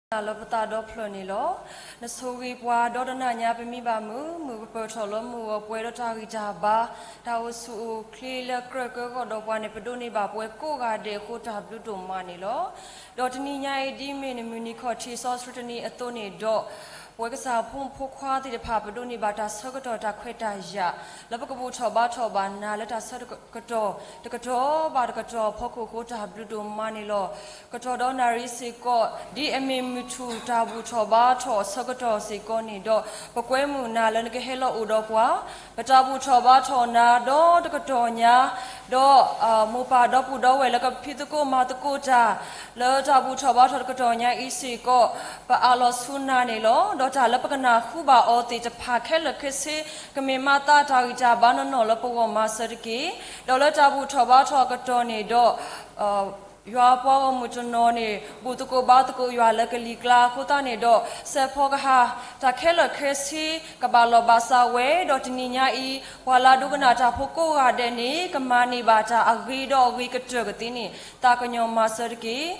နၤလၢပသးဒီဖျၢၣ်န့ၣ်လီၤ. နဆိၣ်ဂ့ၤပှၤဒီးတနၤညါပမံဘၣ်မုာ်, မုာ်ပပၢၢ်ထီၣ်လၢမုၢ်ဂီၤပှဲၤဒီးတၢ်ဂံၢ်တၢ်ဘါ, တၢ်အိၣ်ဆူၣ်အိၣ်ချ့လၢကြၢးကၢကီၢ်ဒီးပှၤန့ၣ် ပဒိးန့ၢ်ဘၣ်ပှဲၤကိးဂၤဒဲးအဃိတၢ်ဘျုးဒိၣ်မးန့ၣ်လီၤ. ဒီးတနံၤညါအံၤဒ်မ့ၢ်နမုၢ်နံၤခီၣ်ထံးစီဆှံတနံၤအသိးန့ၣ်ဒီး ပဝဲကစၢ်ဖိမုၣ်ဖိခွါသ့ၣ်တဖၣ် ပဒိးန့ၢ်ဘၣ်တၢ်ဆၢကတီၢ်တၢ်ခွဲးတၢ်ယာ် လၢပကဘူၣ်ထီၣ်ဘါထီၣ်ဘၣ်နၤလၢတၢ်ဆၢကတီၢ် တကတီၢ်ဘၣ်တကတီၢ်အဖီခိၣ်အဃိတၢ်ဘျုးဒိၣ်မးန့ၣ်လီၤ. ကတီၢ်ဒီးနၣ်ရံၣ်စ့ၢ်ကီး ဒ်အမ့ၢ်မုၢ်ထူၣ်တၢ်ဘူၣ်ထီၣ်ဘါထီၣ်အဆၢကတီၢ်စ့ၢ်ကီးန့ၣ်ဒီး ပကွဲမုာ်နၤလၢနကဟဲလီၤအိၣ်ဒီးပှၤ, ပတၢ်ဘူၣ်ထီၣ်ဘါထီၣ်နၤဒီးတကတီၢ်ညါ, ဒီးမိၢ်ပၢ်ဒီပုၢ်ဒီဝဲၢ်လၢကဖံးသကိးမၤသကိးတၢ် လၢတၢ်ဘူၣ်ထီၣ်ဘါထီၣ်တကတီၢ်ညါအံၤစ့ၢ်ကီး ပအးလီၤဆူနၤန့ၣ်လီၤ. ဒီးတၢ်လၢပကနၢ်ဟူဘၣ်အီၤသ့ၣ်တဖၣ်ခဲလၢာ်ခဲဆ့ ကမ့ၢ်မၤသးတၢ်ဂံၢ်တၢ်ဘါနီၢ်နီၢ်လၢပဂီၢ်မၤစၢၤတက့ၢ်. ဒီးလၢတၢ်ဘူၣ်ထီၣ်ဘါထီၣ်အကတီၢ်န့ၣ်ဒီး ယွၤပှၤဂီၢ်မုၢ်တနီၤန့ၣ် ဘူၣ်သကိးဘါသကိးယွၤလၢကလံၤကျါအဃိသတးန့ၣ်ဒီး စဲးဖီကဟၣ် တၢ်ခဲလၢာ်ခဲဆ့ ကဘၣ်လီၢ်ဘၣ်စးဝဲ, ဒီးတနံၤညါအံၤ ပှၤလၢဒိကနၣ်တၢ်ဖိကိးဂၤဒဲးန့ၣ် ကမၤန့ၢ်ဘၣ်တၢ်အဂ့ၤဒီးအဂ့ၤကတၢၢ်ကသ့န့ၣ် သးကညီၤမၤစၢၤတက့ၢ်.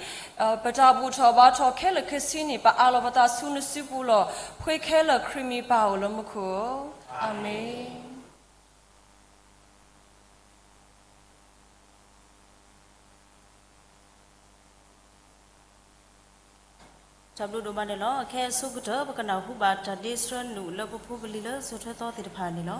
ပတၢ်ဘူၣ်ထီၣ်ဘါထီၣ်ခဲလၢာ်ခဲဆ့န့ၣ် ပအးလီၤပသးဆူနစုပူၤလီၤ. ဖှ့ခဲလၢာ်ခရံာ်မံၤပၢ်ဧိၤလၢမူခိၣ်ဧိၤ, အၤမ့ၣ်. တၢ်ဘျုးဒိၣ်မးန့ၣ်လီၤ. အခဲအံၤအဆိကတၢၢ် ပကနၢ်ဟူဘၣ်တၢ်ဒ့ဆှၢနုာ်လၢပဖိပလံၤလၢစိၤထွဲသီသ့ၣ်တဖၣ်န့ၣ်လီၤ.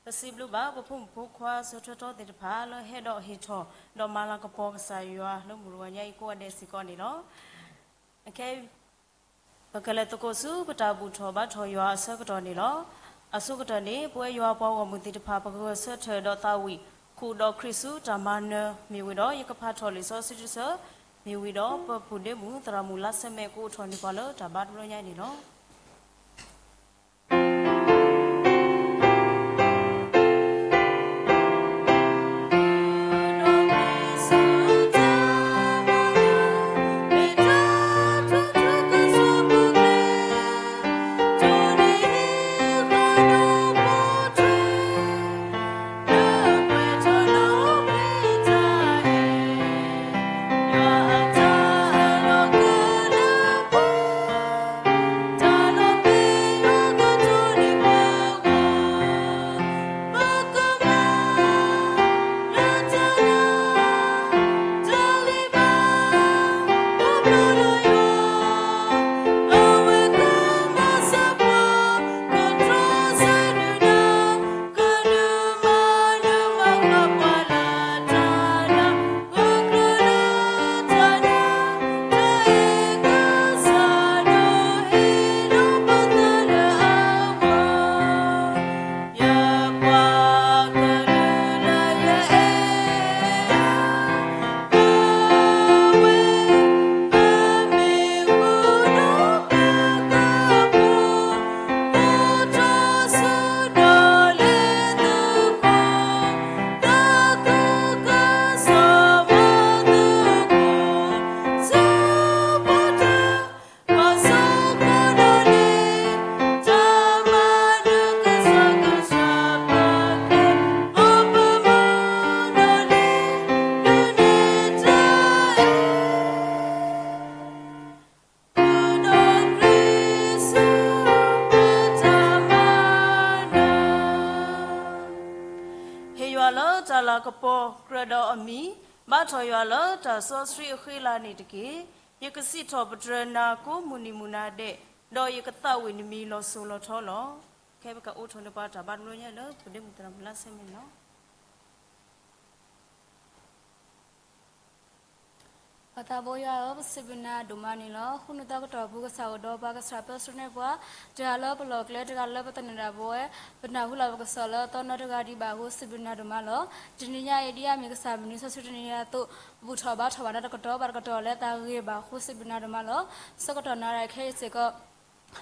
ပစံးဘျုးဘၣ်ပဖိမုၣ်ဖိခွါဆၢထၢၣ်ထီသ့ၣ်တဖၣ်လၢဟဲဒီးဟ့ၣ်ထီၣ် ဒီးမၤလၤကပီၤကစၢ်ယွၤလၢမုၢ်တဂီၤညါအံၤကိးဂၤဒဲးစ့ၢ်ကီးန့ၣ်လီၤ. အခဲအံၤ ပကလဲၤသကိးဆူပတၢ်ဘူၣ်ထီၣ်ဘါထီၣ်ယွၤအဆၢကတီၢ်န့ၣ်လီၤ. အဆိကတၢၢ်န့ၣ် ပဝဲယွၤပှၤဂီၢ်မုၢ်သ့ၣ်တဖၣ် ပကဂဲၤဆၢထၢၣ်ဒီးသးဝံၣ် ဃုာ်ဒီးခရံာ်ဆူတၢ်မၤနၢၤမ့ၢ်ဝံၤဒီး ယကဖးထီၣ်လံာ်စီဆှံတဆၢ မ့ၢ်ဝံၤဒီး ပပူၤဒ့မုၣ်သရၣ်မုၣ်လါစၢမဲာ် ကအိးထီၣ်န့ၢ်ပှၤလၢတၢ်ဘါတဘျီညါအံၤန့ၣ်လီၤ. ဟ့ၣ်ယွၤလၢတၢ်လၤကပီၤကြၢးဒီးအမံၤ, ဘါထီၣ်ယွၤလၢတၢ်စီဆှံအဃံအလၤန့ၣ်တက့ၢ်. ယကစံးထီၣ်ပတြၢၤနၤကိးမုၢ်နံၤမုၢ်နၤဒဲး, ဒီးယကသးဝံၣ်နမံၤလီၤစိၤလီၤထီလီၤ. ခဲအံၤပကအိးထီၣ်န့ၢ်ပှၤတၢ်ဘါတဘျီညါလၢ ပဒ့မုၣ်သရၣ်မုၣ်လါစၢမဲာ်န့ၣ်လီၤ. ပှၤသးဘိယွၤဧၢ, ပစံးဘျုးနၤဒိၣ်မးန့ၣ်လီၤ. ဃုနံၤသီကတီၢ်ပူၤ ကစၢ်အိၣ်ဒီးပှၤ ကစၢ်ပၢဆှၢန့ၢ်ပှၤ, တဂၤလၢပလီၢ်ကျဲ တဂၤလၢပသနၢၣ်ဒၣ်ပဝဲ, ပနၢ်ဟူလၢပကစီၣ်လၢသီနီတဂၤဒံးဘၣ်အဃိ စံးဘျုးနၤဒိၣ်မးလီၤ. တနံၤညါအံၤ ဒ်အမ့ၢ်ကစၢ်မုၢ်နံၤ စီဆှံတနံၤညါအသိး, ဘူၣ်ထီၣ်ဘါထီၣ်ဘၣ်နၤတကတီၢ်ဘၣ်တကတီၢ်လၢတၢ်ဂ့ၤဘၣ်အဃိ စံးဘျုးနၤဒိၣ်မးလီၤ. ဆၢကတီၢ်နၤဒၣ်ခဲအံၤစ့ၢ်ကီး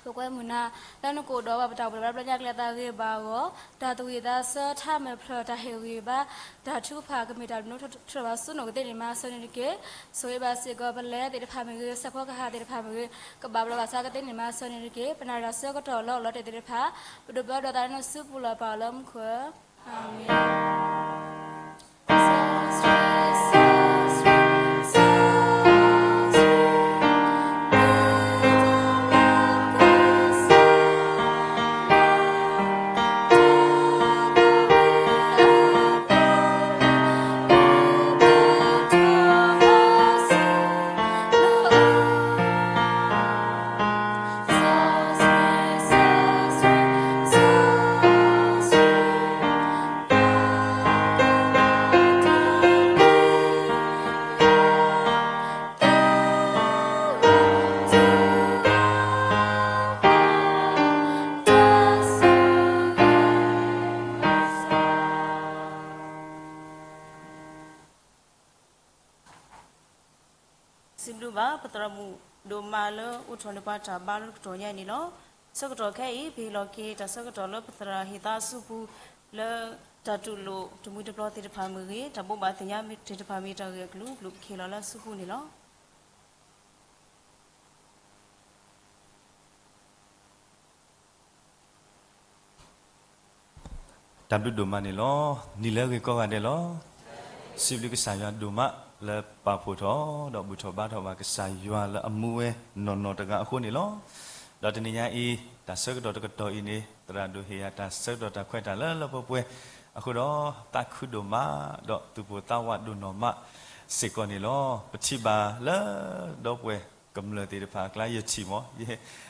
ပကွဲမုာ်နၤ လၢနကအိၣ်ဒီးပှၤ ပတၢ်အိၣ်ဖှိၣ်တဘျီညါကျဲ တၢ်ဂ့ၤဘၣ်အဂီၢ်, တၢ်သူၣ်ဝံၣ်သးဆၢ ထါမဲာ်ဖျၢၣ် တၢ်ဟ့ၣ်ဂံၢ်ဘါ, တၢ်ထုကဖၣ် ကမ့ၢ်တၢ်ဘျုးနူးထူၣ်ထီၣ်ဘၣ်ဆူနအိၣ်ကသ့န့ၣ်မး ဆၢန့ၣ်တက့ၢ်. ဆိၣ်ဂ့ၤဘၣ်စ့ၢ်ကီး ပလဲသ့ၣ်တဖၣ်မ့ၢ်ဂ့ၤ, ဆၣ်ဖိကီၢ်ဖိသ့ၣ်တဖၣ်မ့ၢ်ဂ့ၤ, ကဘၣ်ဘျီးဘၣ်ဆါကသ့န့ၣ်မး ဆၢန့ၣ်တက့ၢ်. ပနၢ်ရၣ်ဆၢကတီၢ်လၢအလီၤတဲာ်သ့ၣ်တဖၣ်, ပဒိးဘျၢဒိးသးလၢနစုပူၤလီၤ ပၢ်လၢမူခိၣ်ဧၢ, အၤမ့ၣ်. စံးဘျုးဘၣ် ပသရၣ်မုၣ်ဒိၣ်မးလၢ အိးထီၣ်န့ၢ်ပှၤတၢ်ဘါလၢတကတီၢ်ညါအံၤန့ၣ်လီၤ. ဆၢကတီၢ်ခဲအံၤ ပဟ့ၣ်လီၤက့ၤတၢ်ဆၢကတီၢ်လၢပသရၣ်ဟ့ၣ်သးအစုပူၤ လၢတၢ်တူၢ်လိာ်တမှံၤတပျီၤသ့ၣ်တဖၣ်မ့ၢ်ဂ့ၤ, တၢ်ဘိးဘၣ်သ့ၣ်ညါသ့ၣ်တဖၣ်မ့ၢ် တၢ်ဂ့ၢ်အကလုာ်ကလုာ် ပကဟ့ၣ်လီၤလၢအစုပူၤန့ၣ်လီၤ. တၢ်ဘျုးဒိၣ်မးန့ၣ်လီၤ. နံၤလၢအဂ့ၤကိးဂၤဒဲးလီၤ. စံးဘျုးကစၢ်ယွၤဒိၣ်မးလၢပာ်ဖှိၣ်ထီၣ် ဒီးဘူၣ်ထီၣ်ဘါထီၣ်ဘၣ်ကစၢ်ယွၤလၢအမူဝဲနီၢ်နီၢ်တဂၤအဃိန့ၣ်လီၤ. ဒီးတနံၤညါအံၤ တၢ်ဆၢကတီၢ်တကတီၢ်အံၤန့ၣ် သရၣ်ဒိၣ်ဟ့ၣ်ယၤတၢ်ဆၢကတီၢ်တၢ်ခွဲးတၢ်ယာ်လၢလၢပှဲၤပှဲၤအဃိဒီး သးခုဒိၣ်မး ဒီးသူၣ်ပိၢ်သးဝးဒိၣ်နီၢ်မးစ့ၢ်ကီးန့ၣ်လီၤ. ပထံၣ်ဘၣ်လၢဒီပုၢ်ဝဲၢ်ကမျၢၢ်သ့ၣ်တဖၣ်အကျါ ယထံၣ်မး ယ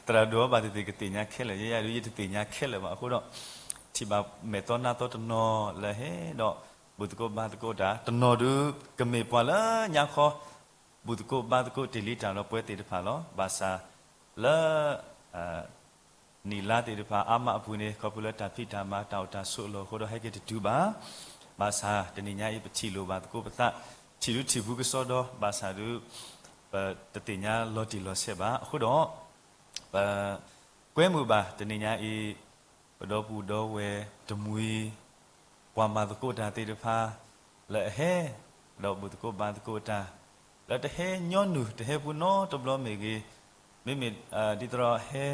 သရၣ်ဒိၣ်ဘၣ်သ့ၣ်သ့ၣ်ကသ့ၣ်ညါခဲလၢာ်, ယဲယၤဒုး ယတသ့ၣ်ညါခဲလၢာ်ဘၣ်အဃိဒီး ထံၣ်ဘၣ်မဲာ်သီနါသီတနီၤလၢဟဲဒီး ဘူၣ်သကိးဘါသကိးတၢ်, တနီၤဒုးကမ့ၢ်ပှၤလၢညါခီ ဘူၣ်သကိးဘါသကိးတ့ၢ်လံတၢ်ဒီးပှဲၤသ့ၣ်တဖၣ်လီၤ. ဘၣ်ဆၣ်လၢ နံၣ်လါသ့ၣ်တဖၣ်အါမးအပူၤန့ၣ် ခီဖျိလၢတၢ်ဖံးတၢ်မၤတၢ်အိၣ်တၢ်ဆိးအလီၢ်အဃိဒီးဟဲက့ၤတတုၤဘၣ်. ဘၣ်ဆၣ်တနံၤညါအံၤ ပထံၣ်လိာ်ဘၣ်သကိးပသး ထံၣ်ဒုထံၣ်ဖုကစီဒီ ဘၣ်ဆၣ်ဒုး ပတသ့ၣ်ညါလီၤတံၢ်လီၤဆဲးဘၣ်. အဃိဒီး ပ ကွဲမုာ်ဘၣ်တနံၤညါအံၤ ပဒီပုၢ်ဒီဝဲၢ်တမှံၤ ပှၤမၤသကိးတၢ်သ့ၣ်တဖၣ် လၢအဟဲ ဒီးဘူၣ်သကိးဘါသကိးတၢ် လၢတဟဲညီနုၢ် တဟဲပူၤနီတဘျီမ့ၢ်ဂ့ၤ, မ့မ့ၢ် ဒ်သိးဒီးဟဲ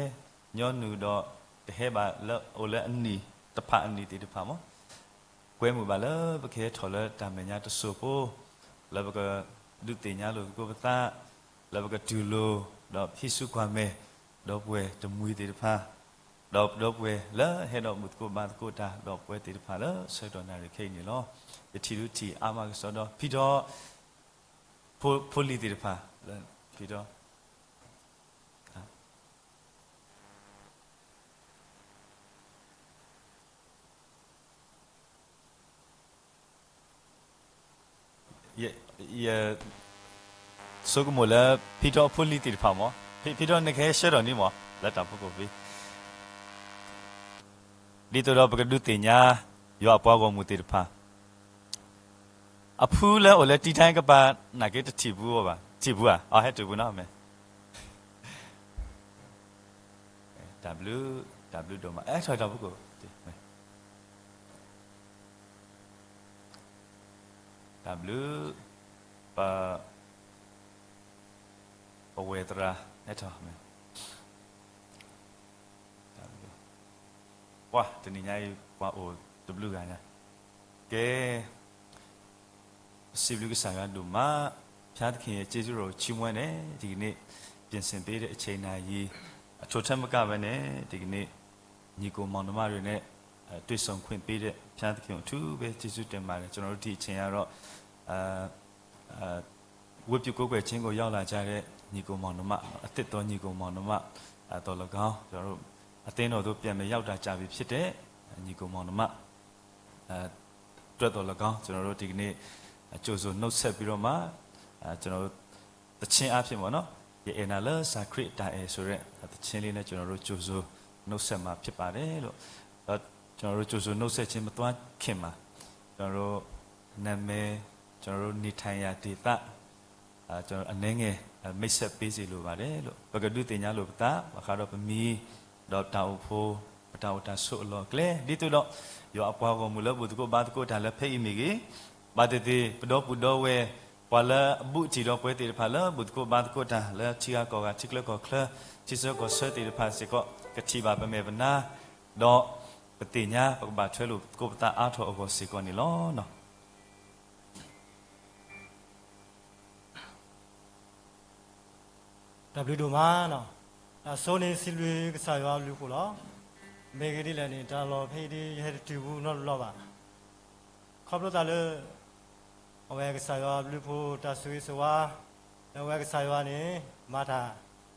ညီနုၢ်ဒီး တဟဲဘၣ်လၢအိၣ်လၢအနံၣ်တဖၣ်အနံၣ်သ့ၣ်တဖၣ်မး ကွဲမုာ်ဘၣ်လၢပကဟဲထီၣ်လၢတၢ်မဲာ်ညါတစိၢ်ဖိ လၢပကဒုးသ့ၣ်ညါလိာ်သကိးပသး လၢပကတူၢ်လိာ် ဒီးဟံးစုကွၢ်မဲာ် ဒီပုၢ်ဝဲၢ်တမှံၤသ့ၣ်တဖၣ် ဒီးဒီပုၢ်ဝဲၢ်လၢဟဲဒီးဘူၣ်သကိးဘါသကိးတၢ် ဒီးပှဲၤသ့ၣ်တဖၣ်လၢဆၢကတီၢ်နၣ်ရံၣ်ခဲအံၤန့ၣ်လီၤ. ယထံၣ်ဒုထံၣ်အါမးကစီဒီ ဖံးထီၣ် ဖိလံၤသ့ၣ်တဖၣ် ဖံးထီၣ် ယဆိကမိၣ်လၢ ဖံးထီၣ်ဖိလံၤသ့ၣ်တဖၣ်မး, ဖံးထီၣ်နကဟဲဆှၢထီၣ်န့ၣ်မး လၢတၢ်ဖီခိၣ်ဖဲ ဒ်သိးဒီးပကဒုးသ့ၣ်ညါ ယွၤအပှၤဂီၢ်မုၢ်သ့ၣ်တဖၣ် အဖုလၢအိၣ်လၢတံထါကပၤ နာ်က့တထံၣ်ပူၤအီၤဘၣ်, ထံၣ်ပူၤဧါ, အဟဲတုၤပူၤနီၤ, မ့ၢ် တၢ်ဘျုး, တၢ်ဘျုးဒိၣ်မး, အဲၣ်ထီၣ်တၢ်ဖီခိၣ်, တၢ်ဘျုး, ပ ပဝဲၢ်သရၣ် အဲၣ်ထီၣ်, မ့ၢ် ပှၤ တနံၤညါအံၤ ပှၤအိၣ်တဘျုးဂၤညါ, ကဲ စံးဘျုးကစၢ်ယွၤဒိၣ်မး, ဖျါသခင်ရဲ့ကျေးဇူးတော်ကိုချီးမွမ်းတယ်, ဒီကနေ့ ပြင်ဆင်ပေးတဲ့အချိန်နာရီ အထိုထက်မကဘဲနဲ့ ဒီကနေ့ ညီအစ်ကိုမောင်နှမတွေနဲ့ တွေ့ဆုံခွင့်ပေးတဲ့ ဘုရားသခင်ကို အထူးပဲကျေးဇူးတင်ပါတယ်. ကျွန်တော်တို့ ဒီအချိန်ကတော့ ဝတ်ပြုကိုးကွယ်ခြင်းကို ရောက်လာကြတဲ့ ညီအစ်ကိုမောင်နှမ, အသစ်သောညီအစ်ကိုမောင်နှမ သော်လည်းကောင်း, ကျွန်တော်တို့ အသင်းတော်သို့ ပြန်လည်ရောက်တာကြာပြီဖြစ်တဲ့ ညီအစ်ကိုမောင်နှမ အတွက်သော်လည်းကောင်း, ကျွန်တော်တို့ ဒီကနေ့ ကြိုဆိုနှုတ်ဆက်ပြီးတော့မှ ကျွန်တော်တို့ သီချင်းအားဖြင့်ပေါ့နော်, ယအဲၣ်နၤလၢစၢ် ခရစ်အတၢ်အဲၣ် ဆိုတဲ့ သီချင်းလေးနဲ့ ကျွန်တော်တို့ ကြိုဆိုနှုတ်ဆက်မှာဖြစ်ပါတယ်လို့, ဒီး ကျွန်တော်တို့ ကြိုဆိုနှုတ်ဆက်ခြင်း မသွားခင်မှာ ကျွန်တော်တို့ နာမည်, ကျွန်တော်တို့ နေထိုင်ရာဒေသ ကျွန်တော် အနည်းငယ် မိတ်ဆက်ပေးစေလိုပါတယ်လို့, ပကဒုးသ့ၣ်ညါလိာ်ပသး, ဘၣ်ဃးဒီးပမံၤ, ဒီးတၢ်အိၣ်ဖှိၣ်, ပတၢ်အိၣ်တၢ်ဆိးအလီၢ်အကျဲ, ဒ်သိးဒီး ယွၤအပှၤဂီၢ်မုၢ်လၢဘူၣ်သကိးဘါသကိးတၢ်လၢဖဲအံၤမ့ၢ်ဂ့ၤ, ဘၣ်သ့ၣ်သ့ၣ် ပဒီပုၢ်ဒီဝဲၢ် ပှၤလၢအဘူးအတံၢ်ဒီးပှဲၤသ့ၣ်တဖၣ်လၢဘူၣ်သကိးဘါသကိးတၢ်လၢထံဂၤကီၢ်ဂၤ ထံချၢကီၢ်ချၢ ထံဆၢကီၢ်ဆၢသ့ၣ်တဖၣ်စ့ၢ်ကီး ကထံၣ်ဘၣ်ပမဲာ်ပနါ, ဒီးပသ့ၣ်ညါ ပကဘၣ်ထွဲလိာ်သကိးပသးအါထီၣ်အဂီၢ်စ့ၢ်ကီးန့ၣ်လီၤ. တၢ်ဘျုးဒိၣ်မးနီၤ, တၢ်ဆိန့ၣ် စံးဘျုးကစၢ်ယွၤအဘျုးအဖှိၣ်လီၤ. မ့ၢ်ဂ့ၢ်ဒ်လဲၣ်န့ၣ် တၢ်လီၢ်ဖဲအံၤဒ် ယဟဲတတုၤဘူးနီတဘျီဘၣ်. ခီဖျိသးလၢ အဝဲကစၢ်ယွၤအဘျုးအဖှိၣ် တၢ်ဆိၣ်ဂ့ၤဆိၣ်ဝါ လၢအဝဲကစၢ်ယွၤန့ၣ် မၤတၢ်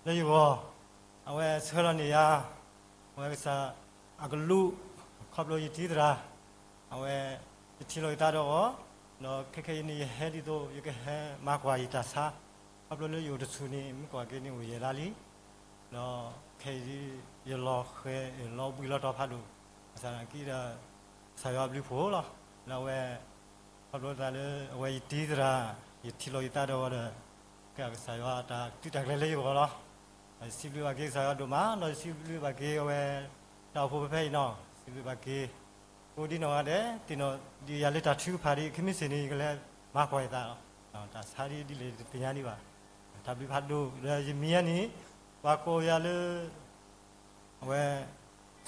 လၢယဂီၢ်, အဝဲဆှၢလီၤန့ၢ်ယၤ အဝဲကစၢ်အကလူး, ခီဖျိယတံၤသရၣ်, အဝဲ ယထံၣ်လိာ်ယသးဒီးအီၤ, ဒီးခဲခဲအံၤန့ၣ် ယဟဲဒ်သိး ယကဟဲမၤကွၢ်ယတၢ်ဆါ, ခီဖျိလၢယအိၣ်တဆူၣ်န့ၣ် မ့ၢ်ကွၢ်က့ၤန့ၣ်အိၣ်ယဲၢ်လါလံ, ဒီးခဲအံၤ ယလီၤဃဲၤလီၤဘှံးလီၤတီၤဖးဒိၣ်, ဘၣ်ဆၣ်သနာ်က့ဒီး ကစၢ်ယွၤအဘျုးအဖှိၣ်လီၤ. လၢအဝဲ ခီဖျိသးလၢအဝဲယတံၤသရၣ်, ယထံၣ်လိာ်ယသးဒီးအီၤဒီး ကစၢ်ယွၤအတၢ်ကတုၤတၢ်ကျဲၤလၢယဂီၢ်လီၤ. ယစံးဘျုးဘၣ်က့ၤကစၢ်ယွၤဒိၣ်မး, ဒီးယစံးဘျုးဘၣ်က့ၤအဝဲ တၢ်အိၣ်ဖှိၣ်ဖဲဖဲအံၤနီၤ, စံးဘျုးဘၣ်က့ၤ ကိးဒံနီၢ်ဂၤဒဲး, သ့ၣ်နီၣ်ဒံးယၤလၢတၢ်ထုကဖၣ်ဒီး ခဲမုၢ်ဆ့ၣ်န့ၣ် ယကလဲၤမၤကွၢ်ယသးလီၤ. တၢ်ဆါဒ်ဒ်လဲၣ်တသ့ၣ်ညါဒံးဘၣ်. တၢ်ဘျုးဖးဒိၣ်ဒီးယမံၤအံၤန့ၣ် ပှၤကိးယၤလၢ အဝဲ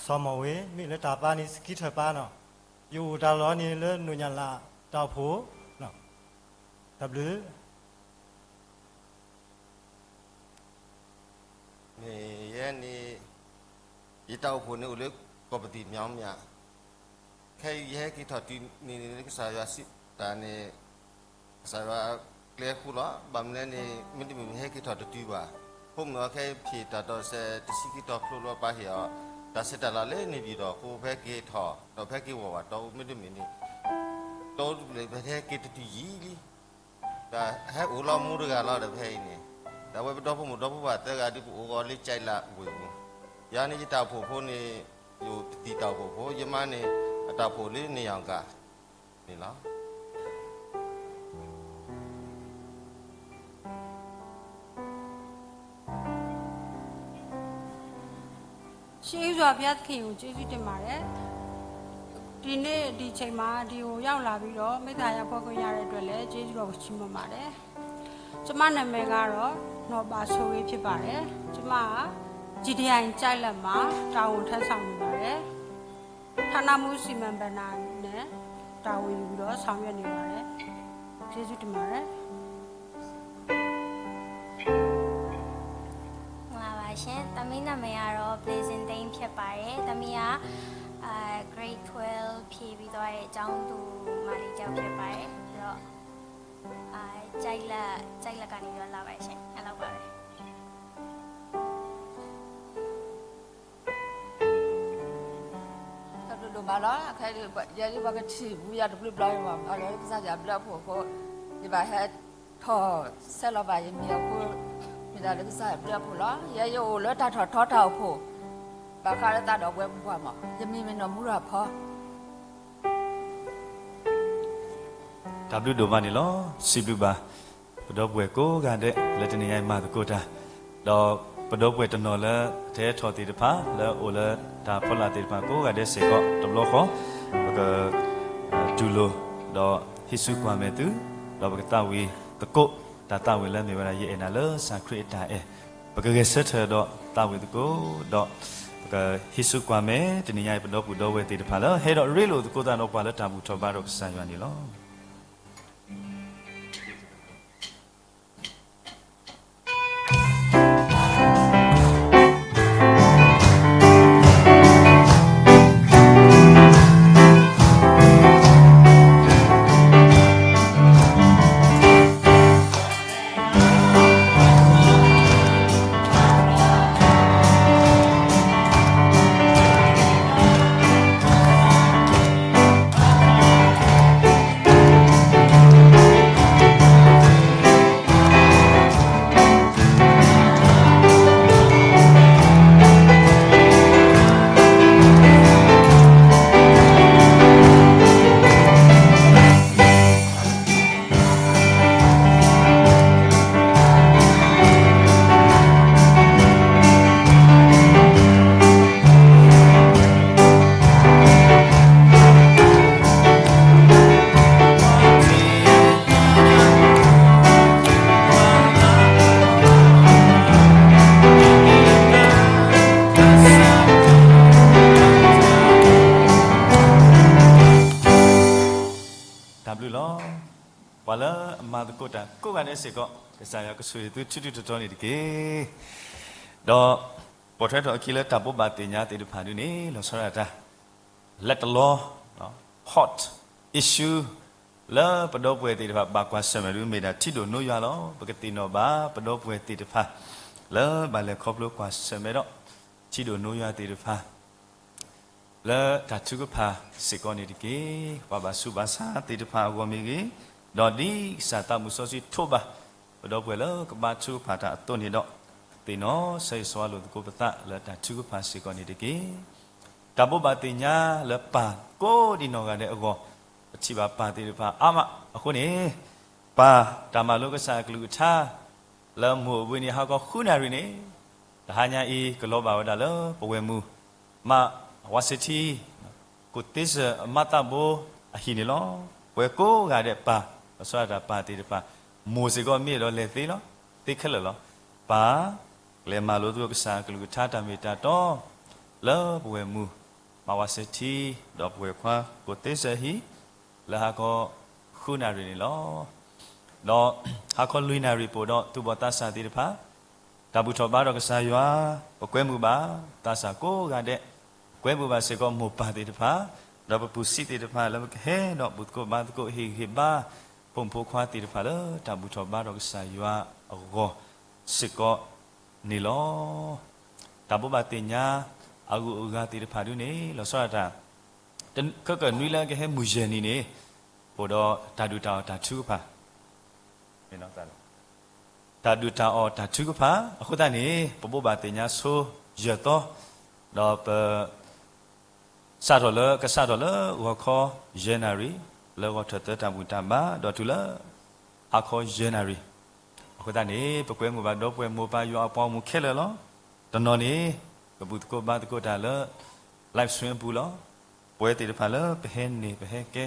စီၤမီၣ်ဝ့ၢ်, မ့ၢ်လၢတၢ်ပၢ်န့ၣ် စကံထၢၣ်ပၢ်နီၤ, ယအိၣ်တၢ်လီၢ်န့ၣ်လၢနိၣ်ညၣ်လးတၢ်အိၣ်ဖှိၣ်, တၢ်ဘျုး မ့ၢ်ယဲန့ၣ် ယတၢ်အိၣ်ဖှိၣ်န့ၣ်အိၣ်လၢကီၢ်ပသံၣ်မၠီမၠး, ခဲအံၤယဟဲက့ၤထီၣ်တုၤန့ၣ် လၢကစၢ်ယွၤစံးတၢ်န့ၣ် ကစၢ်ယွၤကျဲဃူလီၤ. ဘၣ်မနုၤလဲၣ်န့ၣ် မ့တမ့ၢ်ယဟဲက့ၤထီၣ်တတုၤဘၣ်, ဖိမုၣ်အီၤခဲအံၤဖံးတၢ်တီၤစဲး တဆံခံတီၤဖျိလီၤပၢ်ဟ့ၣ်အီၤ တၢ်ဆဲးတၢ်လၤလၢန့ၣ်ပၠံၤဒီး ဃိဖဲက့ၤထီၣ် ဒီးဖဲက့ၤဝီၤဘၣ် တီအူမ့တမ့ၢ်န့ၣ် တီအူတကလုာ်ဖဲက့ၤတတုၤယံာ်လံ တၢ်ဟဲအိၣ်လီၤမူတဂၤလီၤဒီးဖဲအံၤန့ၣ် တၢ်ဝဲပဒီဖိမိၢ်ဒီဖိပၢ်သၢဂၤဒ်ပအိၣ်ဂီၤလၢကၠဲးလးဝ့ၢ်ပူၤ ယၤန့ၣ်ယတၢ်အိၣ်ဖှိၣ်ဖိန့ၣ် ယအိၣ်ပသံၣ်တၢ်အိၣ်ဖှိၣ်ဖိ ယမါန့ၣ် အတၢ်အိၣ်ဖှိၣ်လၢန့ၣ်ယၤဂၤန့ၣ်လီၤ. ရှေးဦးစွာဘုရားသခင်ကိုကျေးဇူးတင်ပါတယ်။ ဒီနေ့ဒီချိန်မှာဒီကိုရောက်လာပြီးတော့မေတ္တာရပ်ဖွဲ့ခွင့်ရတဲ့အတွက်လည်းကျေးဇူးတော်ကိုချီးမွမ်းပါတယ်။ ကျမနာမည်ကတော့နော်ပါဆိုဝေးဖြစ်ပါတယ်။ ကျမက จีดีไอ ကၠဲးလး မှာတာဝန်ထမ်းဆောင်နေပါတယ်။ ဌာနမှူးစီမံဘဏ္ဍာနဲ့တာဝန်ယူပြီးတော့ဆောင်ရွက်နေပါတယ်။ ကျေးဇူးတင်ပါတယ်။ မင်္ဂလာပါရှင်။ သမီးနာမည်ကတော့ Blessing Dane ဖြစ်ပါတယ်။ သမီးက အာ grade twelve ဖြေပြီးသွားတဲ့ကျောင်းသူမလေးတစ်ယောက်ဖြစ်ပါတယ်။ ပြီးတော့ အာ ကၠဲးလး ကၠဲးလး ကနေပြီးတော့လာပါတယ်ရှင်။ အဲ့လောက်ပါပဲ။ တၢ်ဘျုးဒိၣ်မးလီၤ. ခဲအံၤ ယဲဒ်ပှၤကထံၣ်ဘူးယၤတဘျုးဘျီအံၤမး ဘၣ်လၢကစၢ်ယွၤအဘျုးအဖှိၣ်အဃိ ယဘၣ်ဟဲထီၣ်ဆဲးလီၤဘၣ်ယမံၤအဃိ မ့ၢ်ဒၣ်လၢကစၢ်ယွၤအဘျုးအဖှိၣ်လီၤ. ယဲယအိၣ်လၢတၢ်ထီၣ်ထီတၢ်အိၣ်ဖှိၣ် ဘၣ်ဃးလၢသးဒီးဝဲပပှၢ်မး ယမံၤမ့ၢ်နီၢ်မူရၤဖီ တၢ်ဘျုးဒိၣ်မးန့ၣ်လီၤ. စံးဘျုးဘၣ် ပဒီပုၢ်ဝဲၢ်ကိးဂၤဒဲး လၢတနံၤညါအံၤမၤသကိးတၢ်, ဒီးပဒီပုၢ်ဝဲၢ်တနီၤလၢ တဟဲထီၣ်သ့ၣ်တဖၣ် လၢအိၣ်လၢတၢ်ဖီလာ်သ့ၣ်တဖၣ်ကိးဂၤဒဲးစ့ၢ်ကီး တဘျီဃီ ပက တူၢ်လိာ် ဒီးဟံးစုကွၢ်မဲာ်သု, ဒီးပကသးဝံၣ်သကိး တၢ်သးဝံၣ်လၢမ့ၢ်ဝဲဒၣ် ယအဲၣ်နၤလၢကစၢ်ခရံာ်အတၢ်အဲၣ်, ပကဂဲၤဆၢထၢၣ်ဒီးသးဝံၣ်သကိး ဒီးပကဟံးစုကွၢ်မဲာ် တနံၤညါအံၤ ပဒီပုၢ်ဒီဝဲၢ်သ့ၣ်တဖၣ်လၢ ဟဲဒီးရ့လိာ်သကိးသးဒီးပှၤလၢတၢ်ဘူၣ်ထီၣ်ဘါထီၣ်ကစၢ်ယွၤန့ၣ်လီၤ. တၢ်ဘျုးလီၤ. ပှၤလၢအမၤသကိးတၢ်ကိးဂၤဒဲးစ့ၢ်ကီး ကစၢ်ယွၤကဆိၣ်ဂ့ၤသုထူထူတီတီန့ၣ်တက့ၢ်. ဒီးပိာ်ထွဲထီၣ်အခံလၢတၢ်ဘိးဘၣ်သ့ၣ်ညါသ့ၣ်တဖၣ်ဒ်န့ၣ် လီၤဆီဒၣ်တၢ် လၢတလီ hot issue လၢပဒီပုၢ်ဝဲၢ်သ့ၣ်တဖၣ်ဘၣ်ကွၢ်ဆၢၣ်မဲာ်ဒ်မ့ၢ်ဒၣ်ထံဒိၣ်နိယွၤလီၤ. ပကသ့ၣ်နီၣ်ဘၣ်ပဒီပုၢ်ဝဲၢ်သ့ၣ်တဖၣ် လၢဘၣ်လဲၤခီဖျိကွၢ်ဆၢၣ်မဲာ်ဒီး ထံဒိၣ်နိယွၤသ့ၣ်တဖၣ် လၢတၢ်ထုကဖၣ်စ့ၢ်ကီးန့ၣ်တက့ၢ်. ပှၤဘၣ်ဆူးဘၣ်ဆါသ့ၣ်တဖၣ်အဂီၢ်မ့ၢ်ဂ့ၤ, ဒီးဒ်ကစၢ်သးမုၢ်စီဆှံထိးဘၣ် ပဒီပုၢ်ဝဲၢ်လၢကဘါထုကဖၣ်တၢ်အသိးန့ၣ်ဒီး, သ့ၣ်နီၣ်ဆၢဂ့ၤဆၢဝါလိာ်သကိးပသးလၢတၢ်ထုကဖၣ်စ့ၢ်ကီးန့ၣ်တက့ၢ်. တၢ်ဘိးဘၣ်သ့ၣ်ညါလၢပၢ်ကိးဒံးနီၢ်ဂၤဒဲးအဂီၢ်, ပထံၣ်ဘၣ်ပၢ်သ့ၣ်တဖၣ်အါမးအဃိန့ၣ်, ပၢ်တၢ်မၤလိကစၢ်အကလုၢ်ကထါ လၢမိၢ်အဝ့ၢ်န့ၣ် ဟါခီဃုနၣ်ရံၣ်န့ၣ်, တဟါညါအံၤ ကလီၤဘၣ်ဝဲဒၣ်လၢပဝဲၢ်မုၢ် မၤဝါစ့ထံ ကိၣ်သ့စၢၣ်အမါသးဘိအဟံၣ်န့ၣ်လီၤ. ပဝဲကိးဂၤဒဲးပၢ်, လီၤဆီဒၣ်တၢ်ပၢ်သ့ၣ်တဖၣ်, မိၢ်စ့ၢ်ကီးမ့ၢ်အဲၣ်ဒိးလဲၤသ့လီၤ, သ့ခဲလၢာ်လီၤ. ပၢ်, ကလဲၤမၤလိသကိးကစၢ်အကလုၢ်ကထါတၢ်မ့ၢ်တၢ်တီ လၢပဝဲၢ်မုၢ် မၤဝါစ့ထံ ဒီးပဝဲၢ်ခွါကိၣ်သ့စၢၣ်အဟံၣ် လၢဟါခီဃုနၣ်ရံၣ်န့ၣ်လီၤ. ဒီးဟါခီလွံၢ်နၣ်ရံၣ်ပအိၣ်ဒီးသူၣ်ဘီၣ်သးစၢ်သ့ၣ်တဖၣ် တၢ်ဘူၣ်ထီၣ်ဘါထီၣ်ကစၢ်ယွၤ, ပကွဲမုာ်ဘၣ်သးစၢ်ကိးဂၤဒဲး, ကွဲမုာ်ဘၣ်စ့ၢ်ကီးမိၢ်ပၢ်သ့ၣ်တဖၣ်, ဒီးပဘူၣ်စံးသ့ၣ်တဖၣ်လၢပကဟဲဒီးဘူၣ်သကိးဘါသကိးဟ့ၣ်ဂံၢ်ဟ့ၣ်ဘါ ဖိမုၣ်ဖိခွါသ့ၣ်တဖၣ်လၢတၢ်ဘူၣ်ထီၣ်ဘါထီၣ်ကစၢ်ယွၤအဂီၢ်စ့ၢ်ကီးန့ၣ်လီၤ. တၢ်ဘိးဘၣ်သ့ၣ်ညါ အဂုၤအဂၤသ့ၣ်တဖၣ်ဒုန့ၣ် လီၤဆီဒၣ်တၢ် ခဲကနွံလၢကဟဲမုၢ်ယဲၢ်နံၤန့ၣ် အိၣ်ဒီးတၢ်ဒုၣ်တၢ်အီၣ်တၢ်ထုကဖၣ် တၢ်ဒုၣ်တၢ်အီၣ်တၢ်ထုကဖၣ် အဃိသတးန့ၣ် ပဘိးဘၣ်သ့ၣ်ညါဆိယဲၢ်သီ ဒီးပ စးထီၣ်လၢ ကစးထီၣ်လၢဂီၤခီယဲၢ်နၣ်ရံၣ် လၢဂီၤထၢၣ်သၢတၢ်ဘူၣ်တၢ်ဘါ ဒီးတုၤလၢ ဟါခီယဲၢ်နၣ်ရံၣ် အဃိသတးန့ၣ် ပကွဲမုာ်ဘၣ်ဒီပုၢ်ဝဲၢ်မိၢ်ပၢ်ယွၤအပှၤဂီၢ်မုၢ်ခဲလၢာ်လီၤ. တနီၤန့ၣ် ကဘူၣ်သကိးဘါသကိးတၢ်လၢ live stream အပူၤလီၤ. ပဝဲသ့ၣ်တဖၣ်လၢပဟဲန့ၣ် ပဟဲကဲ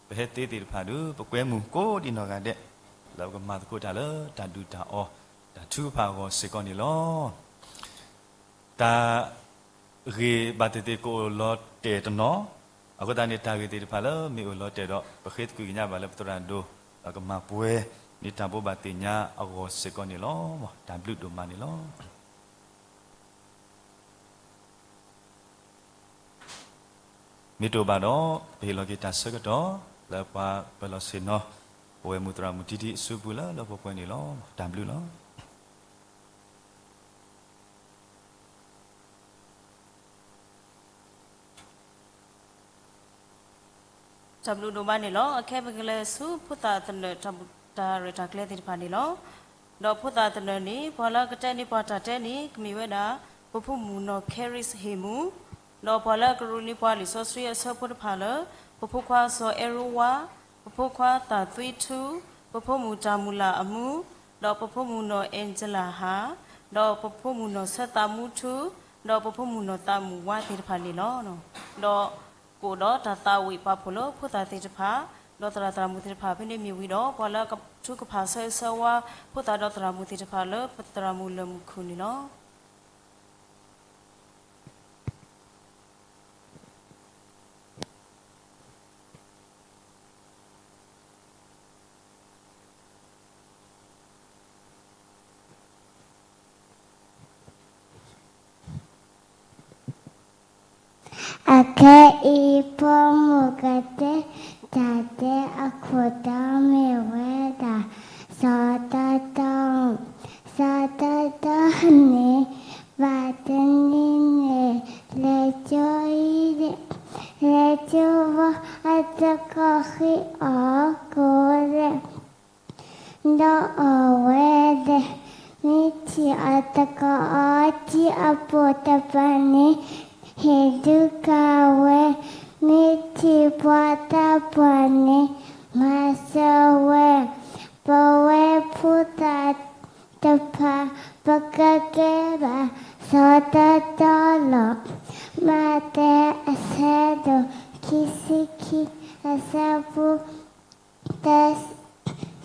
ပဟဲသ့သ့ၣ်တဖၣ်ဒီး ပကွဲမုာ်ကိးဒံနီၢ်ဂၤဒဲး လၢပကမၤသကိးတၢ်လၢတၢ်ဒုၣ်တၢ်အီၣ်တၢ်ထုကဖၣ်အဂီၢ်စ့ၢ်ကီးန့ၣ်လီၤ. တၢ်ဂ့ၢ်ဘၣ်သ့ၣ်သ့ၣ်ကအိၣ်လီၤတဲာ်တနီၤ, အဃိသတးန့ၣ် တၢ်ဂ့ၢ်သ့ၣ်တဖၣ်လၢမ့ၢ်အိၣ်လီၤတဲာ်ဒီး ပဃ့သကွံာ်ကညးဘၣ်လၢပသရၣ်ဒိၣ် ဒီးကမၤပှဲၤန့ၢ်တၢ်ဘိးဘၣ်သ့ၣ်ညါအဂီၢ်စ့ၢ်ကီးန့ၣ်လီၤ. တၢ်ဘျုးဒိၣ်မးန့ၣ်လီၤ. မ့ၢ်တအိၣ်ဘၣ်ဒီး ပဟ့ၣ်လီၤက့ၤတၢ်ဆၢကတီၢ် လၢပှၤပၢၤလီၢ်ဆ့ၣ်နီၤ ပဝဲမုၢ်သရၣ်မုၢ်တံထံအစုပူၤလၢလၢပှဲၤပှဲၤန့ၣ်လီၤ. တၢ်ဘျုးလီၤ. တၢ်ဘျုးဒိၣ်မးန့ၣ်လီၤ. အခဲပကလဲၤဆူဖိသၣ်သနၢၣ်တၢ်ရဲၣ်တၢ်ကျဲၤသ့ၣ်တဖၣ်န့ၣ်လီၤ. ဒီးဖိသၣ်သနၢၣ်န့ၣ် ပှၤလၢကတဲန့ၢ်ပှၤတၢ်တဲန့ၣ် ကမ့ၢ်ဝဲဒၣ် ပဖိမုၣ်နီၢ် Carrie ဟ့ၣ်မူ, ဒီးပှၤလၢကရူးန့ၢ်ပှၤလံာ်စီဆှံအဆၢဖိတဖၣ်လၢ ပဖိခွါစီၤအဲရူဝါ, ပဖိခွါသၣ်သွံထူ, ပဖိမုၣ်တၢ်မုၢ်လၢ်အမူ, ဒီးပဖိမုၣ်နီၢ် Angela ဟၣ်, ဒီးပဖိမုၣ်နီၢ်ဆၢသးမူထူ, ဒီးပဖိမုၣ်နီၢ်သးမုၢ်ဝါသ့ၣ်တဖၣ်န့ၣ်လီၤ. ဒီးကအိၣ်ဒီးတၢ်သးဝံၣ်ပာ်ဖှိၣ်လၢဖိသၣ်သ့ၣ်တဖၣ် ဒီးသရၣ်သရၣ်မုၣ်သ့ၣ်တဖၣ်ဖဲန့ၣ်မ့ၢ်ဝံၤဒီး ပှၤလၢကထုကဖၣ်ဆၢဂ့ၤဆၢဝါ ဖိသၣ်ဒီးသရၣ်မုၣ်သ့ၣ်တဖၣ်လၢပသရၣ်မုၣ်လၢၢ်မုၢ်ခူၣ်န့ၣ်လီၤ. အခဲအံၤ ဖိမုၣ်ကတဲတၢ်တဲအခိၣ်တီမ့ၢ်ဝဲဒၣ် စီၤတီတီ, စီၤတီတီန့ၣ် ဘၣ်တနံၤန့ၣ် လဲၤကၠိအံၤ လဲၤကၠိဝံၤ အတံၤသကိးဃ့အီၤကိးဂၤဒဲး ဒီးအီၣ်ဝဲဒဲး, မ့ၢ်ထံၣ်အတံၤသကိးအီထံအပူၤတဖၣ်န့ၣ် ဟ့ၣ်ဒုးကၤဝဲ, မ့ၢ်ထံၣ်ပှၤတၢ်ပှၢ်န့ၣ် မၤစၢၤဝဲ, ပဝဲဖိသၣ်တဖၣ် ပကကဲဘၣ်စီၤတီတီလီၤ. မးသဲအဆၢဒိၣ်ခံဆံခံ အဆၢဖိ သၢ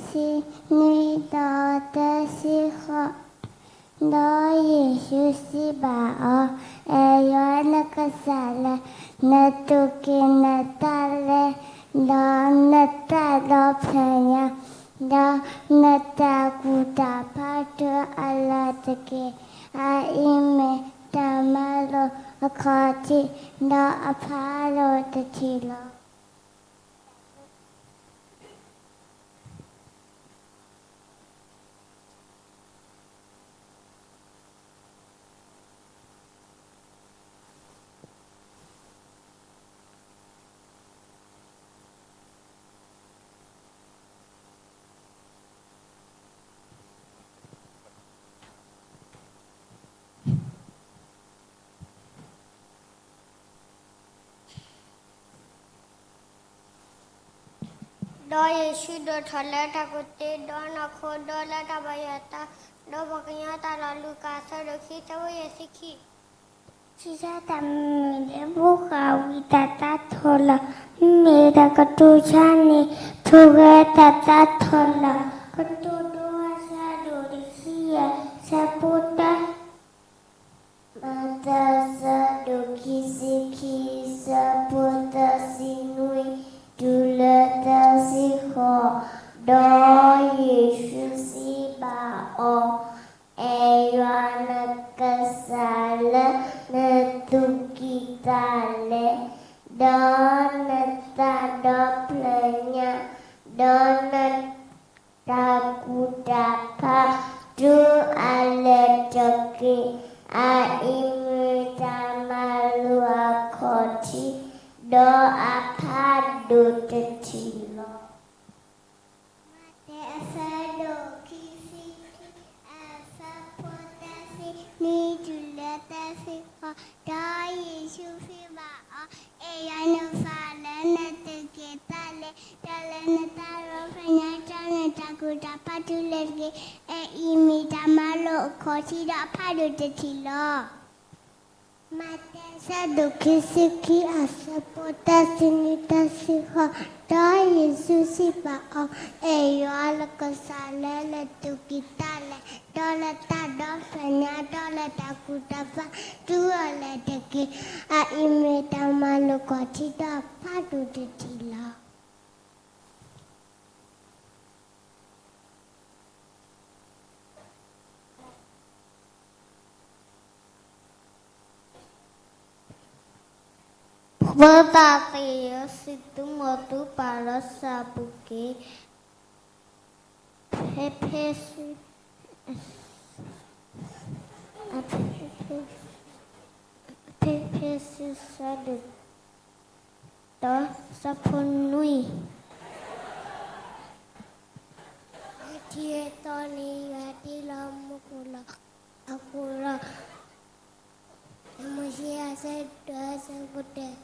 ဆံနွံ ဒီးသၢဆံဃိး, ဒီးယ့ၣ်ၡူးစံးဘၣ်အီၤ, အဲၣ်ယွၤနကစၢ်လၢ နသူၣ်ကံၢ်နသးလဲ, ဒီးနသးဒီဖျၢၣ်ညါ, ဒီးနတၢ်ကူၣ်တၢ်ဖးဒိၣ်အလီၢ်တက့ၢ်. အအံၤမ့ၢ်တၢ်မၤလိာ်အခီၣ်ထံး ဒီးအဖးလိာ်တထံၣ်လီၤ. ဒီးယ့ၣ်ၡူးဒိၣ်ထီၣ်လၢတၢ်ကူၣ်သ့, ဒီးနီၢ်ခိ, ဒီးလၢတၢ်ဘၣ်ယွၤအသး, ဒီးပှၤကညီတၢ်လီၤ. လူၤကၣ် အဆၢဒိၣ်ခံ အဆၢဖိယဲၢ်ဆံခံ. ထံဆၢတၢ်မုၢ်လၢ ဘူၣ်ဃာ်ဝံၤတၢ်သးထီၣ်လီၤ. မ့ၢ်တၢ်ကတိၤဆါန့ၣ် ထိၣ်ဂဲၤတၢ်သးထီၣ်လီၤ. ကတိၤဒိ အဆၢဒိၣ်တဆံယဲၢ် အဆၢဖိတၢ မးသဲ အဆၢဒိၣ်ခံဆံခံ အဆၢဖိသၢဆံနွံ တုၤလၢသၢဆံဃိး, ဒီးယ့ၣ်ၡူးစံးဘၣ်အီၤ, အဲၣ်ယွၤနကစၢ်လၢ နသူၣ်ကံၢ်သးလဲ, ဒီးနသးဒီဖျၢၣ်ညါ, ဒီးန တၢ်ကူၣ်တၢ်ဖးဒိၣ်အလီၢ်တက့ၢ်. အအံၤမ့ၢ်တၢ်မၤ မၤလိအခီၣ်ထံး ဒီးအဖးဒိၣ်တထံၣ်လီၤ. မးသဲအဆၢဒိၣ်ခံဆံခံ အဆၢဖိသၢဆံနွံတုၤလၢသၢဆံဃိး, ဒီးယ့ၣ်ၡူးစံးဘၣ်အီၤ, အဲၣ်ယွၤနသးလၢနတ က့ၤသးလဲ, ဒီးလၢနတၢ်ဒီဖျၢၣ်ညါ ဒီးနတၢ်ကူၣ်တၢ်ဖးတုၤလၢ်တက့ၢ်. အအံၤမ့ၢ်တၢ်မၤလိအခီၣ်ထံး ဒီးအဖးဒိၣ်တထံၣ်လီၤ. မးသဲအဆၢဒိၣ်ခံဆံခံ အဆၢဖိသၢဆံနွံ သၢဆံဃိး, ဒီးယ့ၣ်ၡူးစံးဘၣ်အီၤ, အဲၣ်ယွၤလၢကစၢ်လၢနတ က့ၤသးလဲ, ဒီးလၢတၢ်ဒီဖျၢၣ်ညါ ဒီးလၢတၢ်ကူၣ်တၢ်ဖးတုၤအီၤလၢ်တက့ၢ်. အအံၤမ့ၢ်တၢ်မၤလိအခီၣ်ထံး ဒီးအဖးဒိၣ်တထံၣ်လီၤ. ပသးသယုၢ်စံး သုမိၢ်သုပၢ်လၢဆၣ်ပူၤက့ၤ, ဖဲ, ဖဲ, ဖဲ, ဖဲ, ဖဲဆံဆၢဒိၣ် ဒီးဆၢဖိနွံ. လၢခံကတၢၢ်န့ၣ် ယွၤတ့လီၤမူခိၣ်လီၤ. အဃိဒီး မိၤၡ့အဆၢဒိၣ်တၢ အဆၢဖိတၢ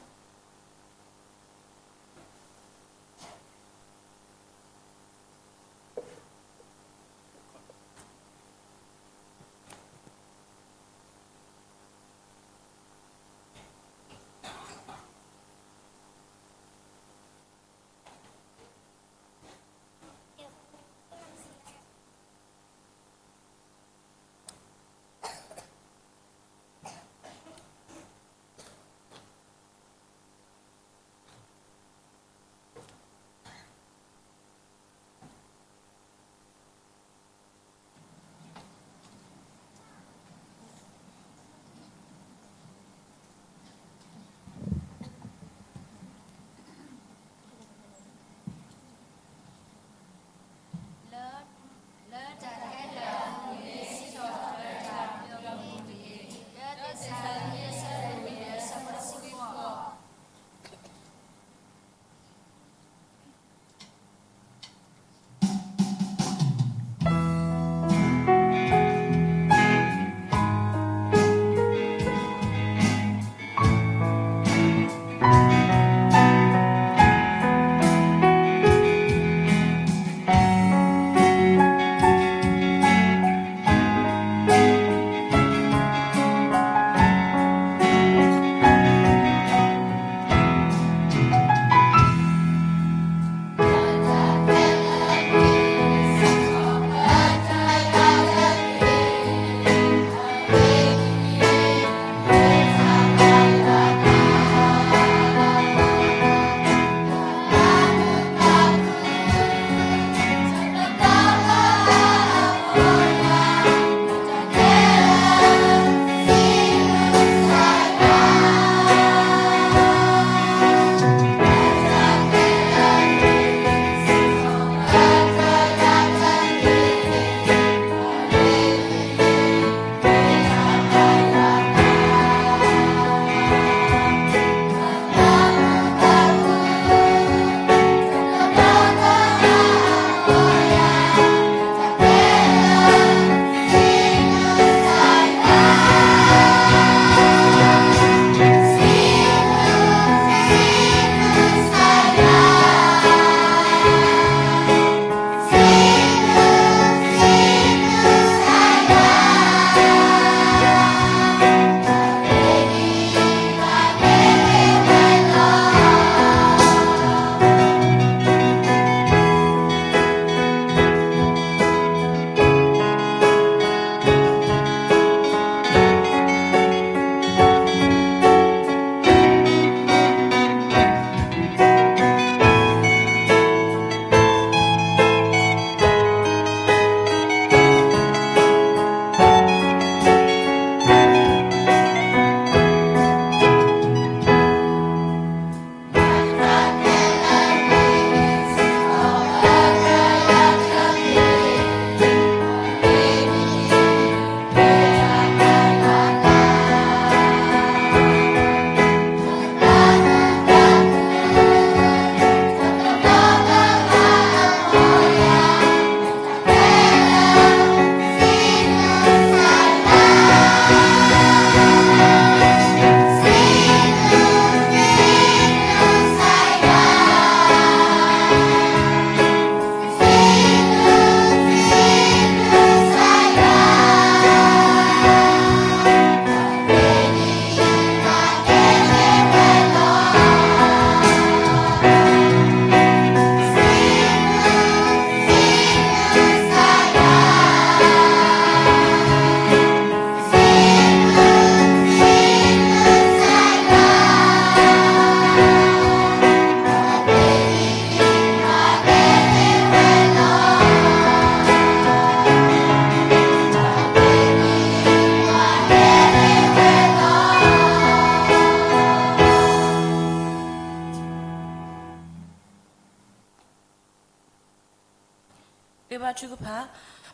ဃ့ဘါထုကဖၣ်.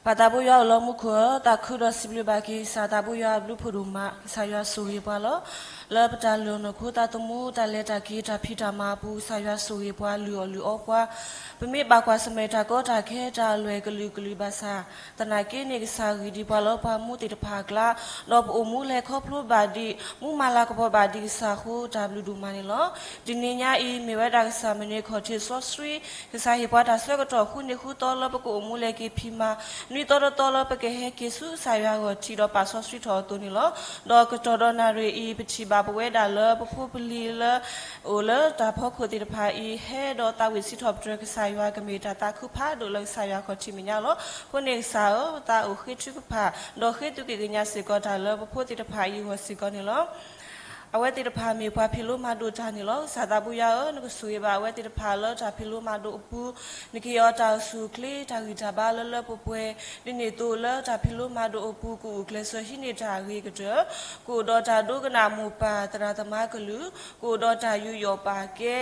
ပၢ်သးဘိယွၤအိၣ်လၢမူခိၣ်ဧၢ, သးခုဒီးစံးဘျုးဘၣ်က့ၤ ကစၢ်သးဘိယွၤအဘျုးဖးဒိၣ်မး, ကစၢ်ယွၤဆိၣ်ဂ့ၤပှၤလီၤ. လၢပတၢ်လုၢ်အီၣ်နီၢ်ခိ တၢ်သမူ တၢ်လဲၤတၢ်က့ၤ တၢ်ဖံးတၢ်မၤအပူၤ ကစၢ်ယွၤဆိၣ်ဂ့ၤပှၤ လုၢ်အီၣ်လုၢ်အီပှၤ, ပမ့ၢ်ဘၣ်ကွၢ်ဆၢၣ်မဲာ်တၢ်ကီတၢ်ခဲ တၢ်အလွဲၢ်ကလုာ်ကလုာ်ဘၣ်ဆၣ်, သနာ်က့န့ၣ် ကစၢ်ဂံၢ်ဒံးပှၤလၢပှၤမူသ့ၣ်တဖၣ်အကျါ, ဒီးပအိၣ်မူလဲၤခီဖျိဘၣ်ဒံး မူမၤလၤကပီၤဘၣ်ဒံးကစၢ်အဃိ တၢ်ဘျုးဒိၣ်မးန့ၣ်လီၤ. တနံၤညါအံၤ မ့ၢ်ဝဲဒၣ်ကစၢ်မုၢ်နံၤခီၣ်ထံးစီဆှံ, ကစၢ်ဟ့ၣ်ပှၤတၢ်ဆၢကတီၢ် ဃုနံၤဃုသီလၢပကအိၣ်မူလဲၤက့ၤဖံးမၤ, နွံသီတသီလၢပကဟဲက့ၤဆူကစၢ်ယွၤအဂီၢ်ထံး ဒီးပာ်စီဆှံထီၣ်အသိးန့ၣ်လီၤ. ဒီးကတီၢ်ဒီးနၣ်ရံၣ်အံၤ ပထံၣ်ဘၣ်ပဝဲဒၣ်လၢပဖိပလံၤလၢ အိၣ်လၢတၢ်ဖီခိၣ်သ့ၣ်တဖၣ်အံၤ ဟဲဒီးသးဝံၣ်စံးထီၣ်ပတြၢၤကစၢ်ယွၤ ကမ့ၢ်တၢ်သးခုဖးဒိၣ်လၢကစၢ်ယွၤခီၣ်ထံးမဲာ်ညါလီၤ. အဃိန့ၣ်ကစၢ်ဧၢ, သးအိၣ်ဃ့ထုကဖၣ်, ဒီးဃ့သုးက့ၢ်ကညးစ့ၢ်ကီးတၢ်လၢပဖိသ့ၣ်တဖၣ်အံၤအဂီၢ်စ့ၢ်ကီးန့ၣ်လီၤ. အဝဲသ့ၣ်တဖၣ်မ့ၢ်ပှၤဖံးလိမၤဒိးတၢ်န့ၣ်လီၤ. ကစၢ်သးဘိယွၤဧၢ, နကဆိၣ်ဂ့ၤဘၣ်အဝဲသ့ၣ်တဖၣ်လၢတၢ်ဖံးလိမၤဒိးအပူၤ, နကဟ့ၣ်အီၤတၢ်အိၣ်ဆူၣ်အိၣ်ချ့ တၢ်ဂံၢ်တၢ်ဘါလၢလၢပှဲၤပှဲၤ, ဒ်န့ၣ်အသိးလၢတၢ်ဖံးလိမၤဒိးအပူၤ ကအိၣ်ကျဲးစၢးဟံးန့ၢ်တၢ်အဂ့ၤကတၢၢ်, ကအိၣ်ဒီးတၢ်ဒိကနၣ်မိၢ်ပၢ်သရၣ်သမါကလုာ်, ကအိၣ်ဒီးတၢ်ယူးယီၣ်ပာ်ကဲ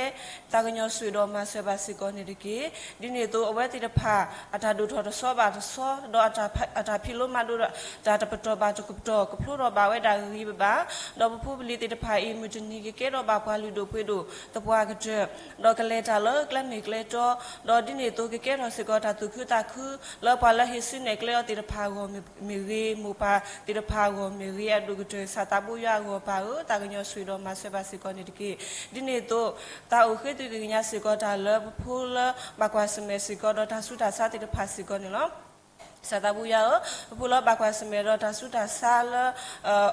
သးကညီၤဆိၣ်ဂ့ၤဒီးမၤစၢၤဘၣ်စ့ၢ်ကီးန့ၣ်တက့ၢ်. ဒ်န့ၣ်အသိး အဝဲသ့ၣ်တဖၣ် အတၢ်ဒိၣ်ထီၣ်တဆီဘၣ်တဆီ, ဒီးအတၢ်ဖံးလိမၤဒိးဒီး တၢ်တပတီၢ်ဘၣ်တပတီၢ် ကဖျိထီၣ်ဘၣ်ဝဲဒၣ်ဂ့ၤဂ့ၤဘၣ်ဘၣ်, ဒီးပဖိပလံၤသ့ၣ်တဖၣ်အံၤ မုၢ်တနံၤကကဲထီၣ်ဘၣ်ပှၤလုၢ်ဒိၣ်ပှ့ၤဒိၣ်သပှၢ်ကတၢၢ်, ဒီးကလဲၤတၢ်လၢကျဲမ့ၢ်ကျဲတီ, ဒီးဒ်န့ၣ်အသိး ကကဲထီၣ်စ့ၢ်ကီးတၢ်သူၣ်ခုသးခု လၢပှၤလၢဟ့ၣ်ဆူၣ်နဲၣ်ကျဲအီၤသ့ၣ်တဖၣ်အဂီၢ်မ့ၢ်ဂ့ၤ, မိၢ်ပၢ်သ့ၣ်တဖၣ်အဂီၢ်မ့ၢ်ဂ့ၤ, အဒိၣ်ကတၢၢ် ကစၢ်သးဘိယွၤအဂီၢ်ပၢ်ဧၢ, သးကညီၤဆိၣ်ဂ့ၤဒီးမၤစၢၤဘၣ်စ့ၢ်ကီးန့ၣ်တက့ၢ်. ဒ်န့ၣ်အသိး သးအိၣ်ဃ့သုးက့ၢ်ကညးစ့ၢ်ကီးတၢ်လၢပဖိလၢဘၣ်ကွၢ်ဆၢၣ်မဲာ်စ့ၢ်ကီးဒီးတၢ်ဆူးတၢ်ဆါသ့ၣ်တဖၣ်စ့ၢ်ကီးန့ၣ်လီၤ. ကစၢ်သးဘိယွၤဧၢ, ပဖိလၢဘၣ်ကွၢ်ဆၢၣ်မဲာ်ဒီးတၢ်ဆူးတၢ်ဆါလၢ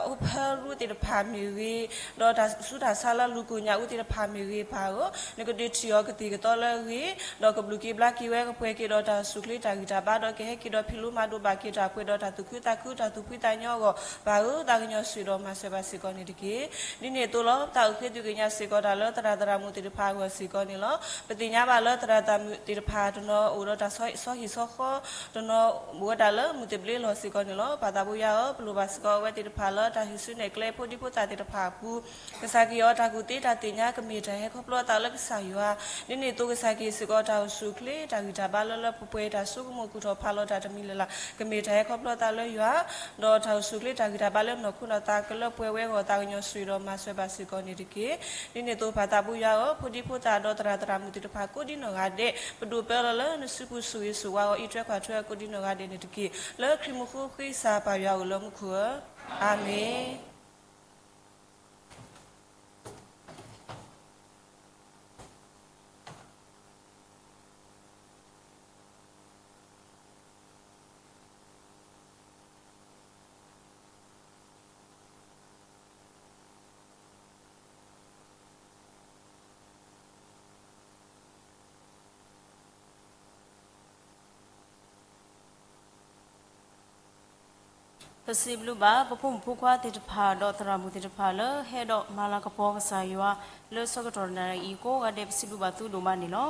အိၣ်ဖၢရူသ့ၣ်တဖၣ်မ့ၢ်ဂ့ၤ, ဒီးတၢ်ဆူးတၢ်ဆါလၢလူၤကိၢ်ညၣ်အူသ့ၣ်တဖၣ်မ့ၢ်ဂ့ၤပၢ်ဧၢ, နကဒုးထံၣ်အီၤကသံၣ်ကသီလၢအဂ့ၤ, ဒီးကဘျုးက့ၤဘျါက့ၤဝဲ ကပှဲၤက့ၤဒီးတၢ်အိၣ်ဆူၣ်အိၣ်ချ့ တၢ်ဂံၢ်တၢ်ဘါ ဒီးကဟဲက့ၤဒီးဖံးလိမၤဒိးဘၣ်က့ၤတၢ်ပှဲၤဒီးတၢ်သူၣ်ခုသးခု တၢ်သူၣ်ဖှံသးညီအဂီၢ် ပၢ်ဧၢ, သးကညီၤဆိၣ်ဂ့ၤဒီးမၤစၢၤဘၣ်စ့ၢ်ကီးန့ၣ်တက့ၢ်. ဒ်န့ၣ်အသိးလီၤ. သးအိၣ်ဃ့သုးက့ၢ်ကညးစ့ၢ်ကီးတၢ်လၢ သရၣ်သရၣ်မုၣ်သ့ၣ်တဖၣ်အဂီၢ်စ့ၢ်ကီးန့ၣ်လီၤ. ပသ့ၣ်ညါဘၣ်လၢသရၣ်သရၣ်မုၣ်သ့ၣ်တဖၣ်တနီၤအိၣ်ဒီးတၢ်ဆီဟံၣ်ဆီဃီ, တနီၤအိၣ်ဝဲဒၣ်လၢမုၢ်သဘျ့လီၤစ့ၢ်ကီးန့ၣ်လီၤ. ပၢ်သးဘိယွၤဧၢ, ပလိၣ်ဘၣ်စ့ၢ်ကီးအဝဲသ့ၣ်တဖၣ်လၢတၢ်ဟ့ၣ်ဆူၣ်နဲၣ်ကျဲဖိဒံဖိသၣ်သ့ၣ်တဖၣ်အပူၤ, ကစၢ်ကဟ့ၣ်အီၤတၢ်ကူၣ်သ့တၢ်သ့ၣ်ညါ ကမ့ၢ်တၢ်ဟဲခီဖျိအသးလၢကစၢ်ယွၤ, ဒ်န့ၣ်အသိးကစၢ်ကဟ့ၣ်စ့ၢ်ကီးတၢ်အိၣ်ဆူၣ်အိၣ်ချ့ တၢ်ဂံၢ်တၢ်ဘါလၢလၢပှဲၤပှဲၤ တၢ်ဆိကမိၣ်ကူၣ်ထီၣ်ဖးလီၤတၢ်တမံၤလၢ်လၢ် ကမ့ၢ်တၢ်ဟဲခီဖျိအသးလၢယွၤ, ဒီးတၢ်အိၣ်ဆူၣ်အိၣ်ချ့တၢ်ဂံၢ်တၢ်ဘါလၢနီၢ်ခိနီၢ်သးကလၢပှဲၤဝဲအဂီၢ် သးကညီၤဆိၣ်ဂ့ၤဒီးမၤစၢၤဘၣ်စ့ၢ်ကီးန့ၣ်တက့ၢ်. ဒ်န့ၣ်အသိးပၢ်သးဘိယွၤဧၢ, ဖိဒံဖိသၣ်ဒီးသရၣ်သရၣ်မုၣ်သ့ၣ်တဖၣ်ကိးဒံနီၢ်ဂၤဒဲး ပဒိးပၢလီၤလၢနစုပူၤဆိၣ်ဂ့ၤဆိၣ်ဝါအီၤ အံးထွဲကွၢ်ထွဲအီၤကိးဒံနီၢ်ဂၤဒဲးန့ၣ်တက့ၢ်. လၢခရံာ်မူဃိဃ့ကစၢ်ပၢ်ယွၤအိၣ်လၢမူခိၣ်ဧၢ, အၤမ့ၣ်. ပစံးဘျုးဘၣ် ပဖိမုၣ်ဖိခွါသ့ၣ်တဖၣ် ဒီးသရၣ်မုၣ်သ့ၣ်တဖၣ်လၢ ဟဲဒီးမၤလၤကပီၤကစၢ်ယွၤ လၢဆၢကတီၢ်နၣ်ရံၣ်အံၤကိးဂၤဒဲး ပစံးဘျုးဘၣ်သုဒိၣ်မးန့ၣ်လီၤ.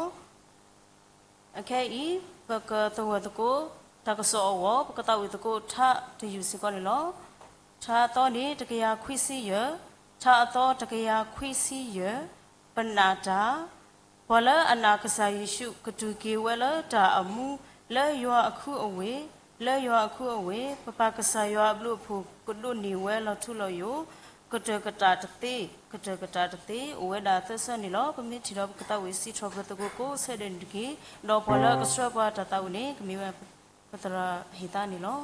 အခဲအံၤ ပကသဂၢၢ်သကိး တၢ်ကစီၣ်အဂီၢ် ပကသးဝံၣ်သကိးထါတယုၢ်စ့ၢ်ကီးန့ၣ်လီၤ. ထါအသီန့ၣ် တကယၤခွံဆံယဲၢ်, ထါအသီတကယၤခွံဆံယဲၢ်, ပနာ်တၢ် ပှၤလၢအနာ်ကစၢ်ယ့ၣ်ၡူး ကတုၤက့ၤဝဲလၢတၢ်အမူ လၢယွၤအခုအဝ့ၢ်, လၢယွၤအခုအဝ့ၢ်, ပပၢ်ကစၢ်ယွၤအဘျုးအဖှိၣ်ကဒိးန့ၢ်ဝဲလီၤထူလီၤယိာ်, ကတၢၢ်ကတၢၢ်တသ့, ကတၢၢ်ကတၢၢ်တသ့, အိၣ်ဝဲဒၣ်သၢဆၢန့ၣ်လီၤ. ပမ့ၢ်ထံၣ်ဒီးပကသးဝံၣ်စံးထီၣ်ပတြၢၤသကိးကိးဆၢဒဲးန့ၣ်တက့ၢ်. ဒီးပှၤလၢအကဆှၢပှၤတၢ်သးဝံၣ်န့ၣ် ကမ့ၢ်ဝဲပသရၣ်ဟ့ၣ်သါန့ၣ်လီၤ.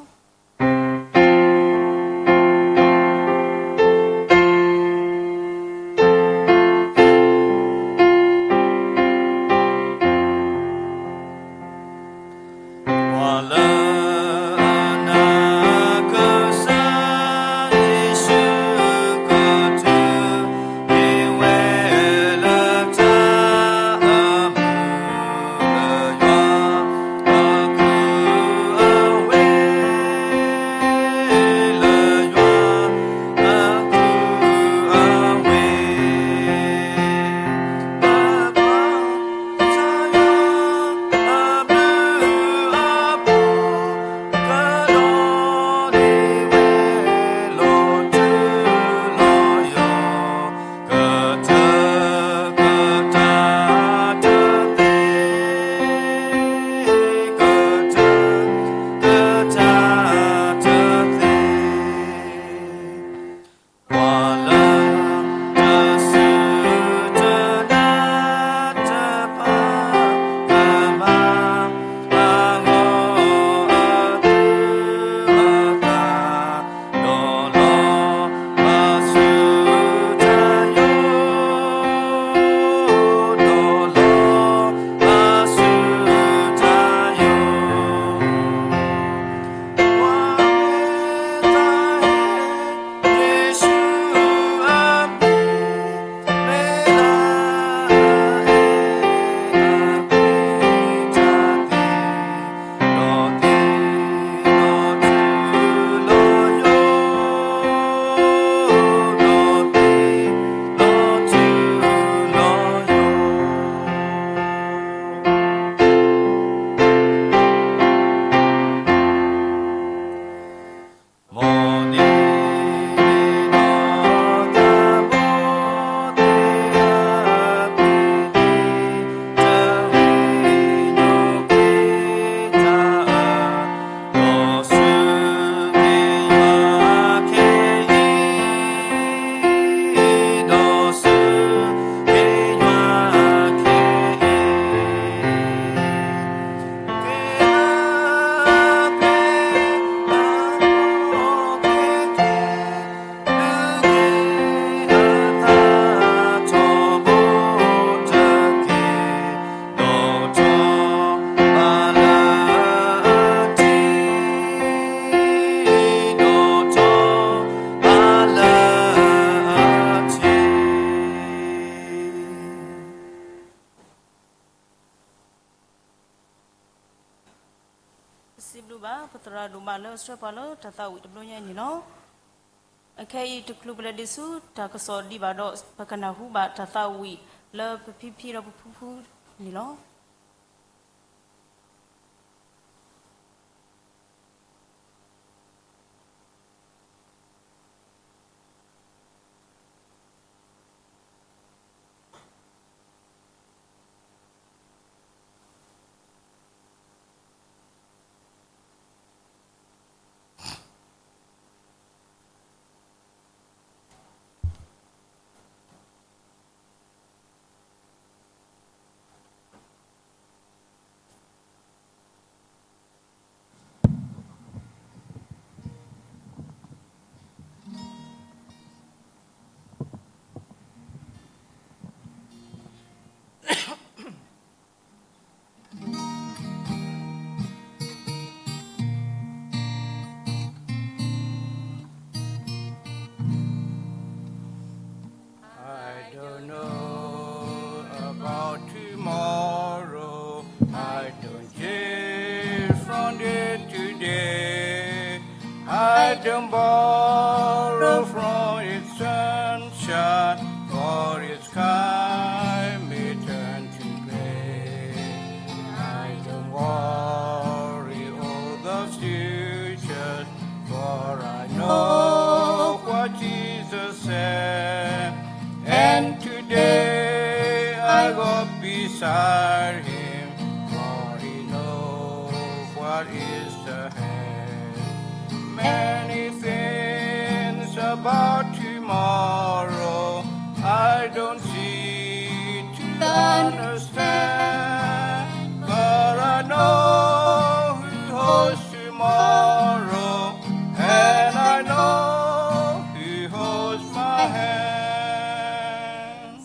ပစံးဘျုးဘၣ်ပသရၣ်ဒိၣ်မးလၢအဆှၢပှၤလၢတၢ်သးဝံၣ်တဘျီညါအံၤန့ၣ်လီၤ. အခဲအံၤတချုးပလဲၤဒံးဆူတၢ်ကစီၣ်ဒံးဘၣ်ဒီး ပကနၢ်ဟူဘၣ်တၢ်သးဝံၣ်လၢပဖံဖံဒီးပဖုဖုန့ၣ်လီၤ. I don't know about tomorrow. I don't change from day to day. I don't borrow from its sunshine, for its sky may turn to gray. I don't worry all the future, for I know what Jesus said. And today I walk beside him, for he knows what is ahead. Many things about tomorrow I don't see to understand, but I know who holds tomorrow, and I know who holds my hand.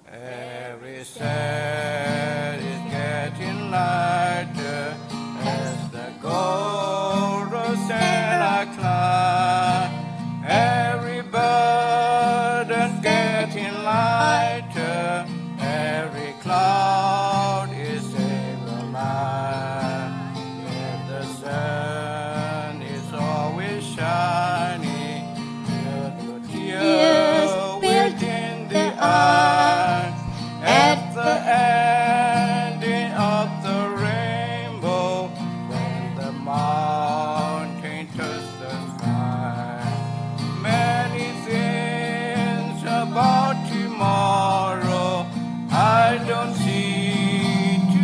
Every sail is getting lighter as the golden sail I climb. Every burden getting lighter, every cloud is ever light. Yet the sun is always shining, till the tears within the eyes. At the ending of the rainbow, when the mountain touch the sky. Many things about tomorrow I don't see to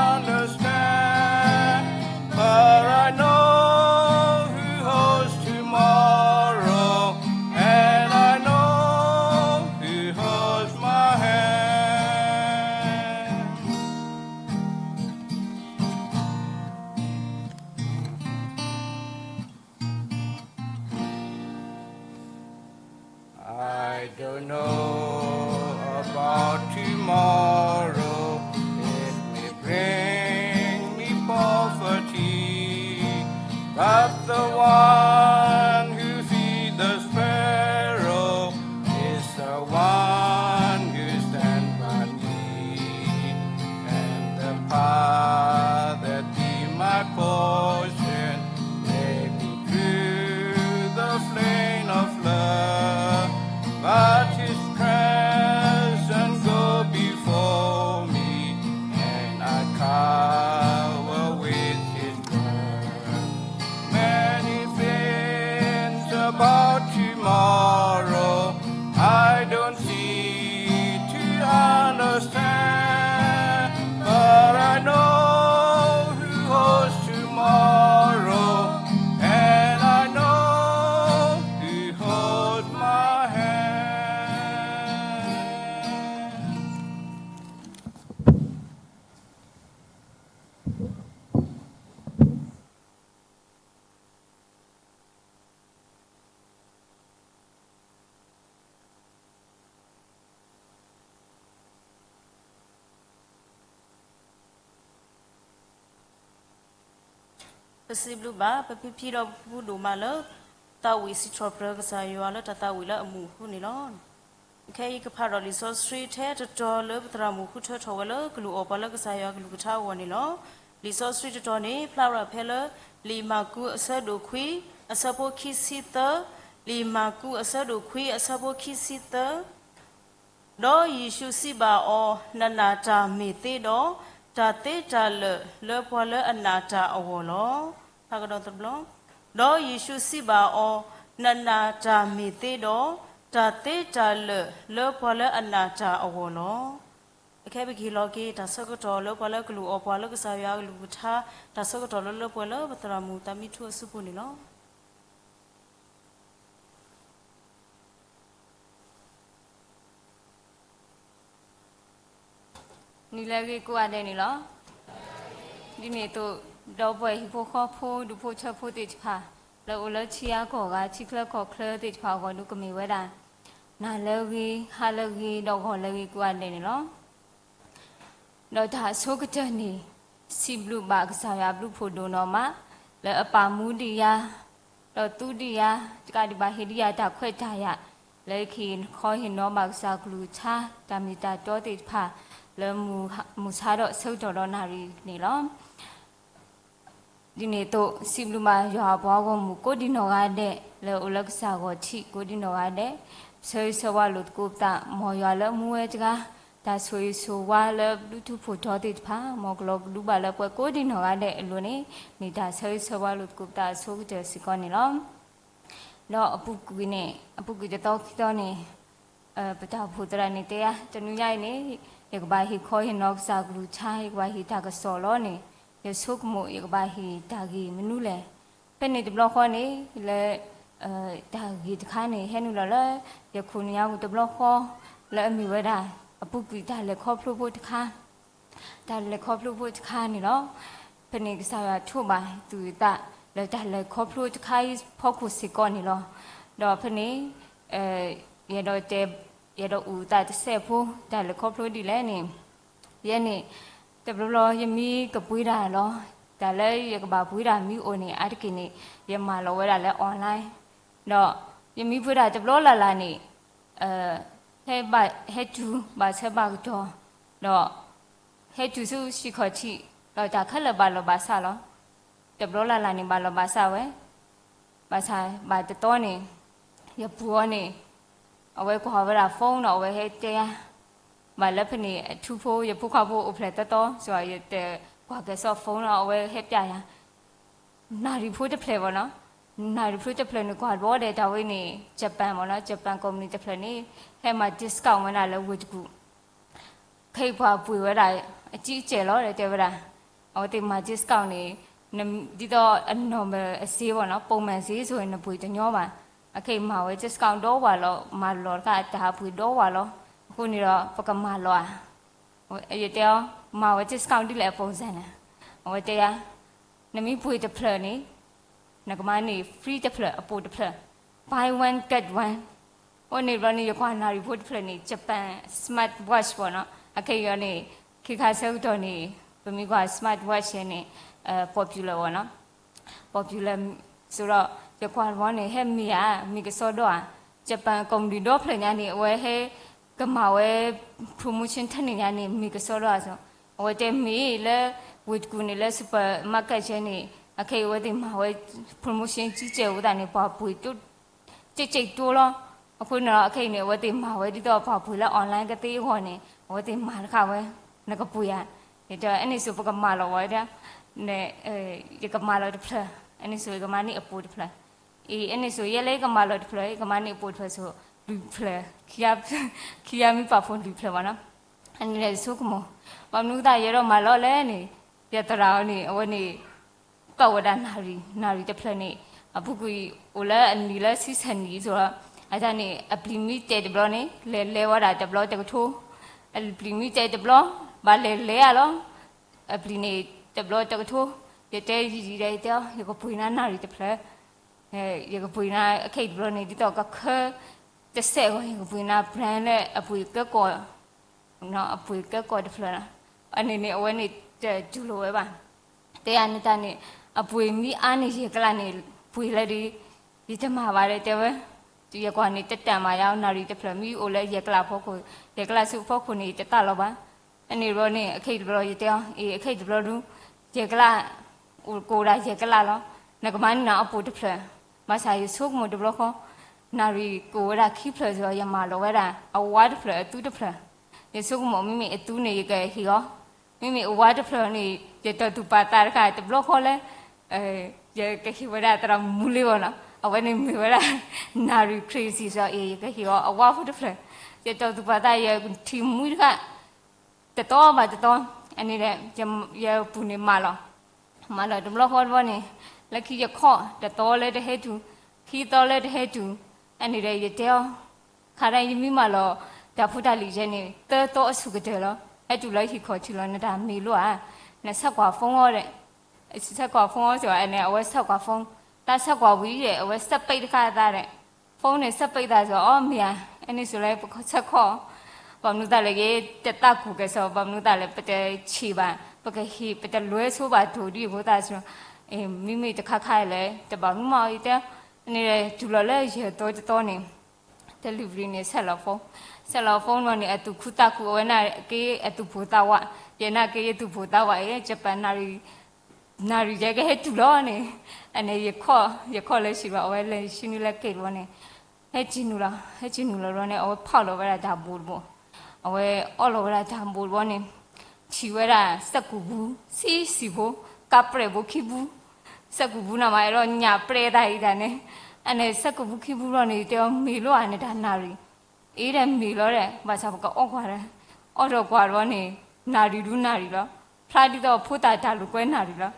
understand, but I know who holds tomorrow, and I know who holds my hand. I don't know about tomorrow, it may bring me poverty, but the one who feeds the sparrow is the one who stands by me. And the path that be my portion may be through the flame of flood, but his presence go before me, and I cover with his blood. Many things about tomorrow I don't see to understand, but I know who holds tomorrow, and I know who holds my hand. ပစံးဘျုးဘၣ် ပဖံဖံဒီးပဖုဖုဒိၣ်မးလၢ သးဝံၣ်စံးထီၣ်ပတြၢၤကစၢ်ယွၤလၢတၢ်သးဝံၣ်လၢအမူးအဃုန့ၣ်လီၤ. ခဲအံၤကဖးဒီးလံာ်စီဆှံထဲတတီၤလၢပသရၣ်မုၣ်ဃုထၢထီၣ်ဝဲလၢကလူးအီၣ်ပှၤလၢကစၢ်ယွၤကလုၢ်ကထါအဂီၢ်န့ၣ်လီၤ. လံာ်စီဆှံတတီၤန့ၣ် ဖျါဝဲဒၣ်ဖဲလၢ လံာ်မၢ်ကူးအဆၢဒိၣ်ခွံ အဆၢဖိခံဆံသၢ, လံာ်မၢ်ကူးအဆၢဒိၣ်ခွံ အဆၢဖိခံဆံသၢ, ဒီးယ့ၣ်ၡူးစံးဘၣ်အီၤ, နနာ်တၢ်မ့ၢ်သ့ဒီး, တၢ်သ့တၢ်လၢာ်လၢပှၤလၢအနာ်တၢ်အဂီၢ်လီၤ. ဖးကဒီးတဘျီ, ဒီးယ့ၣ်ၡူးစံးဘၣ်အီၤ, နနာ်တၢ်မ့ၢ်သ့ဒီး, တၢ်သ့တၢ်လၢာ်လၢပှၤလၢအနာ်တၢ်အဂီၢ်လီၤ. အခဲအံၤပကဟ့ၣ်လီၤက့ၤ တၢ်ဆၢကတီၢ်လၢပှၤလၢကလူၤအီၤပှၤလၢကစၢ်ယွၤအကလုၢ်ကထါ, တၢ်ဆၢကတီၢ်လၢလၢပှဲၤလၢပသရၣ်မုၣ်သးမံထူအစုပူၤန့ၣ်လီၤ. နံၤလၢအဂ့ၤကိးဂၤဒဲးန့ၣ်လီၤ. ဒ်န့ၣ်အသိး, ဒီပုၢ်ဝဲၢ်ဟံၣ်ဖိဃီဖိ ဒူၣ်ဖိထၢဖိသ့ၣ်တဖၣ်, လၢအိၣ်လၢထံဂၤကီၢ်ဂၤ ထံချၢကီၢ်ချၢသ့ၣ်တဖၣ်အဂီၢ်ဒုး ကမ့ၢ်ဝဲဒၣ် နၤလၢအဂ့ၤ, ဟါလၢအဂ့ၤ, ဒီးဂီၤလၢအဂ့ၤကိးဂၤဒဲးန့ၣ်လီၤ. ဒီးတၢ်အဆိကတၢၢ်န့ၣ်, စံးဘျုးဘၣ်ကစၢ်ယွၤအဘျုးဖးဒိၣ်နီၢ်မး, လၢအပာ်မူဒံးယၤ, ဒီးသူဒံးယၤ, တကးဒံးဘၣ်ဟ့ၣ်ဒံးယၤတၢ်ခွဲးတၢ်ယာ်, လၢယကဟ့ၣ်ခီဟ့ၣ်နီၤဘၣ်ကစၢ်ကလုၢ်ကထါ, တၢ်မ့ၢ်တၢ်တီသ့ၣ်တဖၣ်, လၢမုၢ်ဆါဒီးဆၢကတီၢ်ဒီးနၣ်ရံၣ်န့ၣ်လီၤ. ဒ်န့ၣ်အသိး, စံးဘျုးဘၣ်ယွၤအပှၤဂီၢ်မုၢ်ကိးဒံးနီၢ်ဂၤဒဲး, လၢအအိၣ်လၢကစၢ်ဂီၢ်ထံးကိးဒံးနီၢ်ဂၤဒဲး, ဆၢဂ့ၤဆၢဝါလိာ်သကိးပသး, မ်ယွၤလၢအမူဝဲတဂၤ, တၢ်ဆိၣ်ဂ့ၤဆိၣ်ဝါလၢဘျုးထူးဖှိၣ်ထီသ့ၣ်တဖၣ်, မ်ကလီၤကဒုဘၣ်လၢပှၤကိးဒံးနီၢ်ဂၤဒဲးအလိၤန့ၣ်, မ့ၢ်တၢ်ဆၢဂ့ၤဆၢဝါလိာ်သကိးပသးအဆိကတၢၢ်စ့ၢ်ကီးန့ၣ်လီၤ. ဒီးအပူၤကွံာ်န့ၣ်, အပူၤကွံာ်တသီခံသီန့ၣ်, ပတၢ်အိၣ်ဖှိၣ်သရၣ်န့ၣ်တဲယၤ, တနွံညါအံၤန့ၣ်, ယကဘၣ်ဟ့ၣ်ခီဟ့ၣ်နီၤကစၢ်ကလုၢ်ကထါ, ယကဘၣ်ဟ့ၣ်တၢ်ကစီၣ်လီၤန့ၣ်, ယဆိကမိၣ်ယကဘၣ်ဟ့ၣ်တၢ်ဂ့ၢ်မနုၤလဲၣ်. ဖဲန့ၣ်တဘျီဃီန့ၣ်, လၢ တၢ်ဂ့ၢ်တခါန့ၣ် ဟဲနုာ်လီၤလၢ ယခိၣ်နၢ်ယၤပူၤတဘျီဃီ, လၢအမ့ၢ်ဝဲဒၣ် အပူၤကွံာ်တၢ်လဲၤခီဖျိဖိတခါ တၢ်လဲၤခီဖျိဖိတခါန့ၣ်လီၤ. ဖဲန့ၣ်ကစၢ်ယွၤထိးဘၣ်သူၣ်အသးလၢတၢ်လဲၤခီဖျိတခါအံၤဖီခိၣ်စ့ၢ်ကီးန့ၣ်လီၤ. ဒီးဖဲန့ၣ် ယဲဒိးတဲ, ယဲဒိးအုၣ်အသးတစဲးဖိ တၢ်လဲၤခီဖျိဒ်လဲၣ်န့ၣ်, ယဲန့ၣ် တဘျီဘျီယမ့ၢ်ကပှ့ၤတၢ်လီၤ, တၢ်လၢယကဘၣ်ပှ့ၤတၢ်မ့ၢ်အိၣ်န့ၣ် အါတက့ၢ်န့ၣ် ယမၤလီၤဝဲဒၣ်လၢ online, ဒီးယမ့ၢ်ပှ့ၤတၢ်တဘျီလၢ်လၢ်န့ၣ် ဟဲဘၣ်, ဟဲတုၤဘၣ်ဆၢဘၣ်ကတီၢ်, ဒီးဟဲတုၤဆူဟံၣ်ခီၣ်ထံး, ဒီးတၢ်ခဲလၢာ်ဘၣ်လီၤဘၣ်စးလီၤ. တဘျီလၢ်လၢ်န့ၣ် ဘၣ်လီၤဘၣ်စးဝဲ, ဘၣ်ဆၣ်ဘၣ်တတီန့ၣ်, ယပုၢ်အီၤန့ၣ်, အဝဲကွၢ်ဝဲဒၣ် phone ဒီး အဝဲဟဲတဲယၤ, ဘၣ်လၢဖဲန့ၣ် အထူဖိ ယဖိခွါဖိအိၣ်ဖျဲၣ်သီသီ, ယတကွၢ်ကဲၤဆိ phone ဒီး အဝဲဟဲပျဲယၤ နၣ်ရံၣ်ဖိတဖျၢၣ်ဘၣ်နီၤ, နၣ်ရံၣ်ဖိတဖျၢၣ်န့ၣ် ကွၢ်ဘျီဒဲးတၢ်ဝဲန့ၣ် Japan ဘၣ်နီၤ, Japan company တဖျၢၣ်န့ၣ် ဟဲမၤ discount ဝဲဒၣ်လၢဝ့ၢ်တကူၣ်, ခဲအံၤပှၤပှ့ၤဝဲဒၣ် အကံအကဲလီၤ တဲဝဲဒၣ်, အဝဲသ့ၣ်မၤ discount န့ၣ် ဒ်သိးအ normal အစ့ဘၣ်နီၤ, ပုံမှန်စ့ ဆိုရင် နပှ့ၤတညီဘၣ်, အခဲအံၤမၤဝဲ discount ဒီဝၢ်လီၤ, မၤလီၤတခါ တၢ်ဟးပှ့ၤဒီဝၢ်လီၤ, အဃိန့ၣ်ဒီး ပကမၤလီၤဧါ ယတဲအီၤ, မၤဝဲ discount ဒ်လဲၣ်အ ပုံစံ န့ၣ်, အဝဲတဲယၤ, နမ့ၢ်ပှ့ၤတဖျၢၣ်န့ၣ် နကမၤန့ၢ် free တဖျၢၣ် အပိာ်တဖျၢၣ်, buy one get one, အဃိန့ၣ်ဘျီန့ၣ် ယကွၢ်နၣ်ရံၣ်ဖိတဖျၢၣ်န့ၣ် Japan smart watch ဘၣ်နီၤ, အခဲအံၤန့ၣ် ခဲခါဆၢကတီၢ်န့ၣ် ပမ့ၢ်ကွၢ် smart watch န့ၣ် popular ဘၣ်နီၤ popular ဆိုတော့ ယကွၢ်တဘျီန့ၣ် ဟဲမ့ၢ်ဧါ, မ့ၢ်ကစီဒီဧါ, Japan company ဒီဖျၢၣ်ညါန့ၣ် အဝဲဟဲ ကမၤဝဲ promotion ထဲန့ၣ်ညါန့ၣ် မ့ၢ်ကစီဒီဧါ, အဝဲတဲမ့ၢ်လၢ ဝ့ၢ်တကူၣ်န့ၣ် လၢ supermarket ဆဲန့ၣ် အခဲအံၤအဝဲသ့ၣ်မၤဝဲ promotion ကံကဲအိၣ်သးန့ၣ် ပှၤပှ့ၤ ကဲးကဲးတိလီၤ, အဃိန့ၣ်ဒီး အခဲအံၤန့ၣ် အဝဲသ့ၣ်မၤဝဲဒ်သိးပှၤပှ့ၤလၢ online ကသ့အဂီၢ်န့ၣ် အဝဲသ့ၣ်မၤတခါဝဲ, နကပှ့ၤဧါ, ယတဲ အဲန့ၣ်ဆို ပကမၤလီၤဝဲဒၣ်, ယကမၤလီၤတဖျၢၣ်, အဲန့ၣ်ဆို ယကမၤန့ၢ်အပိာ်တဖျၢၣ်, အ့ အဲန့ၣ်ဆို ယဲလၢယကမၤလီၤတဖျၢၣ် ယကမၤန့ၢ်အပိာ်တဖျၢၣ်ဆို လွံၢ်ဖျၢၣ်, ခံဂၤမ့ၢ်ပာ်ဖှိၣ်လွံၢ်ဖျၢၣ်ဘၣ်နီၤ, အန့ၣ်လဲၣ်ဆိကမိၣ်, ဘၣ်မနုၤသးယအဲၣ်ဒိးမၤလီၤလဲၣ်န့ၣ်, ယသရၣ်အီၤန့ၣ် အဝဲန့ၣ် ကီၢ်ဝဲဒၣ်နၣ်ရံၣ်, နၣ်ရံၣ်တဖျၢၣ်န့ၣ် အပူၤကွံာ်အိၣ်လၢအနံၣ်လၢဆံဆၢနံၣ်အံၤ အတၢ်န့ၣ် အပျံၤမ့ၢ်တဲာ်တဘျီန့ၣ် လဲၤလဲၤဝဲဒၣ်တဘျီတကထိ, အပျံၤမ့ၢ်တဲာ်တဘျီ ဘၣ်လဲၤလဲၤဧါလီၤ, အပျံၤန့ၣ် တဘျီတကထိ, ယတဲယံာ်ယံာ်ဒီး ယတဲအီၤ ယကပှ့ၤနၤနၣ်ရံၣ်တဖျၢၣ်, ယကပှ့ၤနၤအခဲအံၤတဘျီန့ၣ် ဒ်သိးကခၢ တစဲးအဂီၢ် ယကပှ့ၤနၤ brand လၢအပှ့ၤကဲကီၢ် အပှ့ၤကဲကီၢ်တဖျၢၣ်လီၤ. အန့ၣ်န့ၣ် အဝဲန့ၣ်တတူၢ်လိာ်ဝဲဘၣ်. တဲယၤန့ၣ်တၢ်န့ၣ် အပှ့ၤမ့ၢ်အါန့ၢ်ယဲၢ်ကလးန့ၣ် ပှ့ၤလၢဒ် ယတမၤဘၣ်ဒီးတဲဝဲ, ယကွၢ်န့ၣ် တတၢ်မၤယါ နၣ်ရံၣ်တဖျၢၣ် မ့ၢ်အိၣ်လၢယဲၢ်ကလးဖီခိၣ် ယဲၢ်ကလးဆူအဖီခိၣ်န့ၣ် ယတသးလီၤဘၣ်. အန့ၣ်တဘျီန့ၣ် အခဲအံၤတဘျီ ယတဲအီၤ အ့ အခဲအံၤတဘျီဒုး ယဲၢ်ကလး, အိၣ်ကိးဝဲဒၣ်ယဲၢ်ကလးလီၤ. နကမၤန့ၢ်နၤအပိာ်တဖျၢၣ်, ဘၣ်ဆၣ်ယဆိကမိၣ်တဘျီဃီ, နၣ်ရံၣ်ကိးဝဲဒၣ်ခံဖျၢၣ်စ့ၢ်ကီး ယမၤလီၤဝဲဒၣ် အဝါတဖျၢၣ် အသူတဖျၢၣ်, ယဆိကမိၣ် မ့မ့ၢ်အသူန့ၣ် ယကဟ့ၣ်အီၤ, မ့မ့ၢ်အဝါတဖျၢၣ်န့ၣ် ယတီၢ်သူၣ်ပာ်သးတခါ တဘျီဃီလၢ ယကဟ့ၣ်ဝဲဒၣ်သရၣ်မူလ့အီၤနီၤ, အဝဲန့ၣ်မ့ၢ်ဝဲဒၣ် နၣ်ရံၣ် crazy စ့ၢ်ကီး ယကဟ့ၣ်အီၤအဝါဖိတဖျၢၣ်, ယတီၢ်သူၣ်ပာ်သး ယထံၣ်မှံတခါ တတီၤဘၣ်တတီၤ, အန့ၣ်ဒီး ယပူၤန့ၣ်မၤလီၤ, မၤလီၤတဘျီဃီတဘျီန့ၣ်, လၢခံယခီၣ်တတီၤလၢတဟဲတုၤ, ခံတီၤလၢတဟဲတုၤ, အန့ၣ်ဒီးယတဲအီၤ, ခါဒၣ်ယမ့ၢ်မၤလီၤ တၢ်ဖိတၢ်လံၤယဲန့ၣ် သၢတီၤအဆူၣ်ကတၢၢ်လီၤ, ဟဲတုၤလၢဟံၣ်ခီၣ်ထံးလီၤ နတၢ်မ့ၢ်လိဧါ, နဆဲးကွၢ် phone အီၤဒီး ဆဲးကွၢ် phone အီၤစ့ၢ်ကီး အန့ၣ် အဝဲဆဲးကွၢ် phone, တၢ်ဆဲးကွၢ်ဝံၤဒီး အဝဲဆဲးပိတ်တခါအသးဒီး phone န့ၣ် ဆဲးပိတ်သးစ့ၢ်ကီး အီ မ့ၢ်ဧါ, အန့ၣ်ဆိးလၢပကဆဲးကွၢ် ဘၣ်မနုၤသးလဲၣ် ယတသးကူၣ်ကဲၣ်ဆိး ဘၣ်မနုၤသးလဲၣ် ပတဆံးဘၣ် ပကဟ့ၣ် ပတလွဲဆိဘၣ်တိၢ်ဒံးအဃိသတးစ့ၢ်ကီး, မ့မ့ၢ်တခါခါလဲၣ် တဘၣ်မနုၤမးအီၤ ယတဲ, အန့ၣ် တုၤလီၤလၢယဲၢ်တီၤတတီၤန့ၣ် delivery န့ၣ် ဆဲးလီၤ phone, ဆဲးလီၤ phone လီၤန့ၣ် အသူၣ်ခုသးခု အဝဲနာ်က့ၤအသူၣ်ပိၢ်သးဝး, ယနာ်က့ၤယသူၣ်ပိၢ်သးဝးအံၤ ယပာ်နၣ်ရံၣ် နၣ်ရံၣ်ယဲကဟဲတုၤလီၤန့ၣ်, အန့ၣ် ယခီၣ်လၢဆံးဘၣ် အဝဲလဲၤဆံနုာ်လၢက့ၤတဘျီန့ၣ်, ဟဲက့ၤနုာ်လီၤ ဟဲက့ၤနုာ်လီၤတဘျီန့ၣ် အဝဲဖီၣ်လီၤဝဲဒၣ်တၢ်ဘိးတဘိး, အဝဲအီၣ်လီၤဝဲဒၣ်တၢ်ဘိးတဘျီန့ၣ်, ထံၣ်ဝဲဒၣ်စဲးကူးဘူး ဆံးဆံးဖိ, ကးပြဲးဖိခံဘူး, စဲးကူးဘူးန့ၣ်မး အဲၣ်ဒိးညၣ်ပြဲးသးအံၤတၢ်န့ၣ်, အန့ၣ် စဲးကူးဘူးခံဘူးလီၤန့ၣ် ယတဲအီၤ မ့ၢ်လီၤဧါ နတၢ်နၣ်ရံၣ် အ့ဒီးမ့ၢ်လီၤဒီး ဘၣ်ဆၣ်ပကအီၣ်ကွၢ်ဒီး, အီၣ်ဒီးကွၢ်တဘျီန့ၣ် နၣ်ရံၣ်ဒုနၣ်ရံၣ်လီၤ, ဖျါဒ်သိးဖိသၣ်တၢ်လိာ်ကွဲနၣ်ရံၣ်လီၤ,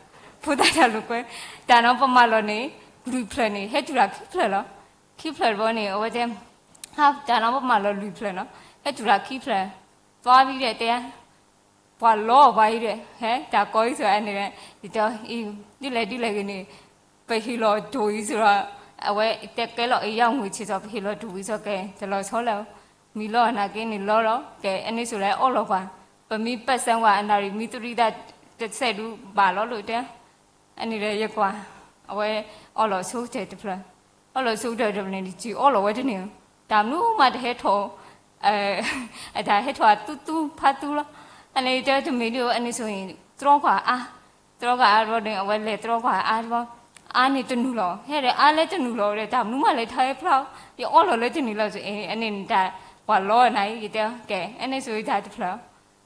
ဖိသၣ်တၢ်လိာ်ကွဲ, တၢ်နီၤပမၤလီၤန့ၣ် လွံၢ်ဖျၢၣ်န့ၣ် ဟဲတုၤလၢခံဖျၢၣ်လီၤ, ခံဖျၢၣ်တဘျီန့ၣ် အဝဲတဲ, ဟါ တၢ်နီၤပမၤလီၤလွံၢ်ဖျၢၣ်နီၤ ဟဲတုၤလၢခံဖျၢၣ်, သွားပြီးဒီးတဲ ပှၤလီၤပှၤအံၤဒီး ဟဲတၢ်ကီအံၤစ့ၢ်ကီးန့ၣ်, ယတဲအီၤ ဒ်လဲၣ်ဒ်လဲၣ်ဂ့ၤန့ၣ်, ပဟ့ၣ်လီၤတိၢ်အံၤစ့ၢ်ကီး, အဝဲတဲကဲလီၤအံၤ ယမုၢ်ဆ့ၣ်စီၤ ပဟ့ၣ်လီၤတိၢ်ဝံၤစ့ၢ်ကီး တလီၤဆီလၢၤ, မ့ၢ်လီၤအနၢ်က့န့ၣ်လီၤလီၤ, ကဲ အန့ၣ်ဆိးလၢအီၣ်လီၤကွၢ်, ပမ့ၢ်ပၢၢ်ဆၢကွၢ်အနၣ်ရံၣ် မ့ၢ်တရံးသးတစဲးဒုးဘၣ်လီၤလိာ်တဲ အန့ၣ်ဒီးယကွၢ်, အဝဲအီၣ်လီၤဆိကတၢၢ်တဖျၢၣ်, အီၣ်လီၤဆိကတၢၢ်တဖျၢၣ်န့ၣ် တစံးအီၣ်လီၤဝဲတန့ၢ်, တၢ်မနုၤမးတဟဲထီၣ်, အတၢ်ဟဲထီၣ်အသူသူဖးသူလီၤ, အန့ၣ်တဲတမ့ၢ်ဒ်အံၤ အန့ၣ်ဆိးအံၤ တြီကွၢ်အါ, တြီကွၢ်အါတဘျီန့ၣ် အဝဲလဲၤတြီကွၢ်အါတဘျီ, အါန့ၣ်တနုာ်လီၤ, ဟဲဒီးအါလၢတနုာ်လီၤဒီး တၢ်မနုၤမးလဲၤထီၣ်ဟဲဖျါ, ယအီၣ်လီၤလၢတန့ၢ်လီၤ, အန့ၣ်နတၢ်ပှၤလီၤနၤအံၤ ယတဲ, ကဲ အန့ၣ်ဆိးအံၤတၢ်တဖျၢၣ်,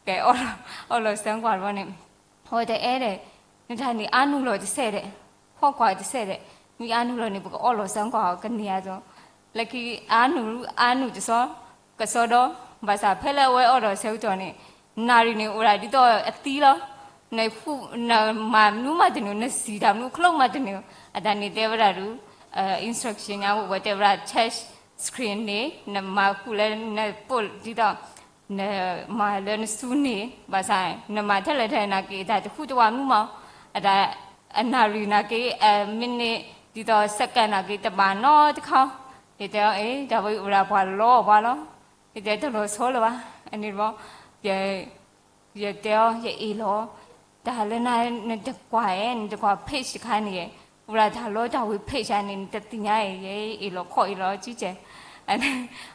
ကဲ အီၣ်လီၤစၢကွၢ်တဘျီန့ၣ် အဝဲတအဲၣ်ဒီး, နတၢ်န့ၣ်အါနုာ်လီၤတစဲးဒီး, ဖီၣ်ကွၢ်တစဲးဒီး, မ့ၢ်အါနုာ်လီၤန့ၣ် ပကအီၣ်လီၤစၢကွၢ်အီၤ ကန့ၢ်အသိး, လၢခံအါနုာ် အါနုာ်တစီ, ကစီဒီ, ဘၣ်ဆၣ်ဖဲလၢအဝဲအီၣ်လီၤဆၢကတီၢ်န့ၣ်, နၣ်ရံၣ်န့ၣ် အိၣ်ဒၣ်ဒ်သိးအသံလီၤ, နဃု, နမၤမနုၤမးတန့ၢ်, နစံၣ်တၢ်မနုၤခီမးတန့ၢ်, အတၢ်န့ၣ်တဲဝဲဒၣ်ဒုး, instruction ညါဝဲတဲဝဲဒၣ် touch screen န့ၣ် နမၤဃုာ်လၢနပိာ်ဒ်သိး နမၤလၢနစုန့ၣ် ဘၣ်ဆၣ် နမၤထဲလဲၣ်ထဲလဲၣ်နာ်က့ အတၢ်တဟူးတဝးမနုၤမး, အတၢ်အနၣ်ရံၣ်နာ်က့ အမံးနံး ဒ်သိး second နာ်က့ တဘၣ်နီတခါ, ယတဲအီၤ အ့ တၢ်ဝဲအံၤအိၣ်ဒၣ်ပှၤလီအီၣ်ပှၤလီၤ, ယတဲတလီၤဆီလၢၤဘၣ်, အန့ၣ်တဘျီ ယတဲအီၤ ယအ့ၣ်လီၤ, တၢ်လၢနတကွၢ်အဲၣ် နတကွၢ် page တခါန့ၣ်, အိၣ်ဒၣ်တၢ်လီတၢ်ဝ့ၤ page န့ၣ် နတသ့ၣ်ညါအံၤ ယအ့ၣ်လီၤခီၣ်အ့ၣ်လီၤကံကဲ,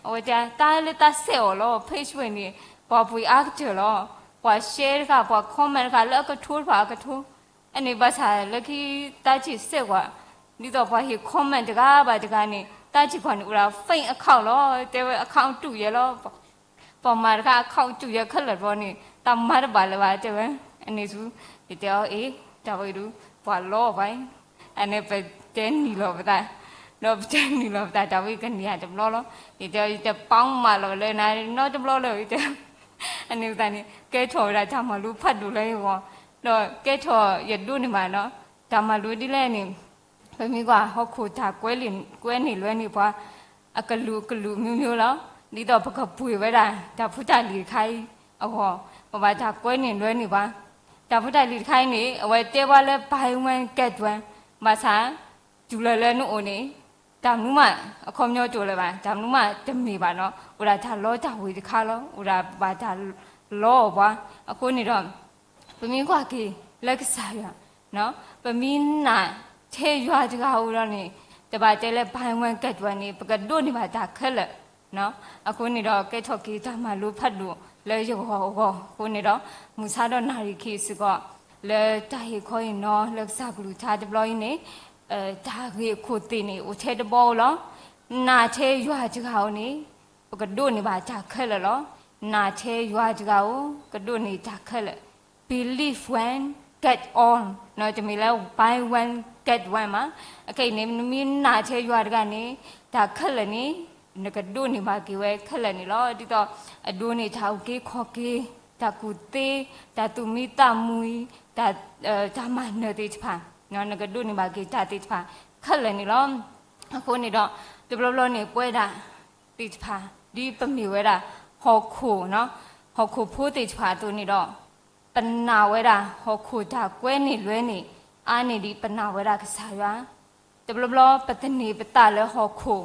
အဝဲတဲ တၢ်လၢတၢ်စဲးအီၤလီၤ page ဝဲန့ၣ်, ပှၤပှ့ၤအါကတၢၢ်လီၤ, ပှၤ share တခါ ပှၤ comment တခါ လၢအကထိတဖၣ်အကထိ, အန့ၣ်ဘၣ်ဆၣ်လၢခံတၢ်စံးစဲးကွၢ်, ဒ်သိးပှၤဟ့ၣ် comment တဂၤဘၣ်တဂၤန့ၣ် တၢ်စံးကွၢ်န့ၣ် အိၣ်ဒၣ် fake account လီၤ, တဲဝဲ account တူၢ်ယဲလီၤ ပှၤမၤတခါ account တူၢ်ယဲခဲလၢာ်တဘျီန့ၣ် တၢ်မၤတဘၣ်လၢၤဘၣ် တဲဝဲ, အန့ၣ်ဆူ ယတဲအီၤ အ့ တၢ်ဝဲအံၤဒုး ပှၤလီအီၣ်ပှၤအံၤ, အန့ၣ်ပတဲနံၤလီၤပသး, ဒီးပတဲနံၤလီၤပသး တၢ်ဝဲအံၤကန့ၢ်ယၤတဘျီလီၤ, ယတဲအီၤ ယတပာ်မးလီၤလၢနၤ နီတဘျီလၢၤ ယတဲ, အန့ၣ်ပသးန့ၣ် ကဲထီၣ်ဝဲဒၣ်တၢ်မၤလိဖးဒိၣ်လၢယဂီၢ်, ဒီးကဲထီၣ်ယဒိးန့ၢ်ဘၣ်နီၤ, တၢ်မၤလိဒ်လဲၣ်န့ၣ် ပမ့ၢ်ကွၢ်ဟီၣ်ခိၣ်တၢ်ကွဲန့ၢ်လွဲန့ၢ်ပှၤ အကလုာ်ကလုာ်မံၤမံၤလီၤ, ဒ်သိးပကပှ့ၤဝဲဒၣ် တၢ်ဖိတၢ်လံၤတခါအံၤအဂီၢ်, ပဘၣ်တၢ်ကွဲန့ၢ်လွဲန့ၢ်ပှၤ, တၢ်ဖိတၢ်လံၤတခါအံၤန့ၣ် အဝဲတဲပှၤလၢ buy one get one, ဘၣ်ဆၣ် တုၤလၢလၢနအိၣ်န့ၣ် တၢ်မနုၤမး အခီပညီတအိၣ်လၢၤဘၣ်, တၢ်မနုၤမးတမ့ၢ်ဘၣ်နီၤ, အိၣ်ဒၣ်တၢ်လီတၢ်ဝ့ၤတခါလီၤ, အိၣ်ဒၣ်ဘၣ်တၢ်လီအီၣ်ပှၤ, အဃိန့ၣ်ဒီး ပမ့ၢ်ကွၢ်က့ၤလၢကစၢ်ယွၤ, ပမ့ၢ်နာ်ထဲယွၤတဂၤဧိၤဒီးန့ၣ် တဘၣ်တဲလၢ buy one get one န့ၣ် ပကဒိးန့ၢ်ဘၣ်တၢ်ခဲလၢာ်, အဃိန့ၣ်ဒီး ကဲထီၣ်က့ၤတၢ်မၤလိဖးဒိၣ်လၢယဂီၢ်အဂီၢ်အဃိန့ၣ်ဒီး မုၢ်ဆါဒီးနၣ်ရံၣ်ခံစ့ၢ်ကီး လၢတၢ်ဟ့ၣ်ခီဟ့ၣ်နီၤလၢကစၢ်ကလုၢ်ကထါတဘျီအံၤန့ၣ်, တၢ်ဂ့ၢ်အခိၣ်သ့ၣ်န့ၣ် အိၣ်ထဲတဘီဧိၤလီၤ. နာ်ထဲယွၤတဂၤဧိၤန့ၣ်, ပကဒိးန့ၢ်ဘၣ်တၢ်ခဲလၢာ်လီၤ. နာ်ထဲယွၤတဂၤဧိၤ, ကဒိးန့ၢ်တၢ်ခဲလၢာ်. Believe one, get all, တမ့ၢ်လၢ buy one, get one မး. အခဲအံၤန့ၣ် နမ့ၢ်နာ်ထဲယွၤတဂၤန့ၣ်, တၢ်ခဲလၢာ်န့ၣ် နကဒိးန့ၢ်ဘၣ်က့ၤဝဲခဲလၢာ်န့ၣ်လီၤ. ဒ်သိးအဒိးန့ၢ်တၢ်အုၣ်က့ၤခီၣ်က့ၤ, တၢ်ကူၣ်သ့, တၢ်သူၣ်မံသးမုာ်အံၤ, တၢ်မၤနၢၤသ့ၣ်တဖၣ်, နကဒိးန့ၢ်ဘၣ်က့ၤတၢ်သ့ၣ်တဖၣ်ခဲလၢာ်န့ၣ်လီၤ. အဃိန့ၣ်ဒီး တဘျီဘျီန့ၣ် ပဝဲဒၣ်သ့ၣ်တဖၣ် ဒ်ပမ့ၢ်ဝဲဒၣ်ဟီၣ်ခိၣ်, ဟီၣ်ခိၣ်ဖိသ့ၣ်တဖၣ်အသိးန့ၣ်ဒီး, ပနာ်ဝဲဒၣ်ဟီၣ်ခိၣ်တၢ်ကွဲန့ၢ်လွဲန့ၣ်, အါန့ၢ်ဒံးပနာ်ဝဲဒၣ်ကစၢ်ယွၤ. တဘျီဘျီပသန့ၤပသးလၢဟီၣ်ခိၣ်,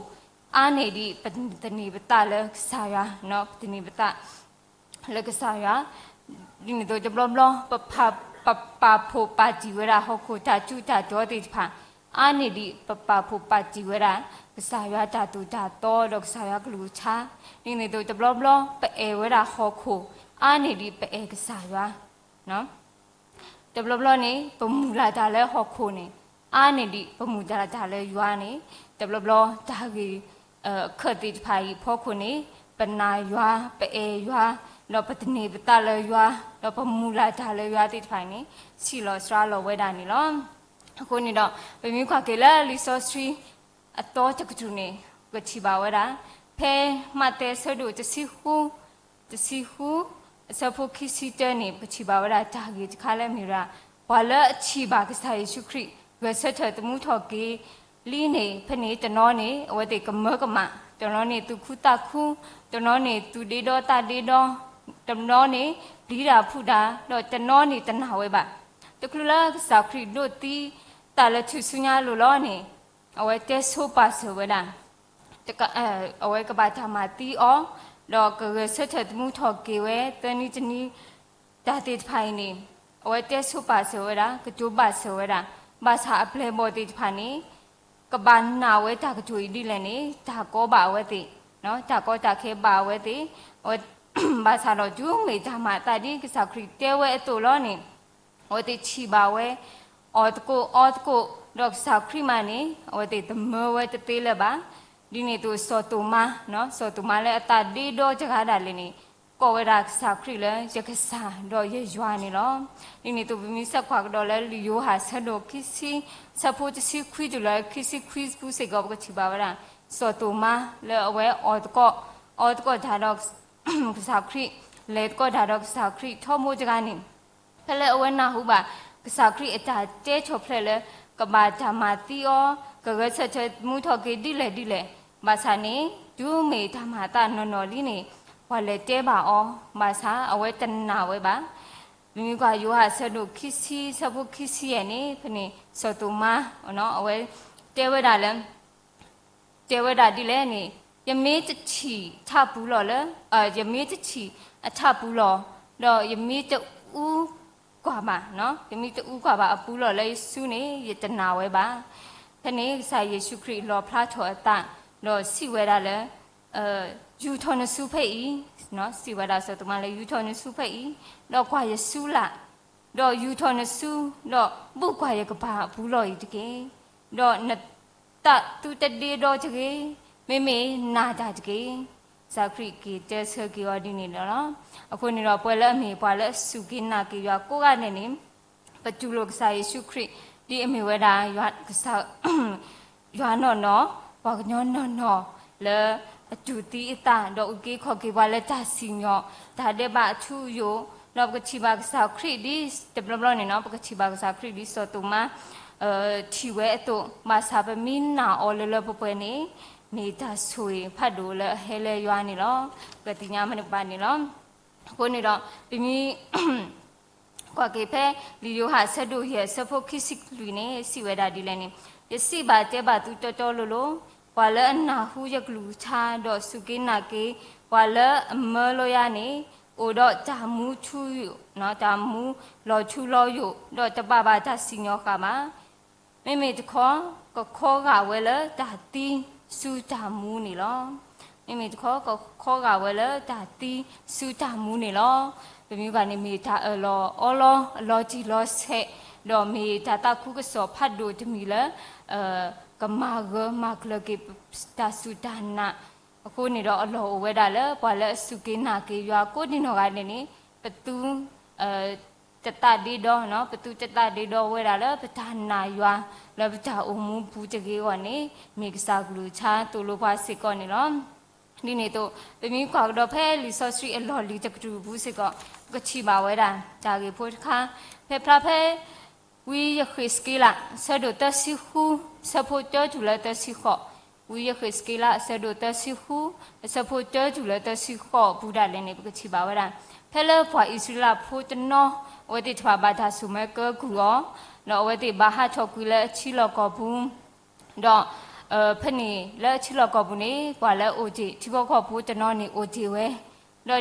အါန့ၢ်ဒံးပသန့ၤပသးလၢကစၢ်ယွၤ, ပသန့ၤပသးလၢကစၢ်ယွၤ. ဒ်န့ၣ်အသိးတဘျီဘျီ ပ, ပပာ်ဖှိၣ်ပာ်တံၢ်ဝဲဒၣ်ဟီၣ်ခိၣ်တၢ်ထူးတၢ်တီၤသ့ၣ်တဖၣ်, အါန့ၢ်ဒံးပပာ်ဖှိၣ်ပာ်တံၢ်ဝဲဒၣ် ကစၢ်ယွၤတၢ်သိၣ်တၢ်သီဒီးကစၢ်ယွၤကလုၢ်ကထါ. ဒ်န့ၣ်အသိးတဘျီဘျီ ပအဲၣ်ဝဲဒၣ်ဟီၣ်ခိၣ်, အါန့ၢ်ဒံးပအဲၣ်ကစၢ်ယွၤ. တဘျီဘျီန့ၣ် ပမုၢ်လၢ်တၢ်လၢဟီၣ်ခိၣ်န့ၣ်, အါန့ၢ်ဒံးပမုၢ်လၢ်တၢ်လၢယွၤန့ၣ်, တဘျီဘျီတၢ်ဂ့ၢ်အခၢၣ်သ့ၣ်တဖၣ်အံၤအဖီခိၣ်န့ၣ်, ပနာ်ယွၤ, ပအဲၣ်ယွၤ, ဒီးပသန့ၤပသးလၢယွၤ, ဒီးပမုၢ်လၢ်တၢ်လၢယွၤသ့ၣ်တဖၣ်အံၤန့ၣ် ဆံးလီၤစှၤလီၤဝဲဒၣ်န့ၣ်လီၤ. အဃိန့ၣ်ဒီး ပမ့ၢ်ကွၢ်က့ၤလၢလံာ်စီဆှံအသီတကတြူၢ်န့ၣ်, ပကထံၣ်ဘၣ်ဝဲဒၣ် ဖဲမးသဲအဆၢဒိၣ်တဆံဃု, တဆံဃု, အဆၢဖိခံဆံတၢန့ၣ် ပကထံၣ်ဘၣ်ဝဲဒၣ်တၢ်ဂ့ၢ်တခါလၢအမ့ၢ်ဝဲဒၣ်, ပှၤလၢအထံၣ်ဘၣ်ကစၢ်ယ့ၣ်ၡူးခရံာ် ဂဲၤဆၢထၢၣ်သမူထီၣ်က့ၤလံန့ၣ်, ဖဲန့ၣ်တနီၤန့ၣ် အဝဲသ့ၣ်ကမၢကမၣ်, တနီၤန့ၣ်သူၣ်ခုသးခု, တနီၤန့ၣ်သူၣ်ဒ့ဒီသးဒ့ဒီ, တနီၤန့ၣ်ပျံၤတၢ်ဖုးတၢ်, ဒီးတနီၤန့ၣ်တနာ်ဝဲဘၣ်. တချုးလၢကစၢ်ခရံာ်ဒိးသံသးလၢထူၣ်စုညါအလိၤလီၤန့ၣ်, အဝဲတဲဆိပာ်စၢၤဝဲဒၣ် အဝဲကဘၣ်တၢ်မၤသံအီၤ, ဒီးကဂဲၤဆၢထၢၣ်သမူထီၣ်က့ၤဝဲသၢနံၤတနံၤ, တၢ်သ့ၣ်တဖၣ်အံၤန့ၣ်, အဝဲတဲဆိပာ်စၢၤဝဲဒၣ်, ကတိၤဘၣ်စၢၤဝဲဒၣ်, ဘၣ်ဆၣ်အပျဲၢ်အဘီၣ်သ့ၣ်တဖၣ်န့ၣ်, ကဘၣ်နာ်ဝဲတၢ်ကတိၤအံၤဒ်လဲၣ်န့ၣ်, တၢ်ကီဘၣ်အဝဲသ့ၣ်, တၢ်ကီတၢ်ခဲဘၣ်အဝဲသ့ၣ်, အဝဲ, ဘၣ်ဆၣ်ဒီးတုၤမ့ၢ်တၢ်မၤအသးဒ်ကစၢ်ခရံာ်တဲဝဲအသိးလီၤန့ၣ်, အဝဲသ့ၣ်ထံၣ်ဘၣ်ဝဲ အီၣ်သကိးအီသကိး, ဒီးကစၢ်ခရံာ်မးန့ၣ် အဝဲသ့ၣ်သမၢဝဲတသ့လၢၤဘၣ်. ဒ်န့ၣ်အသိးစီၤသိၤမါ, စီၤသိၤမါလၢအသးဒ့ဒီတဂၤဒၣ်လဲာ်န့ၣ်, ကိးဝဲဒၣ်ကစၢ်ခရံာ်လၢယကစၢ်ဒီးယယွၤန့ၣ်လီၤ. ဒ်န့ၣ်အသိးပမ့ၢ်ဆဲးကွၢ်ကဒီးလၢလံာ်ယိၤဟၣ်ဆၢဒိၣ်ခံဆံ, ဆၢဖိတဆံခွံတုၤလၢခံဆံခွံပူၤစ့ၢ်ကီး ပကထံၣ်ဘၣ်ဝဲဒၣ် စီၤသိၤမါလၢအဝဲအီၣ်သကိး, အီသကိးတၢ်ဒီး ကစၢ်ခရံာ်, လဲၤသကိးတၢ်ဒီးကစၢ်ခရံာ်ထီဘိတဂၤန့ၣ်, ဖဲလၢအဝဲနၢ်ဟူဘၣ် ကစၢ်ခရံာ်အတၢ်တဲထီၣ်ဖျဲးလၢ ကဘၣ်တၢ်မၤသံအီၤ, ကဂဲၤဆၢထၢၣ်သမူထီၣ်က့ၤဒ်လဲၣ်ဒ်လဲၣ်, ဘၣ်ဆၣ်န့ၣ် တုၤမ့ၢ်တၢ်မၤအသးနီၢ်နီၢ်လံန့ၣ်, ပှၤလဲၤတဲဘၣ်အီၤ, ဘၣ်ဆၣ်အဝဲတနာ်ဝဲဘၣ်. ပမ့ၢ်ကွၢ်ယိၤဟၣ်ဆၢဒိၣ်ခံဆံ ဆၢဖိခံဆံယဲၢ်န့ၣ်, ဖဲန့ၣ်စီၤသိၤမါ အဝဲတဲဝဲဒၣ်လၢ တဲဝဲဒၣ်ဒ်လဲၣ်န့ၣ်, ယမ့ၢ်တထံၣ်ထးပူၤလီၢ်လၢ, ယမ့ၢ်တထံၣ်အထးပူၤလီၢ်, ဒီးယမ့ၢ်တအူကွၢ်ဘၣ်, ယမ့ၢ်တအူကွၢ်ဘၣ်အပူၤလီၢ်လၢယစုန့ၣ် ယတနာ်ဝဲဘၣ်. ဖဲန့ၣ်ကစၢ်ယ့ၣ်ၡူးခရံာ်လီၣ်ဖျါထီၣ်အသး, ဒီးစံးဝဲဒၣ်လၢ ယူာ်ထီၣ်နစုဖဲအံၤ, စံးဝဲဒၣ်စီၤသိၤမါလၢ ယူာ်ထီၣ်နစုဖဲအံၤ, ဒီးကွၢ်ယစုလၢ်, ဒီးယူာ်ထီၣ်နစု, ဒီးဘူၣ်ကွၢ်ယကပၤအပူၤလီၢ်အံၤတက့ၢ်. ဒီးနသးသုတဒ့ဒီတဂ့ၤ, မ့မ့ၢ်နာ်တၢ်တက့ၢ်. ကစၢ်ခရံာ်က့ၤတဲဆၢက့ၤအီၤဒ်န့ၣ်လီၤ. အဃိန့ၣ်ဒီး ပဝဲလၢအမ့ၢ်ပှၤလၢအစူၢ်က့ၤနာ်က့ၤယွၤကိးဂၤဒဲးန့ၣ်, ပတူၢ်လိာ်ကစၢ်ယ့ၣ်ၡူးခရံာ် ဒ်အမ့ၢ်ဝဲဒၣ် ယွၤနီၢ်နီၢ်, ပှၤကညီနီၢ်နီၢ်, လၢအတူၢ်သံအသး ဒီးအုၣ်က့ၤခီၣ်က့ၤပှၤလၢတၢ်စံၣ်ညီၣ်, တၢ်ဒဲးဘးအထူအယိာ်, ဒီးပကထံၣ်ဘၣ်ကစၢ်ခရံာ်ဒ်တဘျီဘျီန့ၣ်နီၤ, ပကထံၣ်ဘၣ်ကစၢ်ခရံာ်ဒ်စီၤသိၤမါ ထံၣ်ဝဲအသိး, ဘၣ်ဆၣ်ပမ့ၢ်နာ်အီၤလၢလၢပှဲၤပှဲၤန့ၣ်, မ့ၢ်တၢ်ဆိၣ်ဂ့ၤဖးဒိၣ်လၢအဟဲလၢယွၤန့ၣ်လီၤ. ပသ့ၣ်ညါမ့ၢ်တဘၣ်န့ၣ်လီၤ. အဃိန့ၣ်ဒီး ပမ့ၢ် ကွၢ်က့ၤဖဲ လံာ်ယိၤဟၣ်အဆၢဒိၣ်ယဲၢ်အဆၢဖိခံဆံလွံၢ်န့ၣ် စံးဝဲဒၣ်ဒ်လဲၣ်န့ၣ်, ယစံးဘၣ်တဲဘၣ်သုတီတီလိၤလိၤ, ပှၤလၢအနၢ်ဟူယကလုၢ်ကထါ ဒီးစူၢ်က့ၤနာ်က့ၤ ပှၤလၢအမၢလီယၤန့ၣ်, အိၣ်ဒီးတၢ်မူထူ, တၢ်မူလီၤထူလီၤယိာ်, ဒီးတဘၣ်ဘၣ်တၢ်စံၣ်ညီၣ်ဃာ်ဘၣ်. မ့မ့ၢ်တခီ ကခီဂာ်ဝဲလၢတၢ်သံဆူတၢ်မူန့ၣ်လီၤ. မ့မ့ၢ်တခီ ကခီဂာ်ဝဲလၢတၢ်သံဆူတၢ်မူန့ၣ်လီၤ. ပမ့ၢ်ကွၢ်န့ၣ် မ့ၢ်တၢ်အၢၣ်လီၤအီလီၤ အလီၤတံၢ်လီၤဆဲး, ဒီးမ့ၢ်တၢ်သးခုကစီၣ်ဖးဒိၣ်တမံၤလၢ ကမၤဂၢၤမၤကျၢၤက့ၤတၢ်စူၢ်တၢ်နာ်, အဃိန့ၣ်ဒီးအလီၢ်အိၣ်ဝဲဒၣ်လၢ ပှၤလၢအစူၢ်က့ၤနာ်က့ၤယွၤကိးဒံနီၢ်ဂၤဒဲးန့ၣ် ပသူ တသးဒ့ဒီ, ပသူတသးဒ့ဒီဝဲဒၣ်လၢပတၢ်နာ်ယွၤ လၢပတၢ်အိၣ်မူပူၤတဂ့ၤအဂီၢ်န့ၣ် မ့ၢ်ကစၢ်ကလုၢ်ကထါသိၣ်လိပှၤစ့ၢ်ကီးန့ၣ်လီၤ. ဒ်န့ၣ်အသိး ပမ့ၢ်ကွၢ်ကဒီးဖဲလံာ်စီဆှံအလီၢ်လံၤတကတြူၢ်ပူၤစ့ၢ်ကီး ပကထံၣ်ဘၣ်ဝဲဒၣ် တၢ်ဂ့ၢ်ဖိတခါ ဖဲဖျါဖဲ ဝံယဃ့းစက့လး အဆၢဒိၣ်သၢဆံဃု အဆၢဖိတၢတုၤလၢသၢဆံဃိး, ဝံယဃ့းစက့လး အဆၢဒိၣ်သၢဆံဃု အဆၢဖိတၢတုၤလၢသၢဆံဃိးပူၤဒၣ်လဲာ်န့ၣ် ပကထံၣ်ဘၣ်ဝဲဒၣ် ဖဲလၢပှၤအံၣ်စရ့လးဖိတနီၤ အဝဲသ့ၣ်တဖၣ်ဘၣ်တၢ်စိာ်မၢကၢကုၢ်အီၤ, ဒီးအဝဲသ့ၣ်ဘၣ်ဟးထီၣ်ကွံာ်လၢအထံလီၢ်ကီၢ်ပူၤ ဒီး ဖဲန့ၣ်လၢအထံလီၢ်ကီၢ်ပူၤန့ၣ် ပှၤလၢအအိၣ်တ့ၢ် ထံဖိကီၢ်ဖိတနီၤန့ၣ်အိၣ်တ့ၢ်ဝဲ,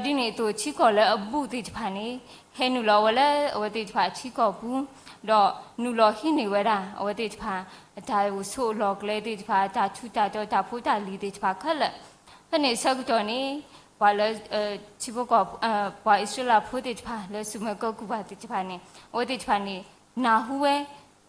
ဒီးဒ်န့ၣ်အသိး ထံကီၢ်လၢအဘူးသ့ၣ်တဖၣ်န့ၣ် ဟဲနုာ်လီၤဝဲလၢအဝဲသ့ၣ်တဖၣ်အထံကီၢ်ပူၤ, ဒီးနုာ်လီၤဟံးန့ၢ်ဝဲဒၣ် အဝဲသ့ၣ်တဖၣ် အတၢ်အိၣ်ဆိးအလီၢ်ကျဲသ့ၣ်တဖၣ် တၢ်ထူးတၢ်တီၤတၢ်ဖိတၢ်လံၤသ့ၣ်တဖၣ်ခဲလၢာ်, ဖဲန့ၣ်အဆၢကတီၢ်န့ၣ် ပှၤလၢ ထံဖိကီၢ် ပှၤအံၣ်စရ့လးဖိသ့ၣ်တဖၣ် လၢစိာ်မၢကၢကုၢ်ပှၤသ့ၣ်တဖၣ်န့ၣ် အဝဲသ့ၣ်တဖၣ်န့ၣ် နၢ်ဟူဝဲ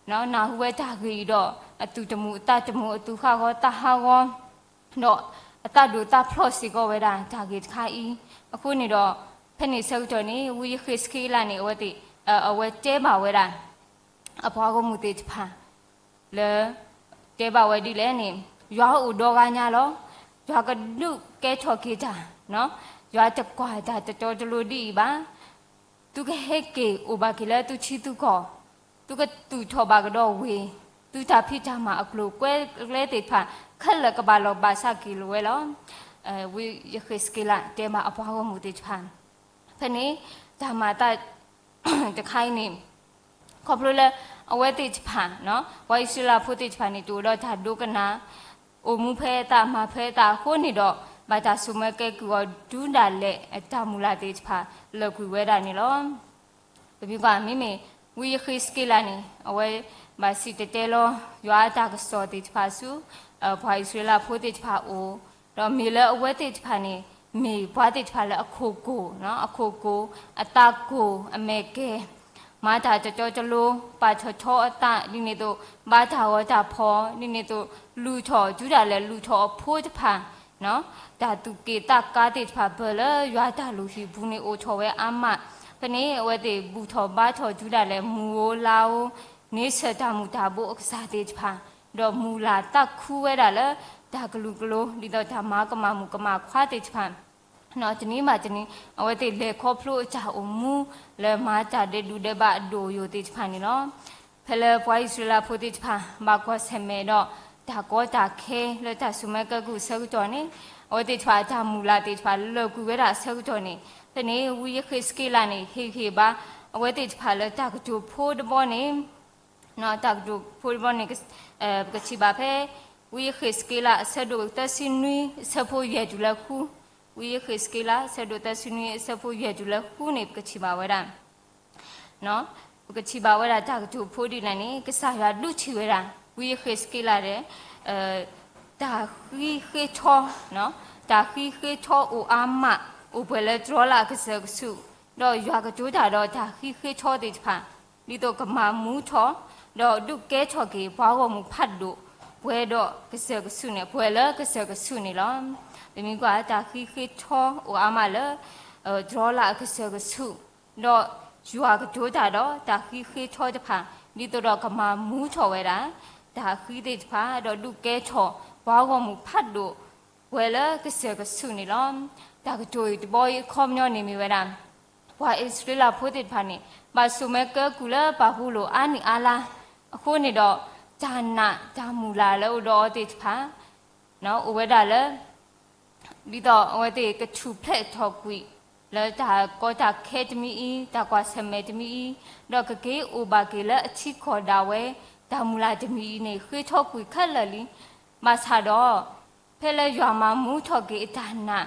နၢ်ဟူဝဲတၢ်ဂ့ၢ်အံၤဒီး အသူၣ်တမုာ်အသးတမုာ် အသူၣ်ဟးဂီၤသးဟးဂီၤ ဒီးအသးဒိၣ်သးဖျိးစ့ၢ်ကီးဝဲဒၣ်တၢ်ဂ့ၢ်တခါအံၤ, အဃိန့ၣ်ဒီး ဖဲန့ၣ်ဆၢကတီၢ်န့ၣ် ဝံယဃ့းစက့လးန့ၣ် အဝဲသ့ၣ် အဝဲတဲဘၣ်ဝဲဒၣ် အပှၤဂီၢ်မုၢ်သ့ၣ်တဖၣ် လၢ တဲဘၣ်ဝဲဒ်လဲၣ်န့ၣ် ယွၤအိၣ်ဒီးဂၤညါလီၤ. ယွၤကဒုးကဲထီၣ်က့ၤတၢ်, ယွၤတကွၢ်တၢ်တတီတလိၤဒ်အံၤဘၣ်. သုကဟဲက့ၤအိၣ်ဘၣ်က့ၤလၢသုထံသုကီၢ်, သုကသူၣ်ထီၣ်ဘၣ်ကဒီးဝ့ၢ်, သုတၢ်ဖံးတၢ်မၤအကျိၤအကျဲသ့ၣ်တဖၣ် ခဲလၢာ်ကဘၣ်လီၤဘၣ်ဆၣ်က့ၤလီၤဝဲလီၤ. ဝံယဃ့းစက့လးတဲဘၣ်အပှၤဂီၢ်မုၢ်သ့ၣ်တဖၣ် ဖဲန့ၣ် တၢ်မၤအသး တခါအံၤန့ၣ် ခီဖျိလၢ အဝဲသ့ၣ်တဖၣ် ပှၤအံၣ်စရ့လးဖိသ့ၣ်တဖၣ်န့ၣ် တအိၣ်ဒီးတၢ်ဒိကနၣ်, အိၣ်မူဖဲအသးမၤဖဲအသးအဃိန့ၣ်ဒီး ဘၣ်တၢ်စိာ်မၢကဲကုၢ်အီၤ တုၤဒၣ်လဲာ်အတၢ်မုၢ်လၢ်သ့ၣ်တဖၣ် လၢာ်ကွံာ်ဝဲဒၣ်န့ၣ်လီၤ. ပမ့ၢ်ကွၢ် မ့မ့ၢ် ဝံယဃ့းစက့လးန့ၣ် အဝဲဘၣ်စံၣ်တဲၤတဲလီၤ ယွၤအတၢ်ကစီၣ်သ့ၣ်တဖၣ်ဆူ ပှၤအံၣ်စရ့လးဖိသ့ၣ်တဖၣ်အအိၣ်, ဒီးမ့ၢ်လၢအဝဲသ့ၣ်တဖၣ်န့ၣ် မ့ၢ်ပှၤသ့ၣ်တဖၣ်လၢအခိၣ်ကိၢ်, အခိၣ်ကိၢ်, အသးကိၢ်, အမဲာ်ကဲၤ, မၤတၢ်တတီတလိၤ, ပာ်ထီၣ်ထီအသး, ဒ်န့ၣ်အသိး ဘါတၢ်ဂီၤတၢ်ဖီၣ်, ဒ်န့ၣ်အသိး လုၢ်ထီၣ် တုၤဒၣ်လဲာ်လုၢ်ထီၣ်အဖိတဖၣ် တၢ်သူၣ်က့ၣ်သးကါသ့ၣ်တဖၣ် ပၢၢ်လၢယွၤတၢ်လုၢ်ဟံၣ်ပူၤန့ၣ် အိၣ်ထီၣ်ဝဲအါမး, ဖဲန့ၣ် အဝဲသ့ၣ်ဘူၣ်ထီၣ်ဘါထီၣ် တုၤဒၣ်လဲာ်မုၢ်ဧိၤလါဧိၤ, န့ဆၢၣ်တၢ်မုၢ်တၢ်ဘိအကစၢ်သ့ၣ်တဖၣ်, ဒီးမုၢ်လၢ်သးခုဝဲဒၣ်လၢ တၢ်ကလုာ်ကလိၤ ဒ်သိးတၢ်မၤကမၣ်မုၣ်ကမၣ်ခွါသ့ၣ်တဖၣ် တနံၤဘၣ်တနံၤ အဝဲသ့ၣ်လဲၤခီဖျိအတၢ်အိၣ်မူ လၢမၤတၢ်ဒဲးဒူၣ်ဒဲးဘးအဒိၣ်အယိာ်သ့ၣ်တဖၣ်န့ၣ်လီၤ. ဖဲလၢပှၤအံၣ်စရ့လးဖိသ့ၣ်တဖၣ် ဘၣ်ကွၢ်ဆၢၣ်မဲာ်ဒီး တၢ်ကီတၢ်ခဲလၢတၢ်စိာ်မၢကဲကုၢ်အဆၢကတီၢ်န့ၣ် အဝဲသ့ၣ်တဖၣ်အတၢ်မုၢ်လၢ်သ့ၣ်တဖၣ်လၢာ်ကွံာ်ဝဲဒၣ်အဆၢကတီၢ်န့ၣ် ဖဲန့ၣ် ဝံယဃ့းစက့လးန့ၣ် ဟ့ၣ်ဂံၢ်ဟ့ၣ်ဘါ အဝဲသ့ၣ်တဖၣ်လၢတၢ်ကတိၤဖိတဘီန့ၣ် တၢ်ကတိၤဖိတဘီန့ၣ် ပကထံၣ်ဘၣ်ဖဲ ဝံယဃ့းစက့လး အဆၢဒိၣ်သၢဆံနွံ အဆၢဖိယဲၢ်တုၤလၢဃု, ဝံယဃ့းစက့လး အဆၢဒိၣ်သၢဆံနွံ အဆၢဖိယဲၢ်တုၤလၢဃုန့ၣ် ပကထံၣ်ဘၣ်ဝဲဒၣ် ပကထံၣ်ဘၣ်ဝဲဒၣ်တၢ်ကတိၤဖိဒ်လဲၣ်န့ၣ် ကစၢ်ယွၤဒုးထံၣ်ဝဲဒၣ် ဝံယဃ့းစက့လးဒီး တၢ်ဃံဃ့ထီ, တၢ်ဃံဃ့ထီအိၣ်အါမး, အိၣ်ပှဲၤလၢတြီလၢအကစၢၢ်ကဆူး, ဒီးယွၤကတိၤတၢ်ဒီးတၢ်ဃံဃ့ထီသ့ၣ်တဖၣ် ဒ်သိးကမၤမူထီၣ်, ဒီးဒုးကဲထီၣ်က့ၤပှၤဂီၢ်မုၢ်ဖးဒိၣ် ပှဲၤဒီးကစၢၢ်ကဆူးန့ၣ် ပှဲၤလၢကစၢၢ်ကဆူးန့ၣ်လီၤ. ပမ့ၢ်ကွၢ်တၢ်ဃံဃ့ထီအိၣ်အါမးလၢ တြီလၢအကစၢၢ်ကဆူး, ဒီးယွၤကတိၤတၢ်ဒီးတၢ်ဃံဃ့ထီတဖၣ် ဒ်သိးဒီးကမၤမူထီၣ်ဝဲဒၣ် တၢ်ဃံသ့ၣ်တဖၣ် ဒီးဒုးကဲထီၣ်ပှၤဂီၢ်မုၢ်ဖးဒိၣ် ပှဲၤလၢကစၢၢ်ကဆူးန့ၣ်လီၤ. တၢ်ကတိၤအံၤတဘီအံၤအခီပညီန့ၣ်မ့ၢ်ဝဲဒၣ် ပှၤအံၣ်စရ့လးဖိသ့ၣ်တဖၣ်န့ၣ် ဘၣ်စိာ်မၢကၢကုၢ်လၢပၢ်ပူၤလိာ်အါနံၣ်အါလါ, အဃိန့ၣ်ဒီး တၢ်နာ်တၢ်မုၢ်လၢ်လၢအိၣ်ဒီးအီၤသ့ၣ်တဖၣ် အိၣ်ဝဲဒၣ်လၢ ဒ်သိးအဝဲသ့ၣ်ကထူၣ်ဖျဲးထီၣ်ကွံာ် လၢတၢ်ကီတၢ်ခဲတမံၤအံၤ တၢ်ကွၢ်ဆၢၣ်မဲာ်တမံၤအံၤ, ဒီးကက့ၤအိၣ်ဘၣ်က့ၤလၢအထံကီၢ်ဒၣ်ဝဲ တၢ်မုၢ်လၢ်တမံၤအံၤန့ၣ် ဃ့ထီၣ်ကွံာ်ခဲလၢာ်လံ. ဘၣ်ဆၣ်ဒီး ဖဲလၢယွၤမၤမူထီၣ်က့ၤအတၢ်နာ်,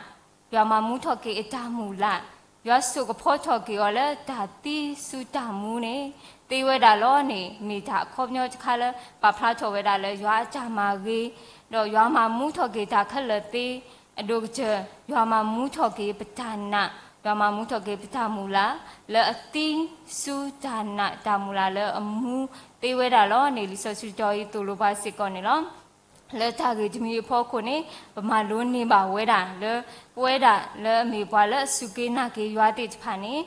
ယွၤမၤမူထီၣ်က့ၤအတၢ်မုၢ်လၢ်, ယွၤစိာ်ကဖီထီၣ်က့ၤအီၤလၢတၢ်သံဆူတၢ်မူန့ၣ် သ့ဝဲဒၣ်လီၤန့ၣ် မ့ၢ်တၢ်အခီပညီတခါလၢ ပာ်ဖျါထီၣ်ဝဲဒၣ်လၢယွၤအတၢ်မၤဂ့ၤ, ဒီးယွၤမၤမူထီၣ်က့ၤတၢ်ခဲလၢာ်သ့, အဒိၣ်ကတၢၢ် ယွၤမၤမူထီၣ်က့ၤပတၢ်နာ် ဒွးမၤမူထီၣ်က့ၤပတၢ်မုၢ်လၢ် လၢအသံဆူတၢ်နာ်တၢ်မုၢ်လၢ်လၢအမူသ့ဝဲဒၣ်လီၤန့ၣ် လံာ်စီဆှံကတီၢ်အံၤသိၣ်လိပှၤစ့ၢ်ကီးန့ၣ်လီၤ. လၢတၢ်ဂ့ၢ်တမံၤအဖီခိၣ်န့ၣ် ပမၤလိန့ၢ်ဘၣ်ဝဲဒၣ်လၢ ပဝဲဒၣ်လၢအမ့ၢ်ပှၤလၢအစူၢ်က့ၤနာ်က့ၤယွၤသ့ၣ်တဖၣ်န့ၣ်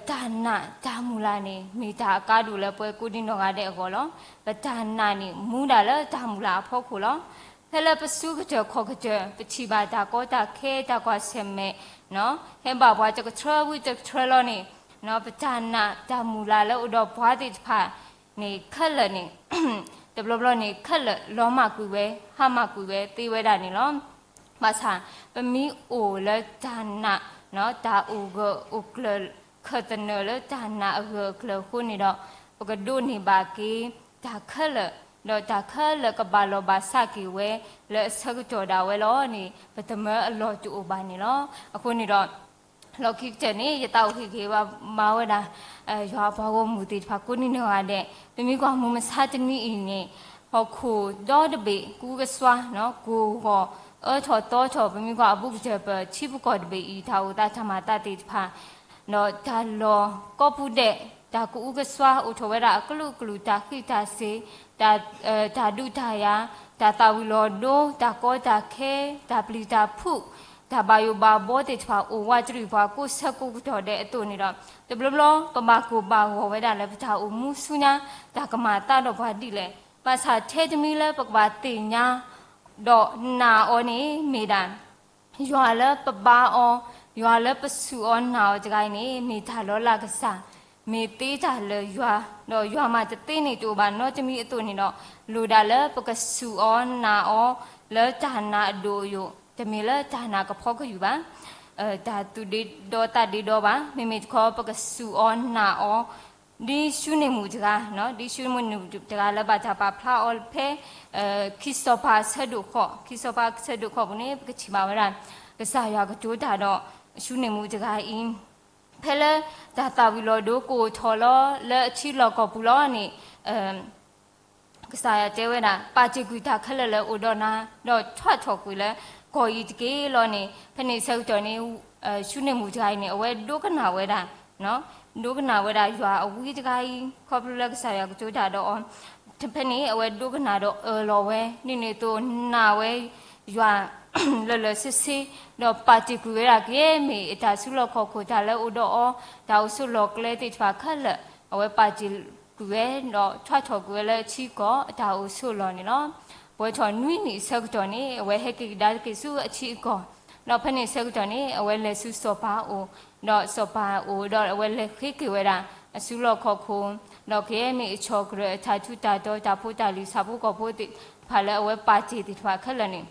တၢ်နာ်တၢ်မုၢ်လၢ်န့ၣ် မ့ၢ်တၢ်အကါဒိၣ်လၢပဝဲကိးဒံနီၢ်ဂၤဒဲးအဂီၢ်လီၤ. ပတၢ်နာ်န့ၣ် မူဒၣ်လၢတၢ်မုၢ်လၢ်အဖီခိၣ်လီၤ. ဖဲလၢပစုကတၢၢ်ခီၣ်ကတၢၢ် ပထံၣ်ဘၣ်တၢ်ကီတၢ်ခဲ တၢ်ကွၢ်ဆၢၣ်မဲာ် ဟဲဘၣ်ပှၤတကထြၢဝံၤတကထြၢလီၤန့ၣ် ပတၢ်နာ်တၢ်မုၢ်လၢ်လၢအိၣ်ဒီးပှၤသ့ၣ်တဖၣ်န့ၣ် ခဲလၢာ်န့ၣ် တဘျီဘျီန့ၣ် ခဲလၢာ်လီၤမၢ်ကွံာ်ဝဲ ဟါမၢ်ကွံာ်ဝဲသ့ဝဲဒၣ်န့ၣ်လီၤ. ဘၣ်ဆၣ် ပမ့ၢ်အိၣ်လၢတၢ်နာ် တၢ်အိၣ်ဂၢၢ်အိၣ်ကျၢၤ ခၢၣ်သနၢၣ်လၢတၢ်နာ်အဂၢၢ်အကျၢၤအဃိန့ၣ်ဒီး ပကဒိးန့ၢ်ဘၣ်က့ၤတၢ်ခဲလၢာ် ဒီးတၢ်ခဲလၢာ်ကဘၣ်လီၢ်ဘၣ်စးက့ၤဝဲ လၢအဆၢကတီၢ်ဒၣ်ဝဲလီၤန့ၣ် ပသမၢအလီၢ်တအိၣ်ဘၣ်န့ၣ်လီၤ. အဃိန့ၣ်ဒီး လီၢ်ခံကတၢၢ်န့ၣ် ယသးအိၣ်ဟ့ၣ်ဂ့ၤဘၣ်ဝဲဒၣ် ယွၤအပှၤဂီၢ်မုၢ်သ့ၣ်တဖၣ်ကိးဒံနီၢ်ဂၤဒဲး ပမ့ၢ်ကွၢ်မုၢ်မဆါတနံၤအံၤန့ၣ် ဟီၣ်ခိၣ်ဒီတဘ့ၣ် ကအူကစွါ ကိၢ်ဂီၤ အၢထီၣ်သီထီၣ် ပမ့ၢ်ကွၢ်အဘူးကတၢၢ် ပထံပကီၢ်တဘ့ၣ်အံၤ တၢ်အိၣ်သးတၢ်မၤသးသ့ၣ်တဖၣ် ဒီးတၢ်လီၢ်ကိးပူၤဒဲး တၢ်ကအူကစွါအိၣ်ထီၣ်ဝဲဒၣ်အကလုာ်ကလုာ် တၢ်ဃံးတၢ်စ့ၤ တၢ်ဒုးတၢ်ယၤ တၢ်သၣ်ဝံၤလီၤဒိ တၢ်ကီတၢ်ခဲ တၢ်ပျံၤတၢ်ဖုး တၢ်ဘၣ်ယိၣ်ဘၣ်ဘီသ့ၣ်တဖၣ် အိၣ်ဝးတရံးပှၤကိးဆၢကိးကတီၢ်ဒဲးအသိးန့ၣ်ဒီး တဘျီဘျီပဘၣ်ကိၢ်ဘၣ်ဂီၤဝဲဒၣ်လၢပတၢ်အိၣ်မူဆူညါ တၢ်ကမၤသးဒီးပှၤဒ်လဲၣ်. ဘၣ်ဆၣ်ထဲတမံၤလၢပကဘၣ်သ့ၣ်ညါ ဒီးနာ်အီၤန့ၣ်မ့ၢ်ဒၣ် ယွၤလၢပဘါအီၤ ယွၤလၢပစူၢ်အီၤနာ်အီၤတဂၤအံၤန့ၣ် မ့ၢ်တၢ်လီၤလးကစၢ် မ့ၢ်သ့တၢ်လၢယွၤ ဒီးယွၤမၤတသ့န့ၣ်တအိၣ်ဘၣ်နီတမံၤအသိးန့ၣ်ဒီး လိၣ်ဒၣ်လၢပကစူၢ်အီၤနာ်အီၤ လၢတၢ်နာ်အဒိၣ်အယိာ် တမ့ၢ်လၢတၢ်နာ်ကဖီကယုၢ်ဘၣ် တၢ်သူၣ်ဒ့ဒီသးဒ့ဒီဘၣ် မ့မ့ၢ်တခီ ပကစူၢ်အီၤနာ်အီၤ ဒ်ၡူန့ၣ်မူတဂၤ ဒ်ၡူန့ၣ်မူတဂၤလၢဘၣ်တၢ်ပာ်ဖျါအီၤဖဲ ခံစီၤပၤအဆၢဒိၣ်ဃိး ခံစီၤပၤအဆၢဒိၣ်ဃိးပူၤန့ၣ် ပကထံၣ်ဘၣ်ဝဲဒၣ် ကစၢ်ယွၤကတိၤတၢ်ဒီး ၡူန့ၣ်မူတဂၤအံၤ ဖဲလၢတၢ်သၣ်ဝံၤလီၤဒိကိၢ်ထီၣ်လီၤ လၢအထံလီၢ်ကီၢ်ပူၤလီၤန့ၣ် ကစၢ်ယွၤတဲဝဲဒၣ် ပာ်တ့ၢ်ကွံာ်တၢ်ခဲလၢာ်လၢအိၣ်ဒီးနၤ ဒီးထွဲထီၣ်ကွံာ်လၢကီၢ်အံၤတက့ၢ်လီၤန့ၣ် ဖဲန့ၣ်ဆၢကတီၢ်န့ၣ် ၡူန့ၣ်မူတဂၤအံၤန့ၣ် အဝဲဒိကနၣ်ဝဲဒၣ် ဒိကနၣ်ဝဲဒၣ်ယွၤအဝံတဂၤအံၤ ခီဖျိလၢကစၢ်ယွၤကတိၤတၢ်ဒီးအီၤ ဖဲန့ၣ် အဝဲဒိကနၣ်ဒီးအၢၣ်လီၤဝဲ ဒ်န့ၣ်အသိးနာ်ဝဲယွၤ လၢာ်လၢာ်ဆ့ဆ့ ဒီးပာ်တ့ၢ်ကွံာ်ဝဲဒၣ်ကယဲၢ်မ့ၢ်တၢ်စုလီၢ်ခီၣ်ခိၣ် တၢ်လၢအိၣ်ဒီးအီၤ တၢ်အိၣ်ဆိးလီၢ်ကျဲသ့ၣ်တဖၣ်ခဲလၢာ် အဝဲပာ်တ့ၢ်ကွံာ်ဝဲ ဒီးထွဲထီၣ်ကွံာ်ဝဲလၢအထံအကီၢ် အတၢ်အိၣ်ဆိးလီၢ်န့ၣ်လီၤ. ပှဲၤထီၣ်နွံနံၣ်အဆၢကတီၢ်န့ၣ် အဝဲဟဲက့ၤကဒါက့ၤဆူအထံအကီၢ် ဒီးဖဲန့ၣ်အဆၢကတီၢ်န့ၣ် အဝဲလဲၤဆူစီၤပၤအအိၣ် ဒီးစီၤပၤအအိၣ်ဒီးအဝဲလဲၤဃ့က့ၤဝဲဒၣ် အစုလီၢ်ခီၣ်ခိၣ် ဒီးကယဲၢ်မ့ၢ်အဆီၣ်ကြၢးအတၢ်ထူးတၢ်တီၤ တၢ်ဖိတၢ်လံၤ ဆၣ်ဖိကီၢ်ဖိသ့ၣ်တဖၣ်လၢအဝဲပာ်တ့ၢ်သ့ၣ်တဖၣ်ခဲလၢာ်န့ၣ်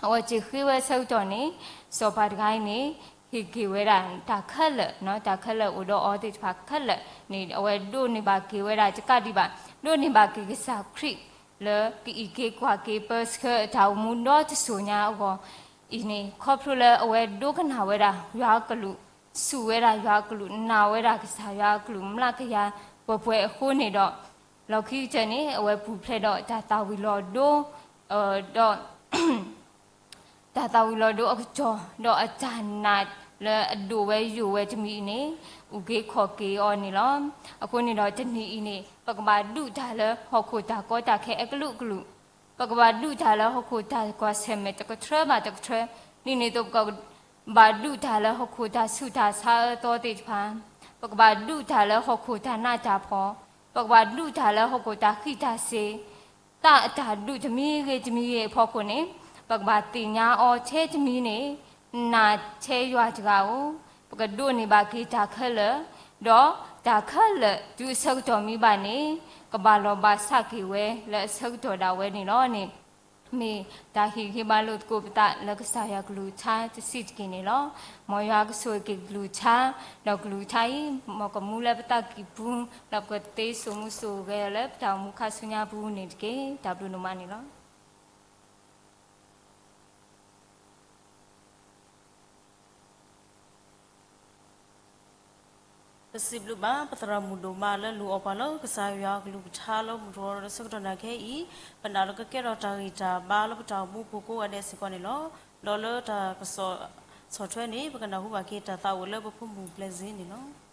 အဝဲစ့ၢ်ဃ့ဝဲဆၢကတီၢ်န့ၣ် စီၤပၤတဂၤအံၤန့ၣ် ဟ့ၣ်က့ၤဝဲဒၣ်တၢ်ခဲလၢာ် တၢ်ခဲလၢာ်အိၣ်ဒီးအီၤသ့ၣ်တဖၣ်ခဲလၢာ်န့ၣ် အဝဲဒိးန့ၢ်ဘၣ်က့ၤဝဲဒၣ်တကးဒံးဘၣ် ဒိးန့ၢ်ဘၣ်က့ၤကစၢ်ခရံာ် လၢကအံးက့ၤကွၢ်က့ၤပၢဆှၢအတၢ်အိၣ်မူဒီတစိၤညါအဂီၢ်အံၤန့ၣ် ခီဖျိလၢအဝဲဒိကနၣ်ဝဲဒၣ် ယွၤအကလုၢ် စူၢ်ဝဲဒၣ်ယွၤအကလုၢ် နာ်ဝဲဒၣ်ကစၢ်ယွၤအကလုၢ် မျးကယၤပှဲၤပှဲၤအဃိန့ၣ်ဒီး လီၢ်ခံကတၢၢ်န့ၣ် အဝဲပူၤဖျဲးဒီးတၢ်သၣ်ဝံၤလီၤဒိ ဒီး တၢ်သၣ်ဝံၤလီၤဒိအကတီၢ် ဒီးအတၢ်နာ်လၢအဒိၣ်ဝဲယိာ်ဝဲတမံၤအံၤန့ၣ် အုၣ်က့ၤခီၣ်က့ၤအီၤန့ၣ်လီၤ. အဃိန့ၣ်ဒီးတနံၤအံၤန့ၣ် ပကဘၣ်ဒုးတၢ်လၢဟီၣ်ခိၣ်တၢ်ကီတၢ်ခဲအကလုာ်ကလုာ်, ပကဘၣ်ဒုးတၢ်လၢဟီၣ်ခိၣ်တၢ်ကွၢ်ဆၢၣ်မဲာ်တကထြၢဘၣ်တကထြၢ, ဒ်န့ၣ်အသိးပကဘၣ်ဒုးတၢ်လၢဟီၣ်ခိၣ်တၢ်ဆူးတၢ်ဆါအၢသီသ့ၣ်တဖၣ်, ပကဘၣ်ဒုးတၢ်လၢဟီၣ်ခိၣ်တၢ်နးတၢ်ဖှီၣ်, ပကဘၣ်ဒုးတၢ်လၢဟီၣ်ခိၣ်တၢ်ဃံးတၢ်စ့ၤ တၢ်အတၢ်ဒုးတမံၤဂ့ၤတမံၤဂ့ၤအဖီခိၣ်န့ၣ်, ပကဘၣ်သ့ၣ်ညါအီၤထဲတမံၤန့ၣ်, နာ်ထဲယွၤတဂၤဧိၤ, ပကဒိးန့ၢ်ဘၣ်က့ၤတၢ်ခဲလၢာ်, ဒီးတၢ်ခဲလၢာ်တုၤအဆၢကတီၢ်မံၤဘၣ်န့ၣ်, ကဘၣ်လီၤဘၣ်စးက့ၤဝဲလၢအဆၢကတီၢ်ဒၣ်ဝဲန့ၣ်လီၤန့ၣ်, မ့ၢ်တၢ်ဟ့ၣ်ဂံၢ်ဟ့ၣ်ဘါလိာ်သကိးပသးလၢကစၢ်ယွၤကလုၢ်ကထါတဆံးတက့ၢ်န့ၣ်လီၤ. မ်ယွၤကဆိၣ်ဂ့ၤက့ၤကလုၢ်ကထါ, ဒီးကလုၢ်ကထါအံၤ မ်ကမူလၢပသးကံၢ်ပူၤ, ဒီးပကသ့စိာ်မူစိာ်ဂဲၤလၢပတၢ်အိၣ်မူခါဆူညါပူၤန့ၣ်တက့ၢ်. တၢ်ဘျုးဒိၣ်မးန့ၣ်လီၤ. ပစံးဘျုးဘၣ်ပသရၣ်မုၣ်ဒိၣ်မးလၢလူၤအီၣ်ပှၤလၢ ကစၢ်ယွၤကလုၢ်ကထါလၢမုၢ်တြီၤလၢဆၢကတီၢ်နၢ်ခဲအံၤ, ပနာ်လၢကကဲထီၣ်တၢ်ဂံၢ်တၢ်ဘါလၢပတၢ်အိၣ်မူပူၤကိးဂၤဒဲးစ့ၢ်ကီးန့ၣ်လီၤ. ဒီးလၢတၢ်ကစီၣ် ဆီၣ်ထွဲန့ၣ် ပကနၢ်ဟူဘၣ်က့ၤတၢ်သးအိၣ်လၢပဖိမုၣ်ပျဲၢ်စ့န့ၣ်လီၤ.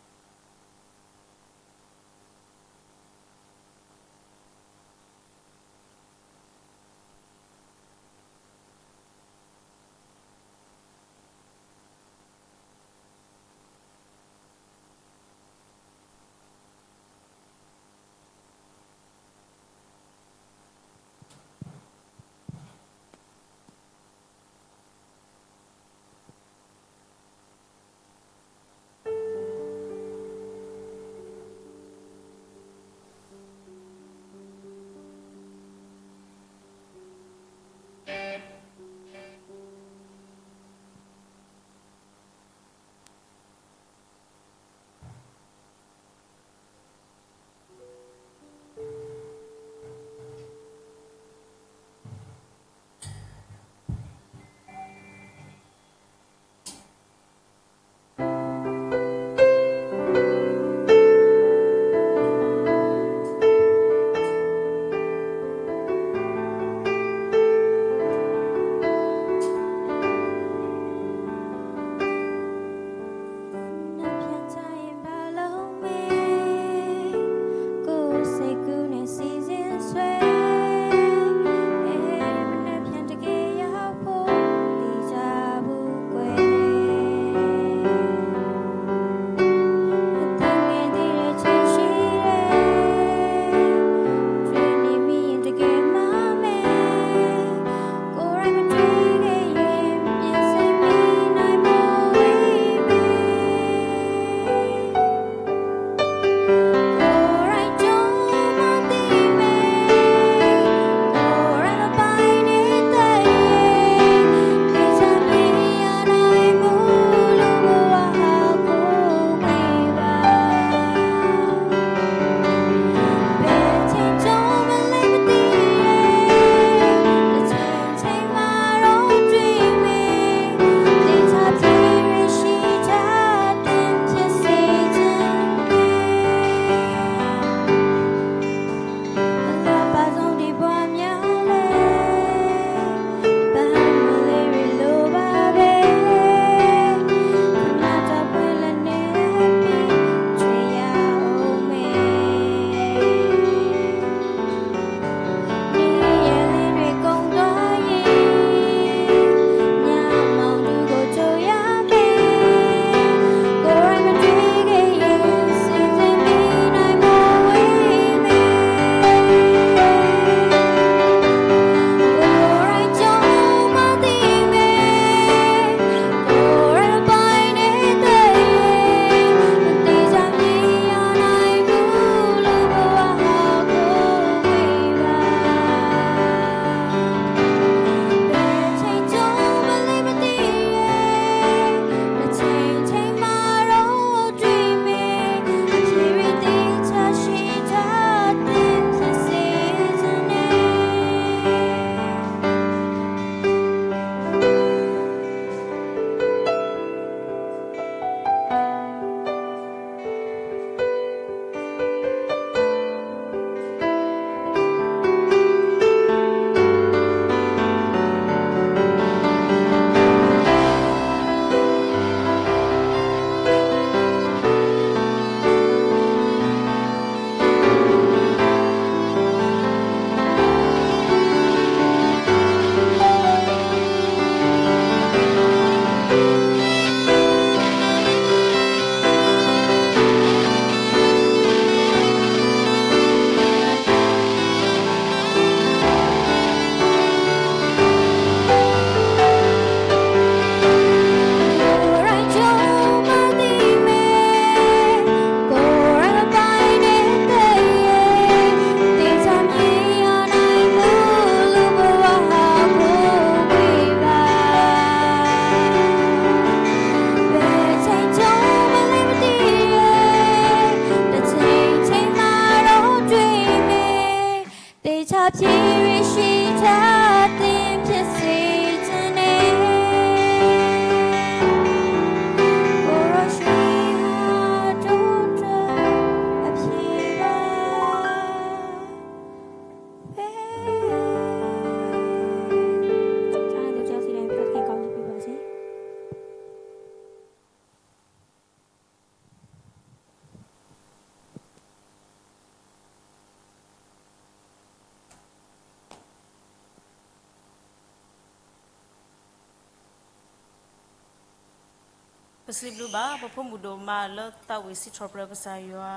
ပစံးဘျုးဘၣ် ပဖိမုၣ်ဒိၣ်မးလၢသးဝံၣ်စံးထီၣ်ပတြၢၤကစၢ်ယွၤ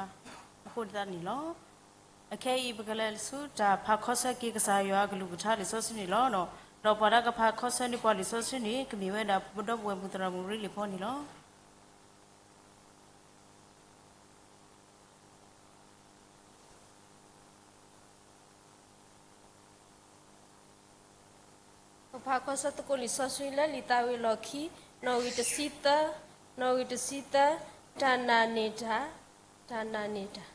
အဃိသတးန့ၣ်လီၤ. အခဲအံၤ ပကလဲၤဆူတၢ်ဖးခီဆၢက့ၤကစၢ်ယွၤအကလုၢ်ကထါလံာ်စီဆှံန့ၣ်လီၤ. ဒီးပှၤလၢကဖးခီဆၢန့ၢ်ပှၤလံာ်စီဆှံန့ၣ် ကမ့ၢ်ဝဲဒၣ်ပဒီပုၢ်ဝဲၢ်မုၣ်သရၣ်မုၣ်ရ့လံၣ်ဖီန့ၣ်လီၤ. ပဖးခီဆၢသကိးလံာ်စီဆှံလၢလံာ်သးဝံၣ်အလီၢ်ခံ, နီၣ်ဂံၢ်တဆံသၢ, နီၣ်ဂံၢ်တဆံသၢ, တၢ်နာ်န့ၢ်တၢ်, တၢ်နာ်န့ၢ်တၢ်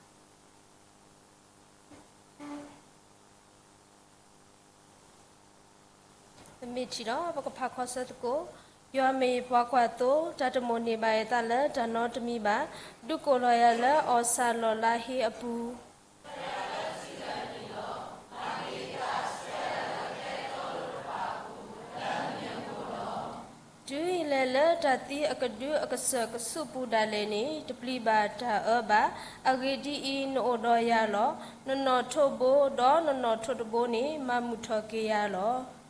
ပမ့ၢ်ထံၣ်ဒီး ပကဖးခီဆၢသကိး, ယွၤမ့ၢ်ယပှၤကွၢ်သိ, တၢ်တမိၣ်န့ၢ်ဘၣ်ယသးလၢတၢ်နီတမံၤဘၣ်, ဒုးကိးလီၤယၤလၢအီၣ်ဆၣ်လီၢ်လါဟ့အပူၤ တုၤယလဲၤလၢတၢ်သံအကဒုအကစၢၢ်ကဆူးပူၤဒၣ်လဲာ်န့ၣ် တပျံၤဘၣ်တၢ်အၢဘၣ်. အဂ့ၢ်ဒ်အံၤ, နအိၣ်ဒီးယၤလီၤ. နနီၣ်ထိးဘိ, ဒီးနနီၣ်ထိးတဘိန့ၣ် မၤမုာ်ထီၣ်က့ၤယၤလီၤ.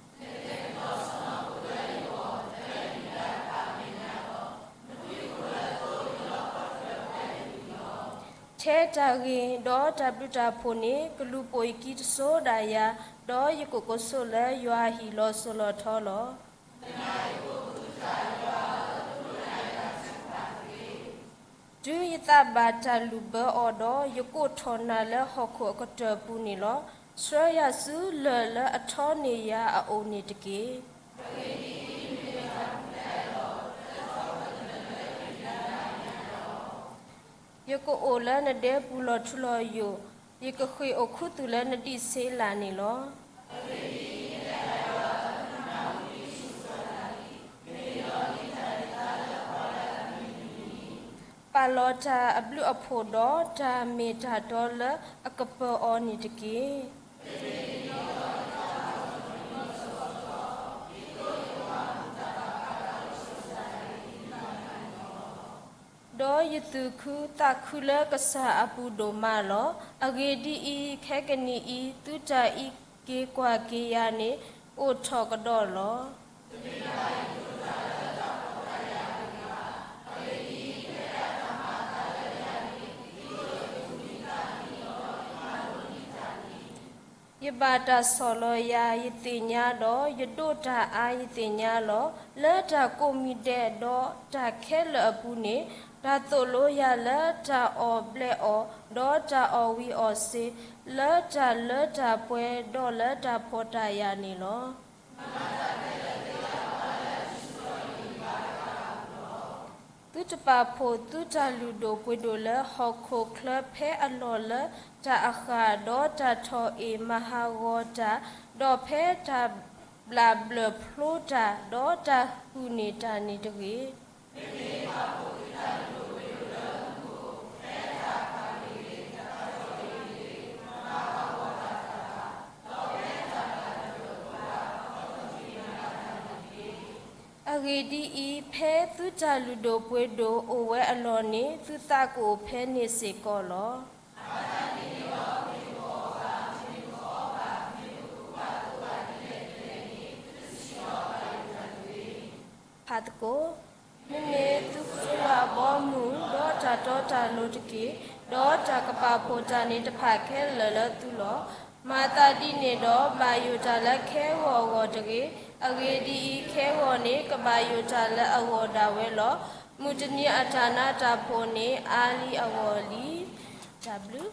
ထဲတၢ်ဂ့ၤ, ဒီးတၢ်ဘျုးတၢ်ဖှိၣ်န့ၣ် ကလူၤပိာ်ယခံတစိၤဒၣ်ယၤ, ဒီးယကအိၣ်ကဆိးလၢယွၤအဟံၣ်လီၤစိၤလီၤထီလီၤ. တုၤယသးဘၣ်တၢ်လုၢ်ဘၢအီၤဒီး, ယကိးထီၣ်နၤလၢဟီၣ်ခိၣ်အကတၢၢ်ပူၤန့ၣ်လီၤ. ဆှၢယၤဆူလၢၢ်လၢအထီန့ၢ်ယၤအအိၣ်န့ၣ်တက့ၢ်. ယကအိၣ်လၢနဒဲပူၤလီၤထူလီၤယိာ်, ယကဃ့ၢ်အိၣ်ခူသူၣ်လၢနဒံးဆ့လးန့ၣ်လီၤ. ပာ်လီၤတၢ်အဘျုးအဖှိၣ်ဒီးတၢ်မ့ၢ်တၢ်တီလၢအကပၢၤအီၤန့ၣ်တက့ၢ်. ဒီးယသူၣ်ခုသးခုလၢကစၢ်အပူၤဒိၣ်မးလီၤ. အဂ့ၢ်ဒ်အံၤ, ခဲကနံၣ်အံၤ သုတၢ်အံးက့ၤကွၢ်က့ၤယၤန့ၣ် အိၣ်ထီၣ်ကဒီးလီၤ. ယဘၣ်တၢ်ဆီၣ်လီၤယၤ ယသ့ၣ်ညါဒီး ယဒိးတၢ်အါ ယသ့ၣ်ညါလီၤ. လၢတၢ်ကိးမံၤဒဲးဒီးတၢ်ခဲလၢာ်အပူၤန့ၣ်, တၢ်သိၣ်လိယၤလၢတၢ်အီၣ်ဘျဲးအီၣ်, ဒီးတၢ်အီၣ်ဝံၤအီၣ်စ့ၤ, လၢတၢ်လၢတၢ်ပှဲၤ, ဒီးလၢတၢ်ဖှီၣ်တၢ်ယာ်န့ၣ်လီၤ. သုတပာ်ဖှိၣ်သုတၢ်လုၢ်ဒိၣ်ပှ့ၤဒိၣ်လၢဟီၣ်ခိၣ်ချၢဖဲအလီၢ်လၢတၢ်အဃၢ်, ဒီးတၢ်ထီၣ်အ့ၣ်မၤဟးဂီၤတၢ်, ဒီးဖဲတၢ်ဘျၣ်ဘျၢၣ်ဖျိတၢ်, ဒီးတၢ်ဟုၣ်န့ၢ်တၢ်န့ၣ်တဂ့ၤ. အဂ့ၢ်ဒ်အံၤ, ဖဲသုတၢ်လုၢ်ဒိၣ်ပှ့ၤဒိၣ်အိၣ်ဝဲအလီၢ်န့ၣ်, သုသးကအိၣ်ဖဲန့ၣ်စ့ၢ်ကီးလီၤ. ဖးသကိး, မ့မ့ၢ်သုကစၢ်ယွၤအဘီအမုၢ်, ဒီးတၢ်တီတၢ်လိၤတက့ၢ်. ဒီးတၢ်ကပာ်ဖှိၣ်တၢ်န့ၣ်တဖၣ်ခဲလၢာ်လၢသုလီၤ. မၤသးဒ်န့ၣ်ဒီး ဘၣ်ယိၣ်တၢ်လၢခဲဂီၢ်အဂီၢ်တဂ့ၤ. အဂ့ၢ်ဒ်အံၤ, ခဲဂီၢ်န့ၣ်ကဘၣ်ယိၣ်တၢ်လၢအဂီၢ်ဒၣ်ဝဲလီၤ. မုၢ်တနံၤအတၢ်နးတၢ်ဖှီၣ်န့ၣ် အါလံအဂီၢ်လံ. တၢ်ဘျုး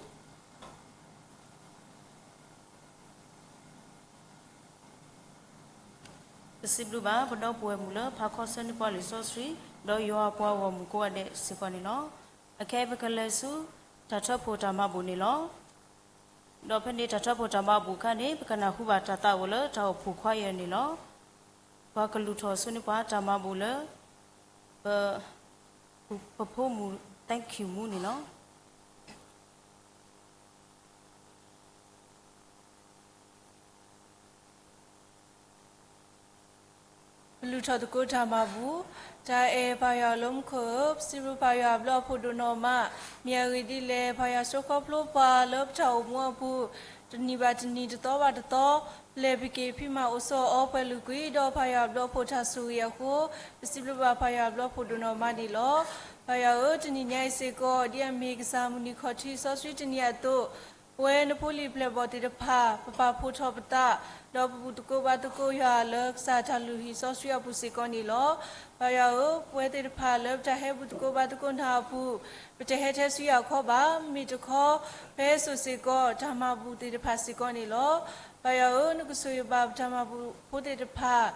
ပစံးဘျုးဘၣ် ပဒီပုၢ်ဝဲၢ်မုၣ်လၢဖးခီဆၢန့ၢ်ပှၤလံာ်စီဆှံ, ဒီးယွၤအပှၤဂီၢ်မုၢ်ကိးဂၤဒဲးစ့ၢ်ကီးန့ၣ်လီၤ. အခဲအံၤပကလဲၤဆူ တၢ်ထၢဖှိၣ်တၢ်မၤဘူၣ်န့ၣ်လီၤ. ဒီးဖဲန့ၣ်တၢ်ထၢဖှိၣ်တၢ်မၤဘူၣ်အခါန့ၣ် ပကနၢ်ဟူဘၣ်တၢ်သးအိၣ်လၢတၢ်အိၣ်ဖှိၣ်ခွါယဲၢ်န့ၣ်လီၤ. ပှၤကလူၤထီၣ်ဆူန့ၢ်ပှၤတၢ်မၤဘူၣ်လၢ ပ ပဖိမုၣ် thank you မူန့ၣ်လီၤ. ပလူၤထီၣ်သကိးတၢ်မၤဘူၣ်, တၢ်အဲၣ်ပၢ်ယွၤအလီၢ်မူခိၣ်ဧၢ, ပစံးဘျုးပၢ်ယွၤအဘျုးအဖှိၣ်ဒိၣ်နီၢ်မး, မ့ၢ်အဂ့ၢ်ဒ်လဲၣ် ပၢ်ယွၤဆိၣ်ခီဖျိပှၤလၢပတၢ်အိၣ်မူအပူၤ, တနံၤဘၣ်တနံၤ တသီဘၣ်တသီ ပျဲၢ်ပက့ၤဖံးမၤအိၣ်ဆိးအီၤ ပှဲၤလုာ်ကွံာ် ဒီးပၢ်ယွၤအဘျုးအဖှိၣ်တၢ်ဆိၣ်ဂ့ၤအဃိ ပစံးဘျုးဘၣ်ပၢ်ယွၤအဘျုးအဖှိၣ်ဒိၣ်နီၢ်မးန့ၣ်လီၤ. ပၢ်ယွၤဧၢ, တနံၤညါအံၤစ့ၢ်ကီး ဒ်အမ့ၢ်ကစၢ်မုၢ်နံၤခီၣ်ထံးစီဆှံတနံၤအသိး ပဝဲနဖိလံာ်ပျဲၢ်ဘီၣ်သ့ၣ်တဖၣ် ပပာ်ဖှိၣ်ထီၣ်ပသး ဒီးပဘူၣ်သကိးဘါသကိးယွၤလၢကစၢ်တၢ်လုၢ်ဟံၣ်စီဆှံအပူၤစ့ၢ်ကီးန့ၣ်လီၤ. ပၢ်ယွၤဧၢ, ပဝဲသ့ၣ်တဖၣ်လၢပတၢ်ဟဲဘူၣ်သကိးဘါသကိးနၤအပူၤ ပတဟဲထဲဆူယၤခီဘၣ်, မ့ၢ်တခီ ဖဲစိၣ်စ့ၢ်ကီး တၢ်မၤဘူၣ်သ့ၣ်တဖၣ်စ့ၢ်ကီးန့ၣ်လီၤ. ပၢ်ယွၤဧၢ, နကဆိၣ်ဂ့ၤဘၣ်ပတၢ်မၤဘူၣ်ဖိသ့ၣ်တဖၣ်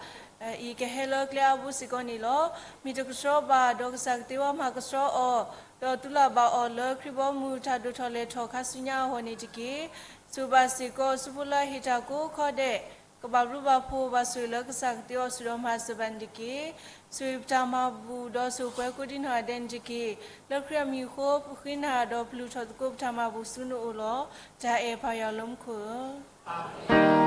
အံၤကဟဲလၢကျဲအါဘိစ့ၢ်ကီးန့ၣ်လီၤ. မ့ၢ်တကဆှီဘၣ် ဒီးကစၢ်ကသ့ဝဲမၤကဆှီအီၤ, ဒီးသူၣ်လၢ်ဘၣ်အီၤလၢခရံာ်ဘီမုၢ်တၢ်ဒိၣ်ထီၣ်လဲၤထီၣ်ခါဆူညါအဂီၢ်န့ၣ်တက့ၢ်. ဆိၣ်ဂ့ၤဘၣ်စ့ၢ်ကီးဆူဖိလၢအဟ့ၣ်တၢ်ကိးခီဒဲး, ကဘၣ်ဘျုးဘၣ်ဖှိၣ်ဘၣ်ဆိၣ်ဂ့ၤလၢကစၢ်ကသ့အီၤဆူၣ်ဒီးမၤစၢၤဘၣ်န့ၣ်တက့ၢ်. ဆိၣ်ဂ့ၤပတၢ်မၤဘူၣ်ဒီးဆိၣ်ပှဲၤကိးဒံနီၢ်ဂၤဒဲးန့ၣ်တက့ၢ်. လၢခရံာ်အမံၤအဃိ ပဃ့နၤဒီးပလုၢ်ထီၣ်သကိးပတၢ်မၤဘူၣ်ဆူနအိၣ်လီၤ. တၢ်အဲၣ်ပၢ်ယွၤလၢမူခိၣ်ဧၢ.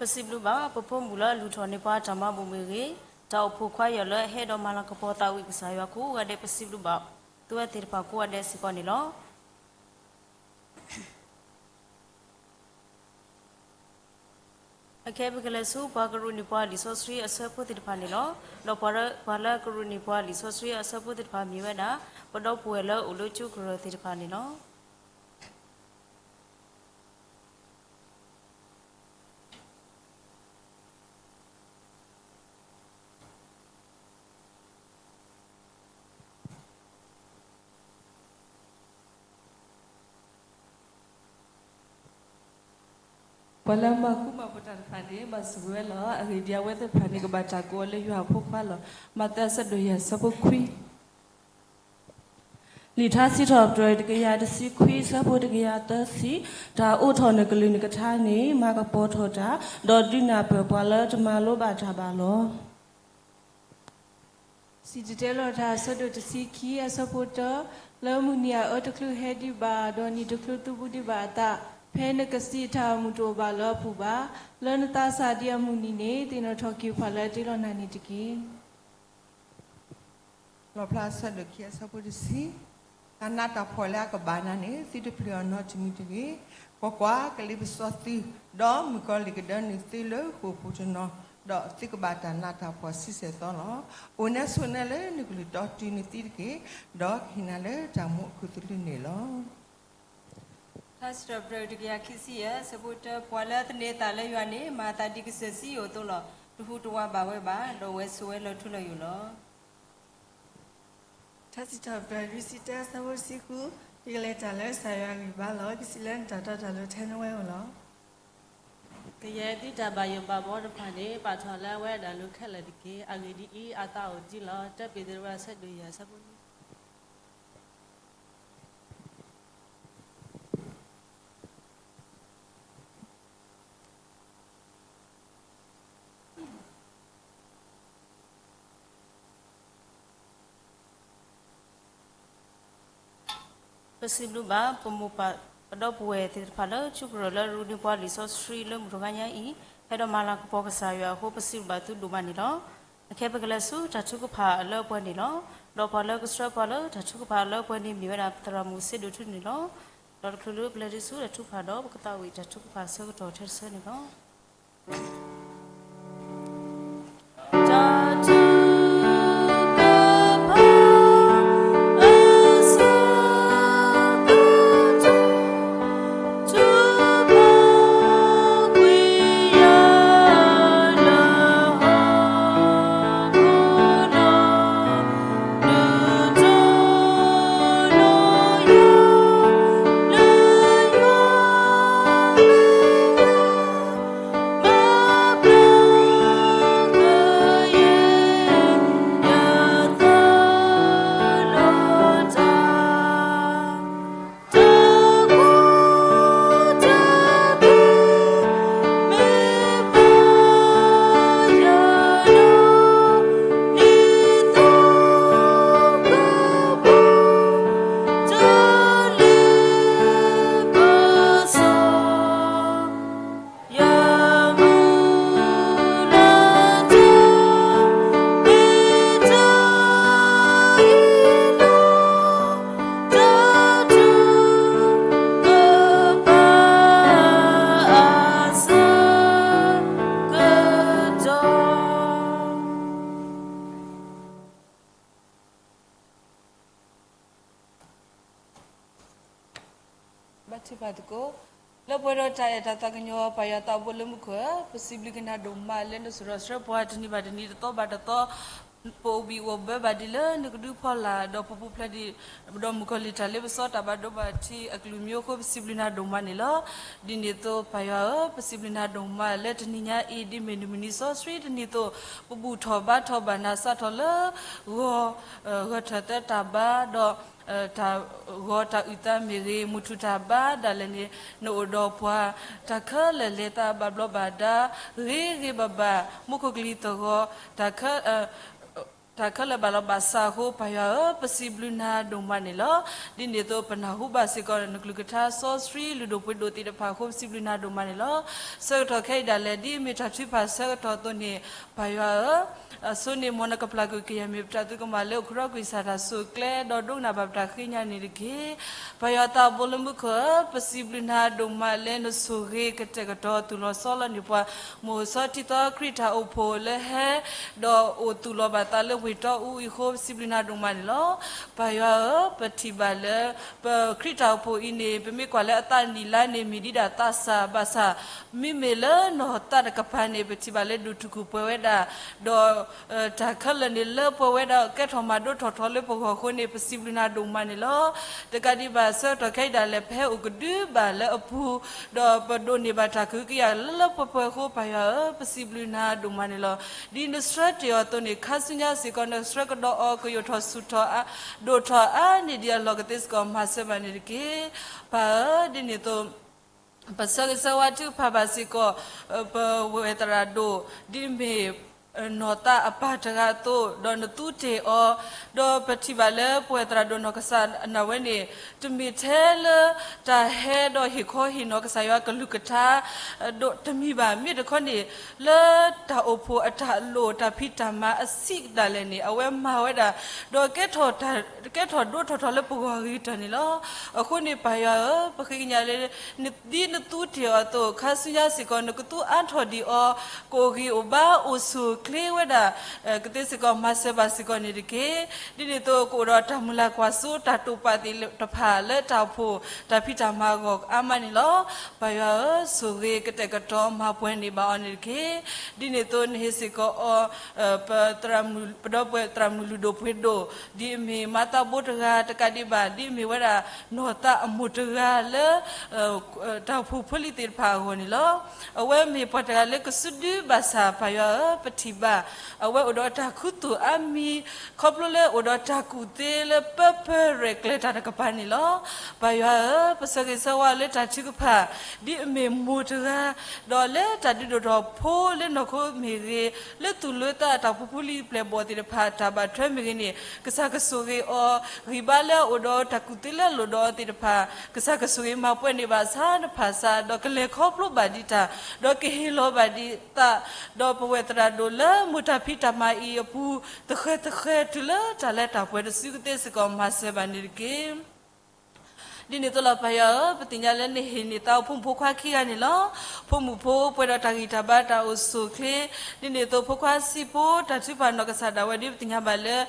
ပစံးဘျုးဘၣ် ပဖိမုၣ်လၢအလူၤထီၣ်န့ၢ်ပှၤတၢ်မၤဘူၣ်မ့ၢ်ဂ့ၤ, တၢ်အိၣ်ဖှိၣ်ခွါယီၤလၢအဟဲဒီးမၤလၤကပီၤသးဝံၣ်ကစၢ်ယွၤကိးဂၤဒဲး ပစံးဘျုးဘၣ်သုဝဲသ့ၣ်တဖၣ်ကိးဂၤဒဲးစ့ၢ်ကီးန့ၣ်လီၤ. အခဲပကလဲၤဆူပှၤကရူၢ်န့ၢ်ပှၤလံာ်စီဆှံအဆၢဖိသ့ၣ်တဖၣ်န့ၣ်လီၤ. ဒီးပှၤလၢကရူၢ်န့ၢ်ပှၤလံာ်စီဆှံအဆၢဖိသ့ၣ်တဖၣ်မ့ၢ်ဝဲဒၣ် ပဒီပုၢ်ဝဲၢ်လၢအိၣ်လၢကၠိကရၢၢ်သ့ၣ်တဖၣ်န့ၣ်လီၤ. ပှၤလၢမၤဃူမၤဖိးတၢ်တဖၣ်န့ၣ် ဘၣ်ဆိၣ်ဂ့ၤဝဲလီၤ. အဂ့ၢ်ဒ်အံၤ အဝဲသ့ၣ်တဖၣ်န့ၣ် ကဘၣ်တၢ်ကိးအီၤလၢယွၤအဖိခွါလီၤ. မးသဲအဆၢဒိၣ်ယဲၢ်အဆၢဖိခွံ လံာ်ထါစံးထီၣ်ပတြၢၤတကယၤတဆံခွံ အဆၢဖိတကယၤသၢဆံ, တၢ်အိးထီၣ်နကလုၢ်နကထါန့ၣ် မၤကပီၤထီၣ်တၢ်, ဒီးဒုးနၢ်ပၢၢ်ပှၤလၢတမၤလိဘၣ်တၢ်ဘၣ်လီၤ. စံၣ်တဲၤတဲလီၤတၢ်အဆၢဒိၣ်တဆံခံ အဆၢဖိတၢ, လၢမုၢ်နံၤအအၢတချုးဟဲဒံးဘၣ်, ဒီးနံၣ်တချုးသူဘူးဒံးဘၣ်အသး, ဖဲနကစံးတၢ်အမုာ်တအိၣ်ဘၣ်လၢအပူၤဘၣ်. လၢနသးစၢ်ဒံးအမုၢ်နံၤန့ၣ် သ့ၣ်နီၣ်ထီၣ်က့ၤပှၤလၢအတ့လီၤနၤန့ၣ်တက့ၢ်. လီၣ်ဖျါအဆၢဒိၣ်ခံ အဆၢဖိတဆံ, တၢ်နးတၢ်ဖှီၣ်လၢအကဘၣ်နၤန့ၣ် သုတပျံၤအီၤနီတမံၤတဂ့ၤ. ကွၢ်ကွၢ်, ကလ့ပစီသု, ဒီးမုၣ်ကီၤလံၢ်ကဒၢနုာ်သုလၢဃိာ်ပူၤတနီၤ, ဒီးသုကဘၣ်တၢ်နးတၢ်ဖှီၣ်ဆံဆဲၣ်သီလီၤ. အိၣ်နဲဆိးနဲလၢနကလုၢ်တီတုၤနသံတက့ၢ်, ဒီးကဟ့ၣ်နၤလၢတၢ်မူအခိၣ်သလုးန့ၣ်လီၤ. ထါစံးထီၣ်ပတြၢၤတကယၤခံဆံယဲၢ် အဆၢဖိတၢ, ပှၤလၢသန့ၤအသးလၢယွၤန့ၣ် မၤအသးဒ်ကစၢၢ်စံယိၣ်အသိးလီၤ. တဟူးတဝးဘၣ်ဝဲဘၣ်, ဒီးအဝဲဆိးဝဲလီၤထူလီၤယိာ်လီၤ. ထါစံးထီၣ်ပတြၢၤလွံၢ်ဆံတၢ အဆၢဖိတဆံဃု, ယကလဲၤတၢ်လၢကစၢ်ယွၤအဂံၢ်အဘါလီၤ. ယကစံးလၢနတၢ်တီတၢ်လိၤထဲနဝဲဧိၤလီၤ. ကယဲၢ်သုတၢ်ဘၣ်ယိၣ်ဘၣ်ဘီတဖၣ်န့ၣ် ပာ်ထီၣ်လၢအဝဲအတၢ်လိၤခဲလၢာ်တက့ၢ်. အဂ့ၢ်ဒ်အံၤ, အသးအိၣ်တ့ၢ်လီၤ. တၢပ့းတရူး အဆၢဒိၣ်ယဲၢ် အဆၢဖိနွံ ပစံးဘျုးဘၣ် ပမိၢ်ပၢ် ပဒီပုၢ်ဝဲၢ်သ့ၣ်တဖၣ်လၢ ကၠိကရၢၢ်လၢရူးန့ၢ်ပှၤလံာ်စီဆှံလၢမုၢ်တဂီၤညါအံၤ, ဟဲဒီးမၤလၤကပီၤကစၢ်ယွၤအဃိ ပစံးဘျုးဘၣ်သုဒိၣ်မးန့ၣ်လီၤ. အခဲပကလဲၤဆူတၢ်ထုကဖၣ်အလၢအပှဲၤန့ၣ်လီၤ. ဒီးပှၤလၢကဆှၢပှၤလၢတၢ်ထုကဖၣ်အလၢအပှဲၤန့ၣ် မ့ၢ်ဝဲဒၣ်သရၣ်မုၣ်စ့ဒိၣ်ထူန့ၣ်လီၤ. ဒီးတချုးလၢပလဲၤဒံးဆူတၢ်ထုကဖၣ်ဒီး ပကသးဝံၣ်တၢ်ထုကဖၣ်အဆၢကတီၢ်ထဲတဆၢန့ၣ်လီၤ.ဘါထုကဖၣ်သကိး, လၢပှဲၤဒီးတၢ်အဲၣ်တၢ်သးကညီၤ ပၢ်ယွၤသးဘိလၢမူခိၣ်ဧၢ, ပစံးဘျုးက့ၤနၤဒိၣ်မးလၢနစိာ်ထီၣ်ဆှၢပှၤတနံၤဘၣ်တနံၤ တသီဘၣ်တသီ, ပအိၣ်ဘံၣ်အိၣ်ဘၢဘၣ်ဒံးလၢနကဒုဖီလာ် ဒီးပပူၤဖျဲးဒံး ဒီးမုၣ်ကီၤလံၢ်တၢ်လ့ပစီတၢ်ဘၣ်ဒိဘၣ်ထံးအကလုာ်မံၤအဃိ ပစံးဘျုးနၤဒိၣ်မးန့ၣ်လီၤ. ဒ်န့ၣ်အသိးပၢ်ယွၤဧၢ, ပစံးဘျုးနၤဒိၣ်မးလၢတနံၤညါအံၤ ဒ်မ့ၢ်နမုၢ်နံၤစီဆှံတနံၤအသိး ပဘူၣ်ထီၣ်ဘါထီၣ်ဘၣ်နၤ စးထီၣ်လၢ ဂီၤ, ဂီၤထၢၣ်သၢတၢ်ဘါ, ဒီး တၢ်ဂီၤတၢ်အုၣ်သးမ့ၢ်ဂ့ၤ, မုၢ်ထူၣ်တၢ်ဘါဒၣ်လဲာ်န့ၣ် နအိၣ်ဒီးပှၤ တၢ်ခဲလၢာ်လဲၤသးဘၣ်ဘျီးဘၣ်ဒါ ဂ့ၤဂ့ၤဘၣ်ဘၣ်, မူခိၣ်ကလံၤသဂီၤ တၢ်ခဲ တၢ်ခဲလၢာ်ဘၣ်လီၤဘၣ်စးအဃိ ပၢ်ယွၤဧၢ, ပစံးဘျုးနၤဒိၣ်မးန့ၣ်လီၤ. ဒ်န့ၣ်အသိး ပနၢ်ဟူဘၣ်စ့ၢ်ကီး နကလုၢ်ကထါစီဆှံလုၢ်ဒိၣ်ပှ့ၤဒိၣ်သ့ၣ်တဖၣ်အဃိ ပစံးဘျုးနၤဒိၣ်မးန့ၣ်လီၤ. ဆၢကတီၢ်ခဲအံၤဒၣ်လဲာ် ဒ်အမ့ၢ်တၢ်ထုကဖၣ်ဆၢကတီၢ်အသိးန့ၣ် ပၢ်ယွၤဧၢ, အဆိန့ၣ် မ်နကပျၢ်ကွံာ်ကယဲၢ်မ့ၢ်ပတၢ်သုကမၣ်လၢအိၣ်ခိးဒီးကွံာ်စၢ်တၢ်ဆိၣ်ကျဲ ဒီးဒိကနၣ်ဘၣ်ပတၢ်ဃ့ညါန့ၣ်တက့ၢ်. ပၢ်ယွၤသးဘိလၢမူခိၣ်ဧၢ, ပစံးဘျုးနၤဒိၣ်မးလၢနဆိၣ်ဂ့ၤကတဲာ်ကတီၤသူၣ်လီၤဆီလီၤန့ၢ်ပှၤ မုၢ်အိၣ်ဆီထံသီခရံာ်တၢ်အိၣ်ဖှိၣ်လၢဟဲ ဒီးအိၣ်သူၣ်လီၤဘၣ်သးလၢဝ့ၢ်တီအူအံၤအဃိ ပစံးဘျုးနၤဒိၣ်မးန့ၣ်လီၤ. ပၢ်ယွၤဧၢ, ပထံၣ်ဘၣ်လၢ ပခရံာ်တၢ်အိၣ်ဖှိၣ်အံၤန့ၣ် ပမ့ၢ်ကွၢ်လၢအသးနံၣ်လါန့ၣ် မ့ၢ်ဒ်ဒၣ်သးစၢ်ဘၣ်ဆၣ် မ့မ့ၢ်လၢနီၢ်သးတကပၤန့ၣ် ပထံၣ်ဘၣ်လၢဒိၣ်ထူၣ်ခူၣ်ပှဲၤဝဲဒၣ်, ဒီး တၢ်ခဲလၢာ်န့ၣ်လၢပှဲၤဝဲဒၣ် ကဲထီၣ်မၤဒိထီၣ်ထီလၢပဂီၢ်အဃိန့ၣ် ပစံးဘျုးနၤဒိၣ်မးန့ၣ်လီၤ. တကးဒံးဘၣ်ဆၢကတီၢ်ခဲအံၤဒၣ်လဲာ် ပဟဲအိၣ်ကဒုဘၣ်လၢအပူၤ, ဒီးပဒိးန့ၢ်ဘၣ်တၢ်ကဟုကယာ်လၢလၢပှဲၤပှဲၤအဃိ ပၢ်ယွၤဧၢ, ပစံးဘျုးနၤဒိၣ်မးန့ၣ်လီၤ. ဒ်နဆှၢတ့ၢ်အီၤအသိးန့ၣ် ခါဆူညါစ့ၢ်ကီး နဆှၢကဒီးအီၤ ကယိာ်ထီၣ်ဆူၣ်ထီၣ်အါ ဒိၣ်ထီၣ်အါန့ၢ်ဒံးအလီၢ်ကသ့စ့ၢ်ကီး မၤစၢၤဘၣ်န့ၣ်တက့ၢ်. ပၢ်ဧၢ, ဒ်န့ၣ်အသိး ပဆၢဂ့ၤဆၢဝါထုကဖၣ်ဘၣ်စ့ၢ်ကီး ပဝဲၢ်သရၣ်ဒိၣ် ဒ်အမ့ၢ် နီၢ်သးအပၢ်တဂၤအသိး ဒီးနသူတ့ၢ်အီၤ, ဒီးပထံၣ်ဘၣ်လၢပဝဲၢ်သရၣ်ဒိၣ်နီၢ်ကစၢ်အနၢ်ဝဲန့ၣ် တမ့ၢ်ထဲလၢတၢ်ဟဲဒီးဟ့ၣ်ခီဟ့ၣ်နီၤကစၢ်ယွၤကလုၢ်ကထါ ဒိၣ်တမံၤဘၣ်. မ့ၢ်တခီန့ၣ် လၢတၢ်အိၣ်ဖှိၣ်အတၢ်လိၣ်တၢ်ဖံးတၢ်မၤအဆံးဒၣ်လဲာ်န့ၣ် အဝဲမၤဝဲဒၣ် ဒီးကဲထီၣ်ဒိထီၣ်ထီလၢပဂီၢ်အဂ့ၤကတၢၢ်န့ၣ်လီၤ. အဃိန့ၣ်ပၢ်ယွၤဧၢ, ပဃ့ကညးလၢ ဒ်နသူတ့ၢ်အီၤအသိး ခါဆူညါစ့ၢ်ကီး နကသူအါထီၣ်ဒံးအီၤ ကအိၣ်ဂံၢ်အိၣ်ဘါအိၣ်ဆူၣ်အိၣ်ချ့ဝဲဒၣ် ကသ့စ့ၢ်ကီး မၤစၢၤဘၣ်စ့ၢ်ကီးန့ၣ်တက့ၢ်. ဒ်န့ၣ်အသိး ကအိၣ်ဒီးတၢ်မုၢ်လၢ်ကွၢ်စိ တၢ်တိာ်ပာ်သ့ၣ်တဖၣ်လၢတၢ်အိၣ်ဖှိၣ် တၢ်ဖံးတၢ်မၤအဂီၢ်အါမးန့ၣ်လီၤ. ပၢ်ယွၤဧၢ, ဆိၣ်ဂ့ၤကတဲာ်ကတီၤမၤပှဲၤန့ၢ်ဘၣ်အီၤန့ၣ်တက့ၢ်. ဒ်န့ၣ်အသိး နဟ့ၣ်စ့ၢ်ကီးအီၤ ပဒီပုၢ်ဝဲၢ်သရၣ်မုၣ်လုၢ်ဒိၣ်ပှ့ၤဒိၣ် ဒ်အမ့ၢ်မၤသးဘိတဂၤ တကးဒံးဘၣ် ဒ်အမ့ၢ်ဝဲဒၣ် နီၢ်သးအမိၢ်တဂၤလၢ တၢ်အိၣ်ဖှိၣ်ဖိလံၤသ့ၣ်တဖၣ်အဂီၢ်န့ၣ်လီၤ. အဝဲမ့ၢ်ပှၤတဂၤလၢကစုဒုဘၣ်ဆၣ် ပၢ်ယွၤဧၢ, ပထံၣ်ဘၣ် အဝဲအိၣ်ဒီးတၢ်ခူသူၣ်အါမံၤ ခီဖျိလၢအိၣ်ဒီးတၢ်ကူၣ်သ့လၢပၢပၢရဲၣ်ကျဲၤတၢ်တကပၤန့ၣ်လီၤ. ပၢ်ယွၤဧၢ, ပဆၢဂ့ၤဆၢဝါလၢတၢ်ထုကဖၣ် ဒ်အမ့ၢ်မိၢ်တဂၤ ဒီးလၢတၢ်ဒုးဒိၣ်ထီၣ်ဖိလၢနီၢ်ခိမ့ၢ်ဂ့ၤ လၢသူၣ်လၢသးတၢ်အိၣ်ဖှိၣ်ဖိလံၤပျဲၢ်ဘီၣ်သ့ၣ်တဖၣ် တၢ်ဘၣ်ထွဲမ့ၢ်ဂ့ၤန့ၣ် ကစၢ်ကဆိၣ်ဂ့ၤအီၤ, ဂံၢ်ဘါလၢအအိၣ်ဒီးတၢ်ကူၣ်သ့လၢအလိၣ်ဒီးအီၤသ့ၣ်တဖၣ် ကစၢ်ကဆိၣ်ဂ့ၤမၤပှဲၤန့ၢ်ဘၣ်ဆၣ်တဖၣ်ဆၣ် ဒီးကလဲၤခီဖျိဘၣ်ဒံးတၢ် ဒီးကဟ့ၣ်လီၤဘၣ်ဒံးသး ဒီးပဝဲၢ်သရၣ်ဒိၣ်လၢမိၢ်တၢ်ဖံးတၢ်မၤအံၤအပူၤ သဃဲၤသဃဲၤတုၤလၢတၢ်လၢတၢ်ပှဲၤတစုကသ့စ့ၢ်ကီး မၤစၢၤဘၣ်န့ၣ်တက့ၢ်. ဒ်န့ၣ်အသိးလီၤ ပၢ်ယွၤဧၢ, ပသ့ၣ်ညါလၢနဟ့ၣ်န့ၢ်သးအိၣ်ဖိမုၣ်ဖိခွါခံဂၤန့ၣ်လီၤ. ဖိမုၣ်ဖိပှဲၤဒီးတၢ်ဂံၢ်တၢ်ဘါတၢ်အိၣ်ဆူၣ်အိၣ်ချ့, ဒ်န့ၣ်အသိးဖိခွါဆံးဖိတၢ်ထုကဖၣ်နီၢ်ကစၢ်ဒၣ်ဝဲ ဒ်ပသ့ၣ်ညါဘၣ်လၢ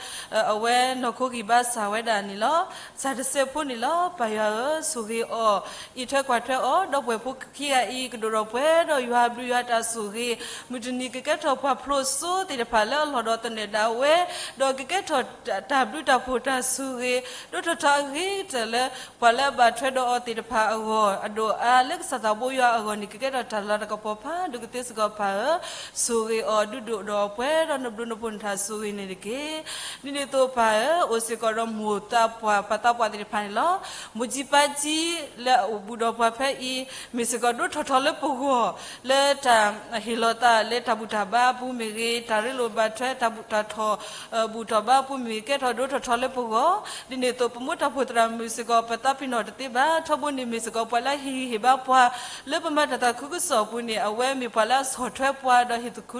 အဝဲနီၢ်ခိဂံၢ်ဘါစၢ်ဝဲဒၣ်န့ၣ်လီၤ. စၢ်တစဲးဖိန့ၣ်လီၤ. ပၢ်ယွၤဧၢ, ဆိၣ်ဂ့ၤအီၤ, အံးထွဲကွၢ်ထွဲအီၤ, ဒီပုၢ်ဝဲၢ်ဖိခံဂၤအံၤ ကဒိၣ်ထီၣ်ပှဲၤဒီးယွၤအဘျုးယွၤတၢ်ဆိၣ်ဂ့ၤ, မုၢ်တနံၤကကဲထီၣ်ပှၤဖျိစိသ့ၣ်တဖၣ်လၢအလီၢ်ဒီးသနၢၣ်ဒၣ်ဝဲ, ဒီးကကဲထီၣ်တၢ်ဘျုးတၢ်ဖှိၣ်တၢ်ဆိၣ်ဂ့ၤ ဒိၣ်ထီၣ်ထီအဂ့ၤကတၢၢ်လၢ ပှၤလၢအဘၣ်ထွဲဒီးအီၤသ့ၣ်တဖၣ်အဂီၢ် အဒိၣ်အါလၢကစၢ်သးဘိယွၤအဂီၢ်န့ၣ် ကကဲထီၣ်တၢ်လၤတၢ်ကပီၤဖးဒိၣ်ကသ့စ့ၢ်ကီး ပၢ်ဧၢ, ဆိၣ်ဂ့ၤအီၤ ဒုးဒိၣ်ဒီးပှဲၤဒီးနဘျုးနဖှိၣ်နတၢ်ဆိၣ်ဂ့ၤန့ၣ်တက့ၢ်. ဒ်န့ၣ်အသိးပၢ်ဧၢ, အိၣ်စ့ၢ်ကီးဒီးမိၢ်သးပှၢ်ပၢ်သးပှၢ်သ့ၣ်တဖၣ်န့ၣ်လီၤ. မိၢ်ကၠံပၢ်ကၠံလၢအအိၣ်ဘူးဒီးပှၤဖဲအံၤ မ့ၢ်စ့ၢ်ကီးဒိၣ်ထီၣ်ထီလၢပဂီၢ် လၢတၢ်ဟ့ၣ်လီၤသးလၢတၢ်ဘူၣ်တၢ်ဘါအပူၤမ့ၢ်ဂ့ၤ, တၢ်ရ့လိာ်ဘၣ်ထွဲတၢ်ဘူၣ်တၢ်ထီၣ် ဘူၣ်ထီၣ်ဘါအပူၤမ့ၢ်ဂ့ၤ ကဲထီၣ်ဒိၣ်ထီၣ်ထီလၢပဂီၢ်. ဒ်န့ၣ်အသိး ပမိၢ်တၢ်ဖှိၣ်သရၣ်မုၣ်စ့ၢ်ကီး ပသးပ့ၤနီၣ်တသ့ဘၣ်. ထီဘိန့ၣ်မ့ၢ်စ့ၢ်ကီးပှၤလၢအဟ့ၣ်ဂံၢ်ဟ့ၣ်ဘါပှၤ လၢပမၤတၢ်သးခုကစီၣ်အပူၤန့ၣ် အဝဲမ့ၢ်ပှၤလၢအဆီၣ်ထွဲပှၤ ဒီးဟ့ၣ်သခူ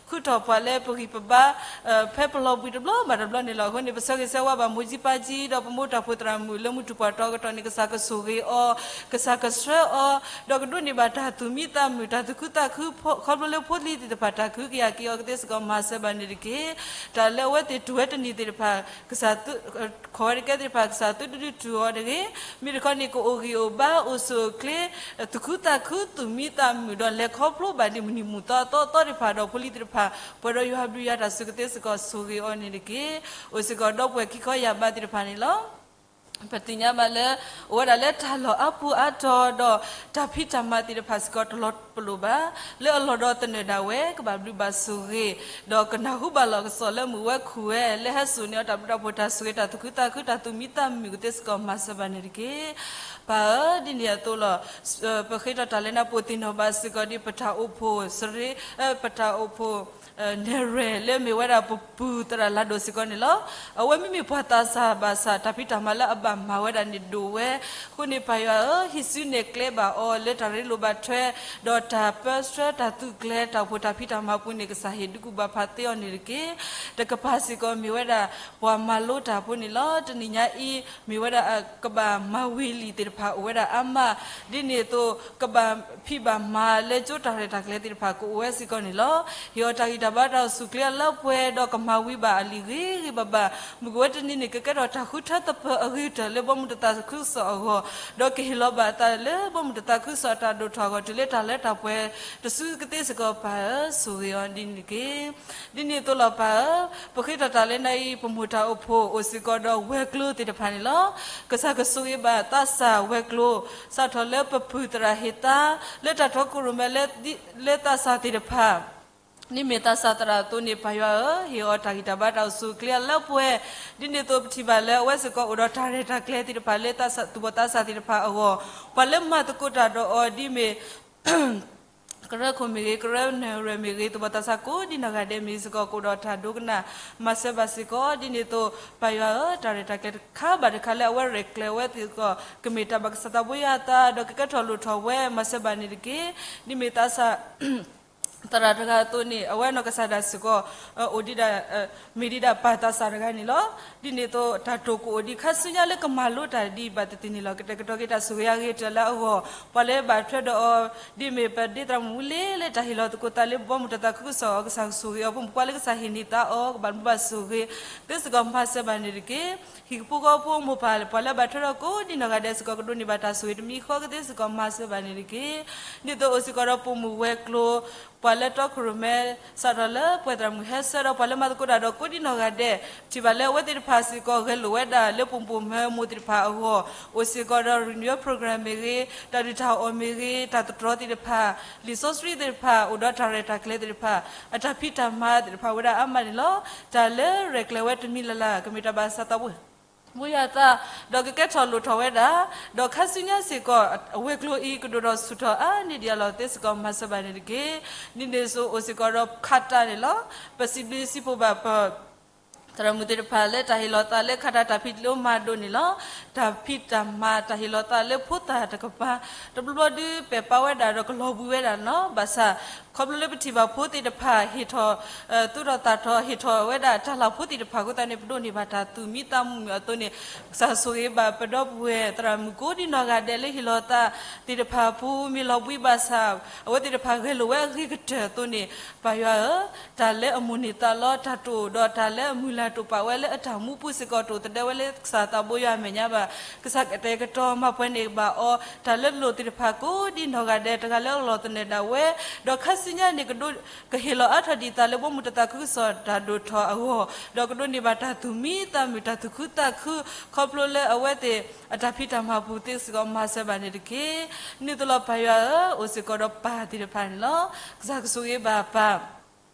ခူထီၣ်ပှၤလၢပဂံၢ်ပဘါ ဖဲပလီၤဘှံးတဘျီဘၣ်တဘျီန့ၣ်လီၤ. အဃိန့ၣ် ပဆၢဂ့ၤဆၢဝါဘၣ်မိၢ်ကၠံပၢ်ကၠံ ဒီးပမိၢ်တၢ်ဖှိၣ်သရၣ်မုၣ်လၢမုၢ်တူၢ်ပှၢ်တီကတီၢ်န့ၣ် ကစၢ်ကဆိၣ်ဂ့ၤအီၤ, ကစၢ်ကဆှၢအီၤ, ဒီးကဒိးန့ၢ်ဘၣ်တၢ်သူၣ်မံသးမုာ် တၢ်သူၣ်ခုသးခု ခီဖျိလၢဖိသ့ၣ်တဖၣ် တၢ်ကဟုကယာ်က့ၤအီၤကသ့စ့ၢ်ကီး မၤစၢၤဘၣ်န့ၣ်တက့ၢ်. တၢ်လၢအဝဲသ့ၣ်တူၢ်ဝဲတနံၤသ့ၣ်တဖၣ် ကစၢ် ခိးဝဲတကဲသ့ၣ်တဖၣ် ကစၢ်သုတဒုးတူၢ်အီၤတဂ့ၤ. မ့ၢ်တခီန့ၣ် ကအိၣ်ဂံၢ်အိၣ်ဘါအိၣ်ဆူၣ်အိၣ်ချ့ သူၣ်ခုသးခုသူၣ်မံသးမုာ်ဒီးလဲၤခီဖျိဘၣ်ဒံးမုၢ်နံၤမုၢ်သီအသီသီသ့ၣ်တဖၣ်ဒီးဖိလံၤသ့ၣ်တဖၣ် ပှဲၤဒီးယွၤဘျုးယွၤတၢ်စူၢ်ကသ့စ့ၢ်ကီး ဆိၣ်ဂ့ၤအီၤန့ၣ်တက့ၢ်. အိၣ်စ့ၢ်ကီးဒီပုၢ်ဝဲၢ်ခံခီယာ်ဘးသ့ၣ်တဖၣ်န့ၣ်လီၤ. ပသ့ၣ်ညါဘၣ်လၢ အိၣ်ဝဲဒၣ်လၢတၢ်လီၢ်အါပူၤအါတီၤဒီး တၢ်ဖံးတၢ်မၤသ့ၣ်တဖၣ်စ့ၢ်ကီးတလီၤပလိာ်ဘၣ်, လၢအလီၢ်ဒီးသနၢၣ်ဒၣ်ဝဲ ကဘၣ်ဘျုးဘၣ်ဆိၣ်ဂ့ၤ, ဒီးကနၢ်ဟူဘၣ်လီၤကစီၣ်လၢမုၢ်ဝဲခူၣ်ဝဲ လၢဟဲစိာ်န့ၢ်အီၤတၢ်ဘျုးတၢ်ဖှိၣ်တၢ်ဆိၣ်ဂ့ၤတၢ်သူၣ်ခုသးခုတၢ်သူၣ်မံသးမုာ်ကသ့စ့ၢ်ကီးမၤစၢၤဘၣ်န့ၣ်တက့ၢ်. ပၢ်ဧၢ, ဒ်န့ၣ်အသိးလီၤ. ပဃ့ထီၣ်တၢ်လဲၤနၢ်ပၢၢ်သ့ၣ်နီၣ်ဘၣ်စ့ၢ်ကီးဒ်ပတၢ်အိၣ်ဖှိၣ်စရ့, ပတၢ်အိၣ်ဖှိၣ် နဲၣ်ရွဲၣ်လၢမ့ၢ်ဝဲဒၣ်ပပုၢ်သရၣ်လၤဒိၣ်စ့ၢ်ကီးန့ၣ်လီၤ. အဝဲမ့မ့ၢ်ပှၤသးစၢ်ဘၣ်ဆၣ် တၢ်ဖံးတၢ်မၤလၢအဘၣ်မၤဝဲဒၣ်န့ၣ်ဒိၣ်ဝဲ. အဃိန့ၣ်ပၢ်ယွၤဧၢ, ဟံးစုနဲၣ်ကျဲဘၣ်အီၤလၢတၢ်ရ့လိာ်ဘၣ်ထွဲ ဒီးတၢ်ပၢဆှၢတၢ်သုးကျဲၤတၢ်အိၣ်ဖှိၣ်တၢ်ဖံးတၢ်မၤပူၤန့ၣ် ကစၢ်ဟ့ၣ်ဒုးကူၣ်ဘၣ်ဖးသ့အီၤန့ၣ်တက့ၢ်. တကပၤစ့ၢ်ကီးမ့ၢ်ဝဲဒၣ် ပှၤမၤလိတၢ်ဖိန့ၣ်လီၤ. တနံၤညါအံၤ မ့ၢ်ဝဲဒၣ်ကဘၣ်မၤဝံၤလံာ်သ့ၣ်တဖၣ်အိၣ်ဝဲဒၣ်အါမး, ဒ်န့ၣ်အသိး ကဘၣ်ဖံးဘၣ်မၤလၢကၠိတၢ်ရဲၣ်တၢ်ကျဲၤသ့ၣ်တဖၣ်ကအိၣ်ဝဲစ့ၢ်ကီးန့ၣ်လီၤ. ဟ့ၣ်အီၤတၢ်ဂံၢ်တၢ်ဘါတၢ်အိၣ်ဆူၣ်အိၣ်ချ့အလၢအပှဲၤဒီးကမၤဝံၤဘၣ်အလံာ်ဂ့ၤဂ့ၤဘၣ်ဘၣ်, မုၢ်ကဝဲတနံၤန့ၣ် ကကဲထီၣ်တၢ်ဃုထၢသပၢၤအဂ့ၤကတၢၢ်လၢဘီမုၢ်တသးခုကစီၣ်အဂီၢ်, ဒီးကဟ့ၣ်လီၤဘၣ်အသးလၢဘီမုၢ်တသးခုကစီၣ်အတၢ်ဒိၣ်ထီၣ်အဂီၢ် တုၤလၢတၢ်လၢတၢ်ပှဲၤတစုကသ့စ့ၢ်ကီးပၢ်ဧၢ, ဆိၣ်ဂ့ၤအီၤဒ်န့ၣ်တက့ၢ်. ဒ်န့ၣ်အသိးလီၤပၢ်ဧၢ, ပဃ့ထီၣ်တၢ်လၢနအံၤ ပမိၢ်တၢ်အိၣ်ဖှိၣ်အိၣ်စ့ၢ်ကီးဒီးဝဲၤကျိၤသ့ၣ်တဖၣ်န့ၣ်လီၤ. ကစၢ်ကဆိၣ်ဂ့ၤဘၣ်သးစၢ်ဝဲၤကျိၤ, စးထီၣ်လၢပပုၢ်သရၣ်ဟ့ၣ်သါ, လၢတၢ်တီခိၣ်ရိၣ်မဲ လၢသးစၢ်သ့ၣ်တဖၣ် ဒ်မ့ၢ်သးစၢ်သရၣ်အသိးန့ၣ် ပၢ်ယွၤဧၢ, ဟ့ၣ်အီၤတၢ်ဂံၢ်တၢ်ဘါတၢ်အိၣ်ဆူၣ်အိၣ်ချ့အလၢအပှဲၤ, ဒ်န့ၣ်အသိးပထံၣ်ဘၣ်လၢအဝဲစ့ၢ်ကီးအိၣ်ဒီးတၢ်ရဲၣ်တၢ်ကျဲၤသ့ၣ်တဖၣ်လၢသူၣ်ဘီၣ်သးစၢ်သ့ၣ်တဖၣ်အဂီၢ်, ပှၤလၢမၤသကိးတၢ်ဒီးအီၤဒ်မ့ၢ် ကရၢခိၣ်မ့ၢ်ဂ့ၤ, ကရၢနဲၣ်ရွဲၣ်မ့ၢ်ဂ့ၤ, သူၣ်ဘီၣ်သးစၢ်ကိးဒ်နီၢ်ဂၤဒဲးမ့ၢ်စ့ၢ်ကီး ကအိၣ်ဒီးတၢ်ဒိကနၣ်မၤစၢၤဘၣ်စ့ၢ်ကီး, ဒ်န့ၣ်အသိး ပၢ်ယွၤဧၢ, တၢ်ရဲၣ်တၢ်ကျဲၤတခါဘၣ်တခါလၢအဝဲရဲၣ်ကျဲၤဝဲစ့ၢ်ကီး ကမ့ၢ်တၢ်ဘၣ်ကစၢ်သးဘိယွၤအသး ဒီးကကဲထီၣ်လိၣ်ထီၣ်ဝဲ မၤစၢၤဘၣ်န့ၣ်တက့ၢ်. ဒ်မ့ၢ်သးစၢ် သရၣ်တဂၤအသိးန့ၣ် အဝဲနီၢ်ကစၢ်ဒၣ်စ့ၢ်ကီး အိၣ်ဒံးဒၣ် မ့ၢ်ဒံးဒၣ်ပၢ်သးစၢ်တဂၤန့ၣ်လီၤ. ဒ်န့ၣ်အသိး တၢ်တိာ်ကအိၣ်ဒံးခါဆူညါလၢကမၤလိတၢ်ဒံးဘၣ်သ့ၣ်သ့ၣ်န့ၣ်လီၤ. ကတဲာ်ကတီၤက့ၤတၢ်ဆိၣ်ဂ့ၤအဂ့ၤကတၢၢ်လၢအဂီၢ်, ပှၤလၢဘၣ်ထွဲဒီးအီၤ ဒ်မ့ၢ်ပဒ့သရၣ်မုၣ်မူလ့လၢတၢ်ဟ့ၣ်လီၤသကိးသးလၢဘီမုၢ်တသးခုကစီၣ်အီၤ ကစၢ်ဆိၣ်ဂ့ၤအီၤ, ပိာ်မုၣ်ပှၢ်လၢကစၢ်ဟ့ၣ်န့ၢ်သါအီၤ ကဘၣ်မူဘၣ်ဆိၣ်ဂ့ၤ ကသ့စ့ၢ်ကီးမၤစၢၤဘၣ်န့ၣ်တက့ၢ်. ဟံၣ်ကဖိဃီဖိမိၢ်ပၢ် ပှၤလၢဘၣ်ထွဲဒီးကိးဒ်နီၢ်ဂၤဒဲးစ့ၢ်ကီး ကဒိးန့ၢ်ဘၣ်တၢ်ဆိၣ်ဂ့ၤတမံၤဃီ ကသ့စ့ၢ်ကီးမၤစၢၤဘၣ်န့ၣ်တက့ၢ်. ဒ်သိးအိၣ်စ့ၢ်ကီးဒီးပိာ်မုၣ်ဝဲၤကျိၤ, ပှၤလၢတီခိၣ်ရိၣ်မဲ စးထီၣ်လၢပှဲၤသရၣ်မုၣ်ဟဲဆၢဒီးပှၤလၢမၤသကိးတၢ်ဒီးကိးဒ်နီၢ်ဂၤဒဲး, ပထံၣ်ဘၣ်လၢအဝဲသ့ၣ်တဖၣ်စ့ၢ်ကီး ဂဲၤလိာ်ဝဲဒၣ်လၢပိာ်မုၣ်ပိာ်မၢၤမိၢ်သ့ၣ်တဖၣ်အဂီၢ်, အိၣ်စ့ၢ်ကီးဒီး renewal program မ့ၢ်ဂ့ၤ, တၢ်ဒုးတၢ်အီၣ်မ့ၢ်ဂ့ၤ, တၢ်သတြီၤသ့ၣ်တဖၣ်, လံာ်စီဆှံသ့ၣ်တဖၣ်, အိၣ်ဒီးတၢ်ရဲၣ်တၢ်ကျဲၤသ့ၣ်တဖၣ်, အတၢ်ဖံးတၢ်မၤသ့ၣ်တဖၣ်ဝဲဒၣ်အါမးန့ၣ်လီၤ. တၢ်လၢရဲၣ်ကျဲၤဝဲတမံၤလၢ်လၢ် ကမ့ၢ်တၢ်ဘၣ်ကစၢ်သးဘိ ဘိယွၤအသး, ဒီးကကဲထီၣ်လိၣ်ထီၣ်ဝဲဒၣ်, ဒီးခါဆူညါစ့ၢ်ကီး အဝဲၤကျိၤအံၤ ကဒိၣ်ထီၣ်ဆူၣ်ထီၣ်အါန့ၢ်ဒံးအလီၢ် သ့စ့ၢ်ကီးမၤစၢၤဘၣ်န့ၣ်တက့ၢ်. ဒ်န့ၣ်အသိးအိၣ်စ့ၢ်ကီးဒီးခးတၢ်န့ၣ်လီၤ. ပစံးဘျုးစံးဖှိၣ်ဘၣ်ပ သရၣ်မုၣ်သ့ၣ်တဖၣ်လၢတၢ်ဟ့ၣ်လီၤသးလၢခးတၢ် တၢ်ဖံးတၢ်မၤဒိၣ်န့ၣ်လီၤ. တၢ်ဖံးတၢ်မၤတၢ်ဟ့ၣ်လီၤသးလၢဖိသၣ်တကပၤ တဘျီဘျီဒုးပဲာ်ပာ်ဝဲဒၣ်ဒီးကလီၤဘှံးဝဲဒၣ်န့ၣ်လီၤ. ဘၣ်ဆၣ် ခီဖျိလၢပထံၣ်ဘၣ်ဖိသ့ၣ်တဖၣ်ဟ့ၣ်ထီၣ် သူၣ်ထီၣ်သးထီၣ် ဟ့ၣ်ထီၣ်ဝဲဒၣ်တၢ်လၢ်ဖိသ့ၣ်တဖၣ်အဃိသတးန့ၣ် ပဒိးန့ၢ်ဘၣ်တၢ်သူၣ်မံသးမုာ်အသိးန့ၣ် ကစၢ်ဆိၣ်ဂ့ၤဘၣ်ပဒီပုၢ်ဝဲၢ်သရၣ်မုၣ်ကိးဒ်နီၢ်ဂၤဒဲးလၢဟ့ၣ်လီၤသးသ့ၣ်တဖၣ်အပူၤ မ့ၢ်လီၤဘှံးဘၣ်ဆၣ် အဝဲသ့ၣ်တဖၣ်ဂဲၤလိာ်ဝဲအဂ့ၤကတၢၢ်အသိးန့ၣ် ပၢ်ယွၤဧၢ, တၢ်လၢအမိၣ်န့ၢ်သးလီ တၢ်တိာ်ဒီးတၢ်လၢအမုၢ်လၢ်တိာ်ပာ်ဝဲလၢအတၢ်မူပူၤစ့ၢ်ကီး တအိၣ်သဒၢဝဲလၢကစၢ်သးဘိယွၤအမဲာ်ညါဘၣ်. ကစၢ်ကတဲာ်ကတီၤမၤပှဲၤန့ၢ်ဘၣ်အီၤ တၢ်လၢလိၣ်သ့ၣ်တဖၣ်ကိးဒ်နီၢ်ဂၤဒဲး တဂၤလၢအလီၢ်သနၢၣ်ဒၣ်ဝဲ, ဒီးခါဆူညါန့ၣ် ကဟ့ၣ်လီၤအါထီၣ်ဒံးသးလၢဘီမုၢ်တသးခုကစီၣ်တၢ်ဒိၣ်ထီၣ်အဂီၢ်, ဒီးကဒိးန့ၢ်ဘၣ်တၢ်သူၣ်မံသးမုာ် တၢ်သူၣ်ခုသးခု ခီဖျိလၢအဝဲသ့ၣ်အတၢ်ဖံးတၢ်မၤပူၤသ့စ့ၢ်ကီးမၤစၢၤဘၣ်န့ၣ်တက့ၢ်. နုာ်သလီၤပၢ်ယွၤဧၢ, အိၣ်စ့ၢ်ကီးဒီးပၢ်သ့ၣ်တဖၣ်န့ၣ်လီၤ. ကစၢ်ကဆိၣ်ဂ့ၤဘၣ်ပၢ်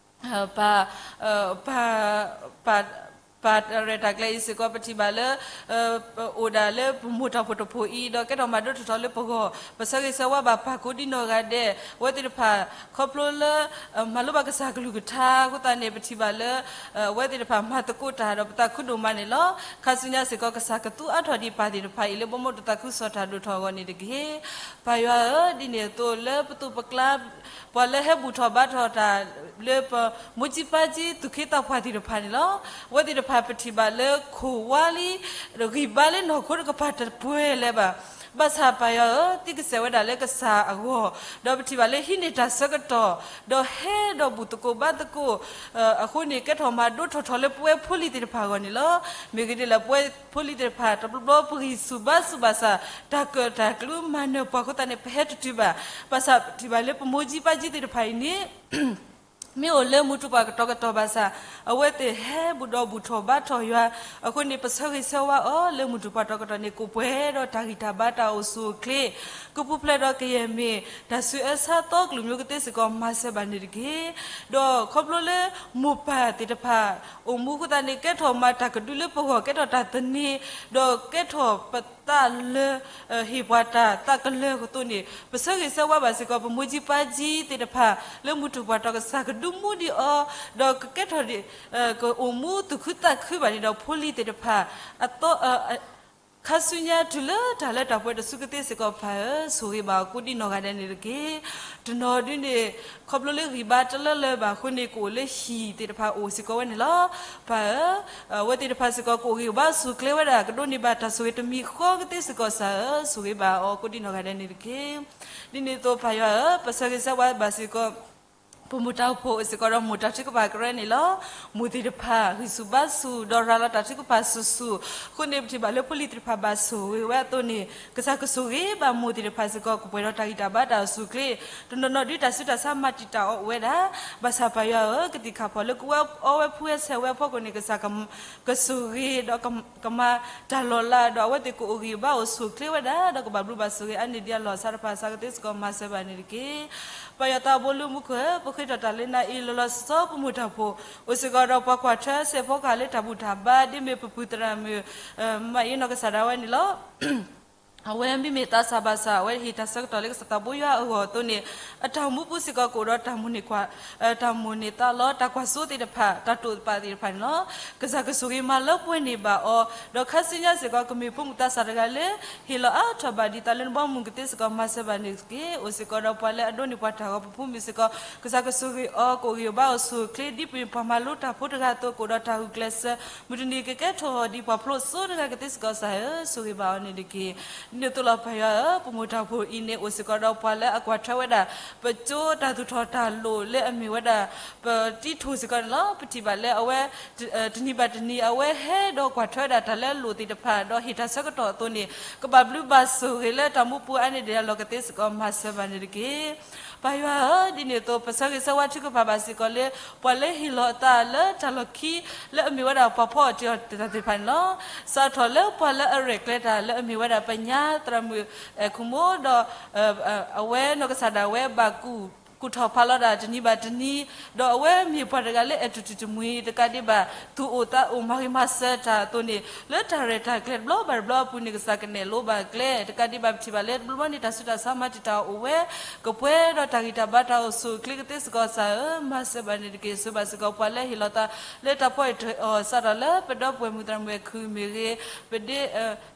ပၢ် ပၢ် ပၢ်ရဲၣ်တၢ်ကျဲၤအံၤစ့ၢ်ကီး ပထံၣ်ဘၣ်လၢ အိၣ်ဒၣ်လၢပမိၢ်တၢ်ဖှိၣ်တဖှိၣ်အံၤ ဒီးကဲထီၣ်မၤဒိၣ်ထီၣ်ထီလၢပဂီၢ် ပဆၢဂ့ၤဆၢဝါဘၣ်ပၢ်ကိးဒ်နီၢ်ဂၤဒဲး အဝဲသ့ၣ်တဖၣ် ခီဖျိလၢ မၤလိဘၣ်ကစၢ်ကလုၢ်ကထါအဃိသတးန့ၣ် ပထံၣ်ဘၣ်လၢ အဝဲသ့ၣ်တဖၣ်မၤသကိးတၢ်ဒီးပသးခုဒိၣ်မးန့ၣ်လီၤ. ခါဆူညါစ့ၢ်ကီး ကစၢ်ကသူအါထီၣ်ဒံးပၢ်သ့ၣ်တဖၣ်အံၤ လၢဘီမုၢ်တသးခုကစီၣ်တၢ်ဒိၣ်ထီၣ်အဂီၢ်န့ၣ်တက့ၢ်. ပၢ်ယွၤဧၢ, ဒ်န့ၣ်အသိးလၢပသိးပကျါ ပှၤလၢဟဲဘူၣ်ထီၣ်ဘါထီၣ်တၢ် လၢပမိၢ်ကၠံပၢ်ကၠံသူၣ်က့သးပှၢ်သ့ၣ်တဖၣ်န့ၣ်လီၤ. အဝဲသ့ၣ်တဖၣ်ပထံၣ်ဘၣ်လၢခိၣ်ဝါလံ ဂံၢ်ဘါလၢနီၢ်ခိတကပၤတပှဲၤလၢၤဘၣ်. ဘၣ်ဆၣ်ပၢ်ယွၤဧၢ, သံကစဲးဝဲဒၣ်လၢကစၢ်အဂီၢ်, ဒီးပထံၣ်ဘၣ်လၢဟံးန့ၢ်တၢ်ဆၢကတီၢ်, ဒီးဟဲဒီးဘူၣ်သကိးဘါသကိး အဃိန့ၣ် ကဲထီၣ်မၤဒိၣ်ထီၣ်ထီလၢပဝဲဖိလံၤသ့ၣ်တဖၣ်အဂီၢ်န့ၣ်လီၤ. မ့ၢ်ဂ့ၤဒ်လဲၣ် ပဝဲဖိလံၤသ့ၣ်တဖၣ် တဘျီဘျီပဂံၢ်ဆူၣ်ဘါဆူၣ်ဘၣ်ဆၣ် တၢ်ကၢၣ်တၢ်ကျူမၤနၢၤပှၤအဃိသတးန့ၣ် ပဟဲတတုၤဘၣ်. ဘၣ်ဆၣ်ပထံၣ်ဘၣ်လၢပမိၢ်ကၠံပၢ်ကၠံသ့ၣ်တဖၣ်အံၤန့ၣ် မ့ၢ်အိၣ်လၢမူထူပှၢ်ကတီၤကတီၤဘၣ်ဆၣ် အဝဲသ့ၣ်ဟဲဘူးဒီးဘူၣ်ထီၣ်ဘါထီၣ်ယွၤ, အဃိန့ၣ် ပဆၢဂ့ၤဆၢဝါအီၤလၢမုၢ်တူာ်ပှၤတီၤကတီၢ်န့ၣ် ကအိၣ်ပှဲၤဒီးတၢ်ဂံၢ်တၢ်ဘါတၢ်အိၣ်ဆူၣ်အိၣ်ချ့, ကပူၤဖျဲးဒီးကယဲၢ်မ့ၢ် တၢ်ဆူးအၢဆါသီကလုာ်မ့ၢ်ကသ့စ့ၢ်ကီး မၤစၢၤဘၣ်န့ၣ်တက့ၢ်. ဒီးခီဖျိလၢမိၢ်ပၢ်သ့ၣ်တဖၣ် အိၣ်မူအဃိသတးန့ၣ် ကဲထီၣ်မၤတၢ်ကဒုလၢပဂီၢ် ကဲထီၣ်တၢ်သန့ၤ, ဒီးကဲထီၣ်ပသးလၢ ဟ့ၣ်ပှၤတၢ်သးကလၢၤအသိးန့ၣ် ပဆၢဂ့ၤဆၢဝါဘၣ်စ့ၢ်ကီး ပမိၢ်ကၠံပၢ်ကၠံသ့ၣ်တဖၣ် လၢမုၢ်တူာ်ပှၤတီၤကစၢ်ကဒုးမူဒံးအီၤ, ဒီးကကဲထီၣ် ကအိၣ်မူသူၣ်ခုသးခုဘၣ်န့ၣ်ဒီး ဖိလံၤသ့ၣ်တဖၣ် အသီ ခါဆူညါတုၤလၢတၢ်လၢတၢ်ပှဲၤတစုကသ့စ့ၢ်ကီး ပၢ်ဧၢ, ဆိၣ်ဂ့ၤဘၣ်အီၤကိးဒံနီၢ်ဂၤဒဲးန့ၣ်တက့ၢ်. တနီၤဒုန့ၣ် ခီဖျိလၢဂံၢ်ဘါတလၢလၢဘၣ်အဃိန့ၣ် ကအိၣ်လၢဟံၣ်သ့ၣ်တဖၣ်အိၣ်စ့ၢ်ကီးဝဲန့ၣ်လီၤ. ပၢ်ဧၢ, အဝဲသ့ၣ်တဖၣ်စ့ၢ်ကီး ကအိၣ်ဂံၢ်ဘါအိၣ်ဆူၣ်အိၣ်ချ့ဝဲဒၣ် ကဒိးန့ၢ်ဘၣ်တၢ်ဆိၣ်ဂ့ၤတမံၤဃီကသ့စ့ၢ်ကီး ကစၢ်ဧၢ, ဆိၣ်ဂ့ၤဘၣ်အီၤကိးဒံနီၢ်ဂၤဒဲးန့ၣ်တက့ၢ်. ဒ်န့ၣ်အသိးပၢ်ယွၤဧၢ, ပဆၢဂ့ၤဆၢဝါဘၣ်စ့ၢ်ကီး ပမိၢ်တၢ်အိၣ်ဖှိၣ်အိၣ်စ့ၢ်ကီးဒီးမိၢ်တၢ်ထုကဖၣ်ကရၢန့ၣ်လီၤ. မိၢ်သ့ၣ်တဖၣ် ဂံၢ်ဆူၣ်ဘါဆူၣ် ဒီးရၤလီၤတၢ်ထုကဖၣ်ဆူၣ်ဆူၣ်အဃိန့ၣ် ပထံၣ်ဘၣ်လၢဖိလံၤသ့ၣ်တဖၣ်ဘၣ်ဆိၣ်ဂ့ၤဝဲအသိးန့ၣ် ကစၢ်ကဆိၣ်ဂ့ၤဘၣ်မိၢ်သ့ၣ်တဖၣ်စ့ၢ်ကီး ကပှဲၤဒီးတၢ်ဂံၢ်တၢ်ဘါတၢ်အိၣ်ဆူၣ်အိၣ်ချ့, တနီၤနီၤဒုတၢ်ဆူးတၢ်ဆါမၤတံာ်တာ်အီၤအိၣ်ဝဲဒၣ်, ဘၣ်ဆၣ်ပၢ်ယွၤဧၢ, ကသံၣ်ခါဖီၣ်လၢကအီဝဲဖှူဝဲဆဲးဝဲအဖီခိၣ်န့ၣ် ကစၢ် ကဆိၣ်ဂ့ၤဒီးကမၤတၢ်လီၤလး ဒီးအဝဲသ့ၣ်ကအိၣ်ဂံၢ်ဘါအိၣ်ဆူၣ်အိၣ်ချ့ဝဲဒၣ် ဒီးကဘၣ်ဘျုးဘၣ်ဆိၣ်ဂ့ၤအါန့ၢ်ဒံးအလီၢ်အစးတဖၣ် ကစၢ်ကသ့စ့ၢ်ကီး မၤစၢၤဘၣ်န့ၣ်တက့ၢ်. ပၢ်ယွၤသးဘိလၢမူခိၣ်ဧၢ, ပဃ့ထီၣ်တၢ်လၢနၤအံၤ လီၤလီၤဆီဆီ ပမိၢ်တၢ်အိၣ်ဖှိၣ် အိၣ်စ့ၢ်ကီးဒီးပှၤကွၢ်ထွဲစဲးဖီကဟၣ်လၢတၢ်ဘူၣ်တၢ်ဘါ ဒ်မ့ၢ်ပပုၢ်သရၣ်မုၣ် မၤအ့နီၢ်ကစၢ်ဒၣ်ဝဲန့ၣ်လီၤ. အဝဲမ့မ့ၢ်သးစၢ်ဘၣ်ဆၣ် အဝဲဟ့ၣ်တၢ်ဆၢကတီၢ်လၢကစၢ်သးဘိယွၤအဂီၢ်အသိးန့ၣ် အတၢ်အိၣ်မူပူၤစ့ၢ်ကီးကအိၣ်ဒီးတၢ်မိၣ်န့ၢ်ကွၢ် တၢ်မိၣ်န့ၢ်သးလီ တၢ်ကွၢ်စိသ့ၣ်တဖၣ် တၢ်တိာ်ပာ်သ့ၣ်တဖၣ်န့ၣ်လီၤ. ကစၢ်ကဆိၣ်ဂ့ၤမၤလၢပှဲၤန့ၢ်ဘၣ်အီၤ, ဒီးခါဆူညါစ့ၢ်ကီး ကမ့ၢ်ဖိမုၣ်သးစၢ်တဂၤလၢ ဟ့ၣ်လီၤအါထီၣ်ဘၣ်ဒ်သိးလၢနဘီမုၢ်ကသ့စ့ၢ်ကီး မၤစၢၤဘၣ်န့ၣ်တက့ၢ်. အိၣ်စ့ၢ်ကီးဒီးပှၤလၢအဒိးန့ၢ်ပှၤတၢ်ဂီၤ ပဖိမုၣ်စ့ၢ်ကီး ကစၢ်ကဆိၣ်ဂ့ၤအီၤ ကအိၣ်ဂံၢ်အိၣ်ဘါအိၣ်ဆူၣ်အိၣ်ချ့ ဒ်ပှၤမၤလိတၢ်ဖိတဂၤအသိး ကအိၣ်ဒီးတၢ်ဂုာ်ကျဲးစၢး မုၢ်တနံၤကကဲထီၣ်ဒ်ပှၤဖျိစိတဂၤကသ့စ့ၢ်ကီး ကစၢ်ဧၢ, ဆိၣ်ဂ့ၤဘၣ်အီၤန့ၣ်တက့ၢ်. ဒ်န့ၣ်အသိးလီၤပၢ်ယွၤဧၢ, ပမိၢ်တၢ်အိၣ်ဖှိၣ်အံၤန့ၣ် အိၣ်စ့ၢ်ကီးဒီးပှၤလၢအကွၢ်ထွဲဝဲဒၣ် ပကၠိတၢ်သူၣ်ထီၣ်တၢ်လိၣ်လၢအမ့ၢ်ဝဲဒၣ် ပတံထူၣ်စ့ၢ်ကီးန့ၣ်လီၤ. ပထံၣ်ဘၣ်လၢအဝဲ တနံၤဘၣ်တနံၤ အဝဲဟဲဒီးကွၢ်ထွဲဝဲဒၣ်တၢ်လၢအလိၣ်သ့ၣ်တဖၣ် ဒီးဟ့ၣ်တၢ်ဆၢကတီၢ်အသိးန့ၣ် ကဘၣ်ဘျုးဘၣ်ဆိၣ်ဂ့ၤလၢတၢ်မူပူၤအါန့ၢ်ဒံးအလီၢ်ကသ့စ့ၢ်ကီး မၤစၢၤဘၣ်န့ၣ်တက့ၢ်. ပၢ်ယွၤဧၢ, ဒ်န့ၣ်အသိး ပဆၢဂ့ၤဆၢဝါထုကဖၣ်ဘၣ်စ့ၢ်ကီးလၢ ပှၤလၢဟ့ၣ်လီၤအသးလၢတၢ်လီၢ်ခံ လၢအမ့ၢ်ဝဲဒၣ်ပှၤဖီအီၣ်တ့ၢ်အီၣ်တၢ်သ့ၣ်တဖၣ်န့ၣ်လီၤ. စးထီၣ်လၢပှၤလၢအရဲၣ်ကျဲၤတၢ်လၢအမ့ၢ်ဝဲဒၣ်ပညါသရၣ်မုၣ်အဲၣ်ခိၣ်မိၢ်ဒီး အဝဲနီၢ်ကစၢ်ဒၣ်ဝဲဘၣ်ကူၣ် ကူၣ်ထီၣ်ဖးလီၤဒၣ်တနံၤဘၣ်တနံၤ, ဒီးအဝဲမ့ၢ်ပှၤတဂၤလၢအဲၣ်တူၢ်တံၢ်တမှံၤတကးဒံးဘၣ် သူၣ်အိၣ်သးအိၣ်မၤဂ့ၤမၤစၢၤတၢ်အသိးန့ၣ် လၢတၢ်ရဲၣ်တၢ်ကျဲၤတဘျီဘၣ်တဘျီအပူၤန့ၣ် ကစၢ်ကနဲၣ်လိဘၣ်ကျဲ တကးဒံးဘၣ်ပထံၣ်ဘၣ်လၢတဘျီဘျီန့ၣ် တၢ်ဆူးတၢ်ဆါမၤတံာ်တာ်အီၤအိၣ်ဝဲ ကပှဲၤဒီးတၢ်ဂံၢ်တၢ်ဘါတၢ်အိၣ်ဆူၣ်အိၣ်ချ့ကသ့စ့ၢ်ကီး ကစၢ်ဧၢ, မၤစၢၤဘၣ်န့ၣ်တက့ၢ်. ဆိၣ်ဂ့ၤဘၣ်စ့ၢ်ကီးပှၤလၢဟ့ၣ်လီၤသးလၢတၢ်ဖီအီၣ်တ့ၢ်အီၣ် စးထီၣ်လၢပဒီပုၢ်ဝဲၢ်မုၣ်သရၣ်မုၣ်အဲၣ်ခိၣ်မ့ၢ်ဂ့ၤ, ပဒ့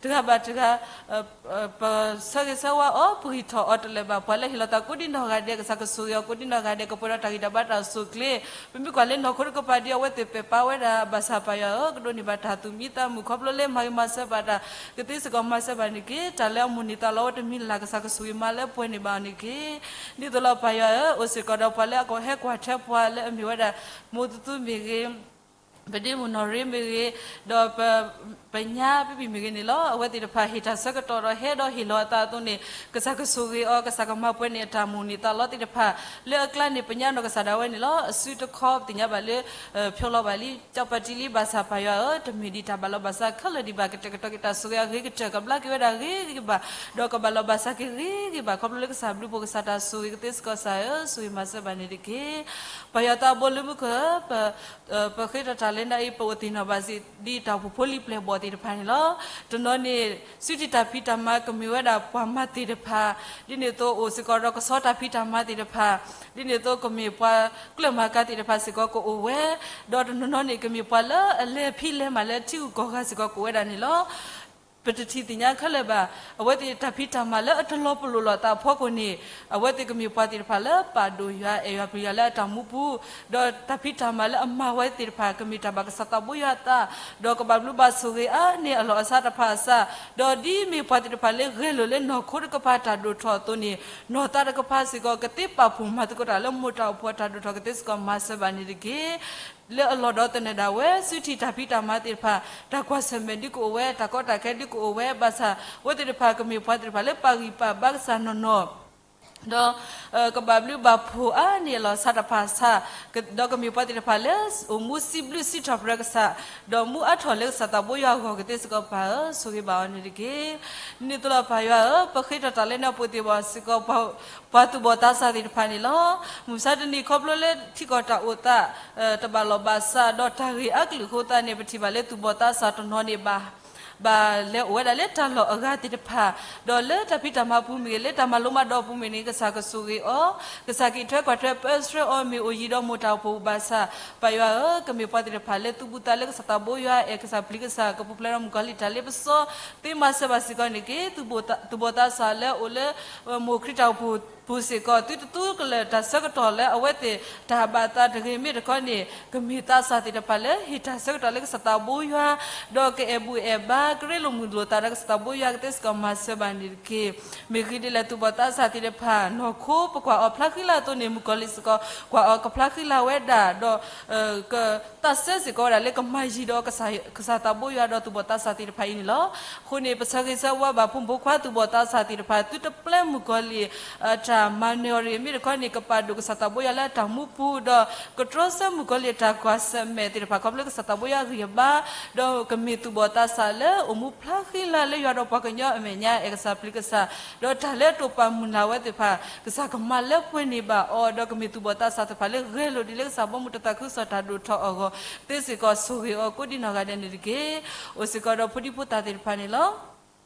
တဂၤဘၣ်တဂၤ ပဆၢဂ့ၤဆၢဝါအီၤ ပဂံၢ်ထီၣ်အီၤတလၢာ်ဘၣ် ပှၤလၢဟ့ၣ်လီၤသးကိးဒံနီၢ်ဂၤဒဲး ကစၢ်ကဆိၣ်ဂ့ၤအီၤကိးဒံနီၢ်ဂၤဒဲး ကပှဲၤဒီးတၢ်ဂံၢ်တၢ်ဘါတၢ်အိၣ်ဆူၣ်အိၣ်ချ့, ပမ့ၢ်ကွၢ်လၢနီၢ်ခိတကပၤဒ်အဝဲသ့ၣ်ပဲာ်ပာ်ဝဲဒၣ် ဘၣ်ဆၣ်ပၢ်ယွၤဧၢ, ကဒိးန့ၢ်ဘၣ်တၢ်သူၣ်မံသးမုာ် ခီဖျိလၢမၤဂ့ၤမၤစၢၤဘၣ်တၢ်ကသ့စ့ၢ်ကီး မၤစၢၤဘၣ်န့ၣ်တက့ၢ်. တၢ်လၢအမိၣ်န့ၢ်သးလီဝဲတမံၤလၢ်လၢ် ကစၢ်ကဆိၣ်ဂ့ၤမၤလၢပှဲၤန့ၢ်ဘၣ်အီၤန့ၣ်တက့ၢ်. ဒ်သိးလီၤပၢ်ယွၤဧၢ, အိၣ်စ့ၢ်ကီးဒီးပှၤလၢအကဟဲကွၢ်ထွဲပှၤလၢအမ့ၢ်ဝဲဒၣ် မိၢ်သူသူမ့ၢ်ဂ့ၤ ပဒ့မုၣ်နီၢ်ရ့မ့ၢ်ဂ့ၤ, ဒီးပ ပညါပပံာ်မ့ၢ်ဂ့ၤန့ၣ်လီၤ. အဝဲသ့ၣ်တဖၣ်ဟ့ၣ်တၢ်ဆၢကတီၢ်ဒီးဟဲဒီးဟ့ၣ်လီၤအသးအသိးန့ၣ် ကစၢ်ကဆိၣ်ဂ့ၤအီၤ ကစၢ်ကမၤပှဲၤန့ၢ်အတၢ်မိၣ်န့ၢ်သးလီသ့ၣ်တဖၣ် လၢအကျါန့ၣ် ပညါနီၢ်ကစၢ်ဒၣ်ဝဲန့ၣ်လီၤ. အစုတခီပသ့ၣ်ညါဘၣ်လၢ ဖျိလီၤဘၣ်လံ ကၠီပာ်တံၢ်လံ ဘၣ်ဆၣ်ပၢ်ယွၤဧၢ, တမ့ၢ်ဒ်တၢ်ဘၣ်လီၤဘၣ်စးခဲလၢာ်ဒံးဘၣ် ကတဲာ်ကတီၤက့ၤတၢ်ဆိၣ်ဂ့ၤအဂ့ၤကတၢၢ် ကဘျါက့ၤဝဲဒၣ်ဂ့ၤဂ့ၤဘၣ် ဒီးကဘၣ်လီၤဘၣ်စးက့ၤဂ့ၤဂ့ၤဘၣ် ခီဖျိလၢကစၢ်ဘျုးဖှိၣ်ကစၢ်တၢ်ဆိၣ်ဂ့ၤကသ့စ့ၢ်ကီး ကစၢ်ဧၢ, ဆိၣ်ဂ့ၤမၤစၢၤဘၣ်န့ၣ်တက့ၢ်. ပၢ်ယွၤသးဘိလၢမူခိၣ်ဧၢ, ပဃ့ထီၣ်တၢ်လၢနၤအံၤ ပအိၣ်သ့ၣ်နီၣ်ဘၣ်စ့ၢ် ဒ်တၢ်အိၣ်ဖှိၣ်ဖိလံၤပျဲၢ်ဘီၣ်သ့ၣ်တဖၣ်န့ၣ်လီၤ. တနီၤန့ၣ် စုထံၣ်တၢ်ဖံးတၢ်မၤကမ့ၢ်ဝဲဒၣ်ပှၤမၤသ့ၣ်တဖၣ်, ဒ်န့ၣ်အသိးအိၣ်စ့ၢ်ကီးဒီး ကဆီတၢ်ဖံးတၢ်မၤသ့ၣ်တဖၣ်, ဒ်န့ၣ်အသိးကမ့ၢ်ပှၤကျၢၢ်မၤကၤသ့ၣ်တဖၣ်စ့ၢ်ကီးကအိၣ်ဝဲ, ဒီးတနီၤနီၤန့ၣ် ကမ့ၢ်ပှၤလၢအလဲၤဖံးလဲၤမၤလၢထံဂုၤကီၢ်ဂၤစ့ၢ်ကီးကအိၣ်ဝဲဒၣ်န့ၣ်လီၤ. ပတထံၣ်သ့ၣ်ညါခဲလၢာ်ဘၣ်. အဝဲသ့ၣ်တၢ်ဖံးတၢ်မၤလၢအတလီၤပလိာ်လိာ်သးအဖီခိၣ်န့ၣ်, အဝဲသ့ၣ်ကမ့ၢ်ပှၤသ့ၣ်တဖၣ်လၢပာ်ဒိၣ်ယွၤအဲၣ်ယွၤပျံၤယွၤလၢအတၢ်မူပူၤ, ဒီးတၢ်ဖံးတၢ်မၤလၢအမၤဝဲသ့ၣ်တဖၣ် ကမ့ၢ်တၢ်ဘၣ်ကစၢ်သးဘိယွၤအသး, ဒီးကဘၣ်ဘျုးဘၣ်ဆိၣ်ဂ့ၤအါန့ၢ်အလီၢ်အစးတဖၣ်အစး, ဒီးဒ်မ့ၢ်ပှၤသ့ၣ်တဖၣ်လၢဂဲၤလိာ်လၢနီၢ်ခိတကပၤတၢ်ဒိၣ်ထီၣ်အသိးန့ၣ်, နီၢ်သးတကပၤစ့ၢ်ကီး ကသ့ပာ်ဖှိၣ်မၤသကိးတၢ်လၢမိၢ်တၢ်အိၣ်ဖှိၣ်အတၢ်ဒိၣ်ထီၣ်ကသ့စ့ၢ်ကီး မၤစၢၤဘၣ်န့ၣ်တက့ၢ်. လၢအလီၢ်ဒီးသနၢၣ်ဒၣ်ဝဲ စုထံၣ်တၢ်ဖံးတၢ်မၤသ့ၣ်တဖၣ် တၢ်ကွၢ်ဆၢၣ်မဲာ်ဒုးကအိၣ်ဝဲ, တၢ်ကီတၢ်ခဲဒုးကအိၣ်ဝဲ, ဘၣ်ဆၣ် အဝဲသ့ၣ်တဖၣ်ကမ့ၢ်ပှၤသ့ၣ်တဖၣ်လၢပာ်ဂံၢ်ပာ်ဘါကစၢ်နီၢ်နီၢ် ဒီး ကဘၣ်ဘျုးဘၣ်ဖှိၣ်အါန့ၢ်အလီၢ်ဆါတဖၣ်ဆါ, ဒီးကမ့ၢ်ပှၤသ့ၣ်တဖၣ်လၢ အိၣ်မူစံးဘျုးစံးထီၣ်ပတြၢၤကစၢ်, ဒီးမူအါထီၣ်လၢကစၢ်သးဘိယွၤအဂီၢ်ကသ့စ့ၢ်ကီးပၢ်ဧၢ, ဆိၣ်ဂ့ၤဘၣ်အီၤန့ၣ်တက့ၢ်. ဒ်န့ၣ်အသိးလီၤပၢ်ယွၤဧၢ, ပဃ့ထီၣ်တၢ်လၢနအိၣ်ဖှိၣ်သ့ၣ်တဖၣ်စ့ၢ်ကီး ပှၤသူၣ်ဘီၣ်သးစၢ်သ့ၣ်တဖၣ်န့ၣ်လီၤ. မုၢ်မဆါတနံၤခီဖျိလၢထံကီၢ်တၢ်အိၣ်သး တဘၣ်လီၢ်ဘၣ်စး ဒီးတၢ်ဂ့ၢ်အါကလုာ်အဃိသတးန့ၣ် ပထံၣ်ဘၣ်လၢသူၣ်ဘီၣ်သးစၢ်တနီၤန့ၣ် ဘၣ်လဲၤအိၣ်ဝဲဒၣ်လၢတၢ်လီၢ်အဂၤသ့ၣ်တဖၣ်, ဒီးလၢတၢ်ဖံးတၢ်မၤပူၤမ့ၢ်ဂ့ၤ, လၢတၢ်မၤလိမၤဒိးအပူၤမ့ၢ်ဂ့ၤန့ၣ် ကစၢ်ကဆိၣ်ဂ့ၤအီၤ, ကစၢ်ကအံးထွဲကွၢ်ထွဲပၢဆှၢအီၤ မ့ၢ်အိၣ်ယံၤဒီးမိၢ်တၢ်အိၣ်ဖှိၣ်ဘၣ်ဆၣ်, ပၢ်ယွၤဧၢ, ကမ့ၢ်ပှၤသ့ၣ်တဖၣ်လၢသူၣ်ဘူၣ်သးလၢကစၢ်သးဘိယွၤ အဲၣ်ကစၢ်ပျံၤကစၢ် ကပူၤဖျဲးဒီးမုၣ်ကီၤလံၢ်တၢ်လ့ပစီ, သ့မၤစၢၤဘၣ်စ့ၢ်ကီးန့ၣ်တက့ၢ်. သူၣ်ဘီၣ်သးစၢ်လၢအအိၣ်လၢ မိၢ်ခရံာ်တၢ်အိၣ်ဖှိၣ်ပူၤစ့ၢ်ကီး သုတသူကလၢာ်တၢ်ဆၢကတီၢ်လၢအဝဲသ့ၣ်တၢ်ဘၣ်သးတဂ့ၤ မ့ၢ်တခီန့ၣ် ကမ့ၢ်သးစၢ်သ့ၣ်တဖၣ်လၢဟ့ၣ်တၢ်ဆၢကတီၢ်လၢကစၢ်သးဘိယွၤ, ဒီးကအဲၣ်ဘူၣ်အဲၣ်ဘါ ကရ့လိာ်မုာ်လိာ်သးဒီးကစၢ်သးဘိယွၤကသ့စ့ၢ်ကီး မၤစၢၤဘၣ်န့ၣ်တက့ၢ်. မ့ၢ်ဂ့ၤဒ်လဲၣ် သူၣ်ဘီၣ်သးစၢ်သ့ၣ်တဖၣ် နီၢ်ခိပကွၢ်အီၤဖျါဃံလၤအသိးန့ၣ် မုၣ်ကီၤလံၢ်စ့ၢ်ကီး ကွၢ်အီၤကဖျါဃံလၤဝဲဒၣ် ဒီး ကသးစဲစ့ၢ်ကီးဝဲဒၣ်လၢကမၤယံၤဒီး ကစၢ်သးဘိယွၤဒီးသူၣ်ဘီၣ်သးစၢ်သ့ၣ်တဖၣ်အံၤန့ၣ်လီၤ.အဃိန့ၣ် ပဆၢဂ့ၤဆၢဝါဘၣ်ဖိမုၣ်ဖိခွါသူၣ်ဘီၣ်သးစၢ်သ့ၣ်တဖၣ် သုတပျဲမုၣ်ကီၤလံၢ် တၢ်မၤနၢၤအီၤတဂ့ၤ မ့ၢ်တခီန့ၣ် ကပာ်ဒိၣ်ကစၢ်သးဘိယွၤလၢအတၢ်မူပူၤ ဒီးကတြီဆၢမုၣ်ကီၤလံၢ်အတၢ်ကွၢ်ဆၢၣ်မဲာ်သ့ၣ်တဖၣ် ခီဖျိကစၢ်သးဘိယွၤဂံၢ်အဘါ, ဒီးကမ့ၢ်သူၣ်ဘီၣ်သးစၢ်လၢအိၣ်မူဖျါဃံလၤလၢယွၤဒီးပှၤကညီအမဲာ်ညါ အဲၣ်ကစၢ်ပျံၤကစၢ်, ဒီးတၢ်လၢအတိာ်ပာ်မုၢ်လၢ်ဝဲသ့ၣ်တဖၣ် ကစၢ်ကမၤလၢပှဲၤန့ၢ်ဘၣ်အီၤ, ဒီးကမ့ၢ်သူၣ်ဘီၣ်သးစၢ်သ့ၣ်တဖၣ်လၢဂဲၤလိာ်ဒ်လၢကစၢ်ဘီမုၢ်တသးခုကစီၣ်တၢ်ဒိၣ်ထီၣ်အဂီၢ် သ့စ့ၢ်ကီးဆိၣ်ဂ့ၤအီၤကိးဒ်နီၢ်ဂၤဒဲးန့ၣ်တက့ၢ်. အိၣ်စ့ၢ်ကီးဒီးဖိဒံဖိသၣ်သ့ၣ်တဖၣ်န့ၣ်လီၤ.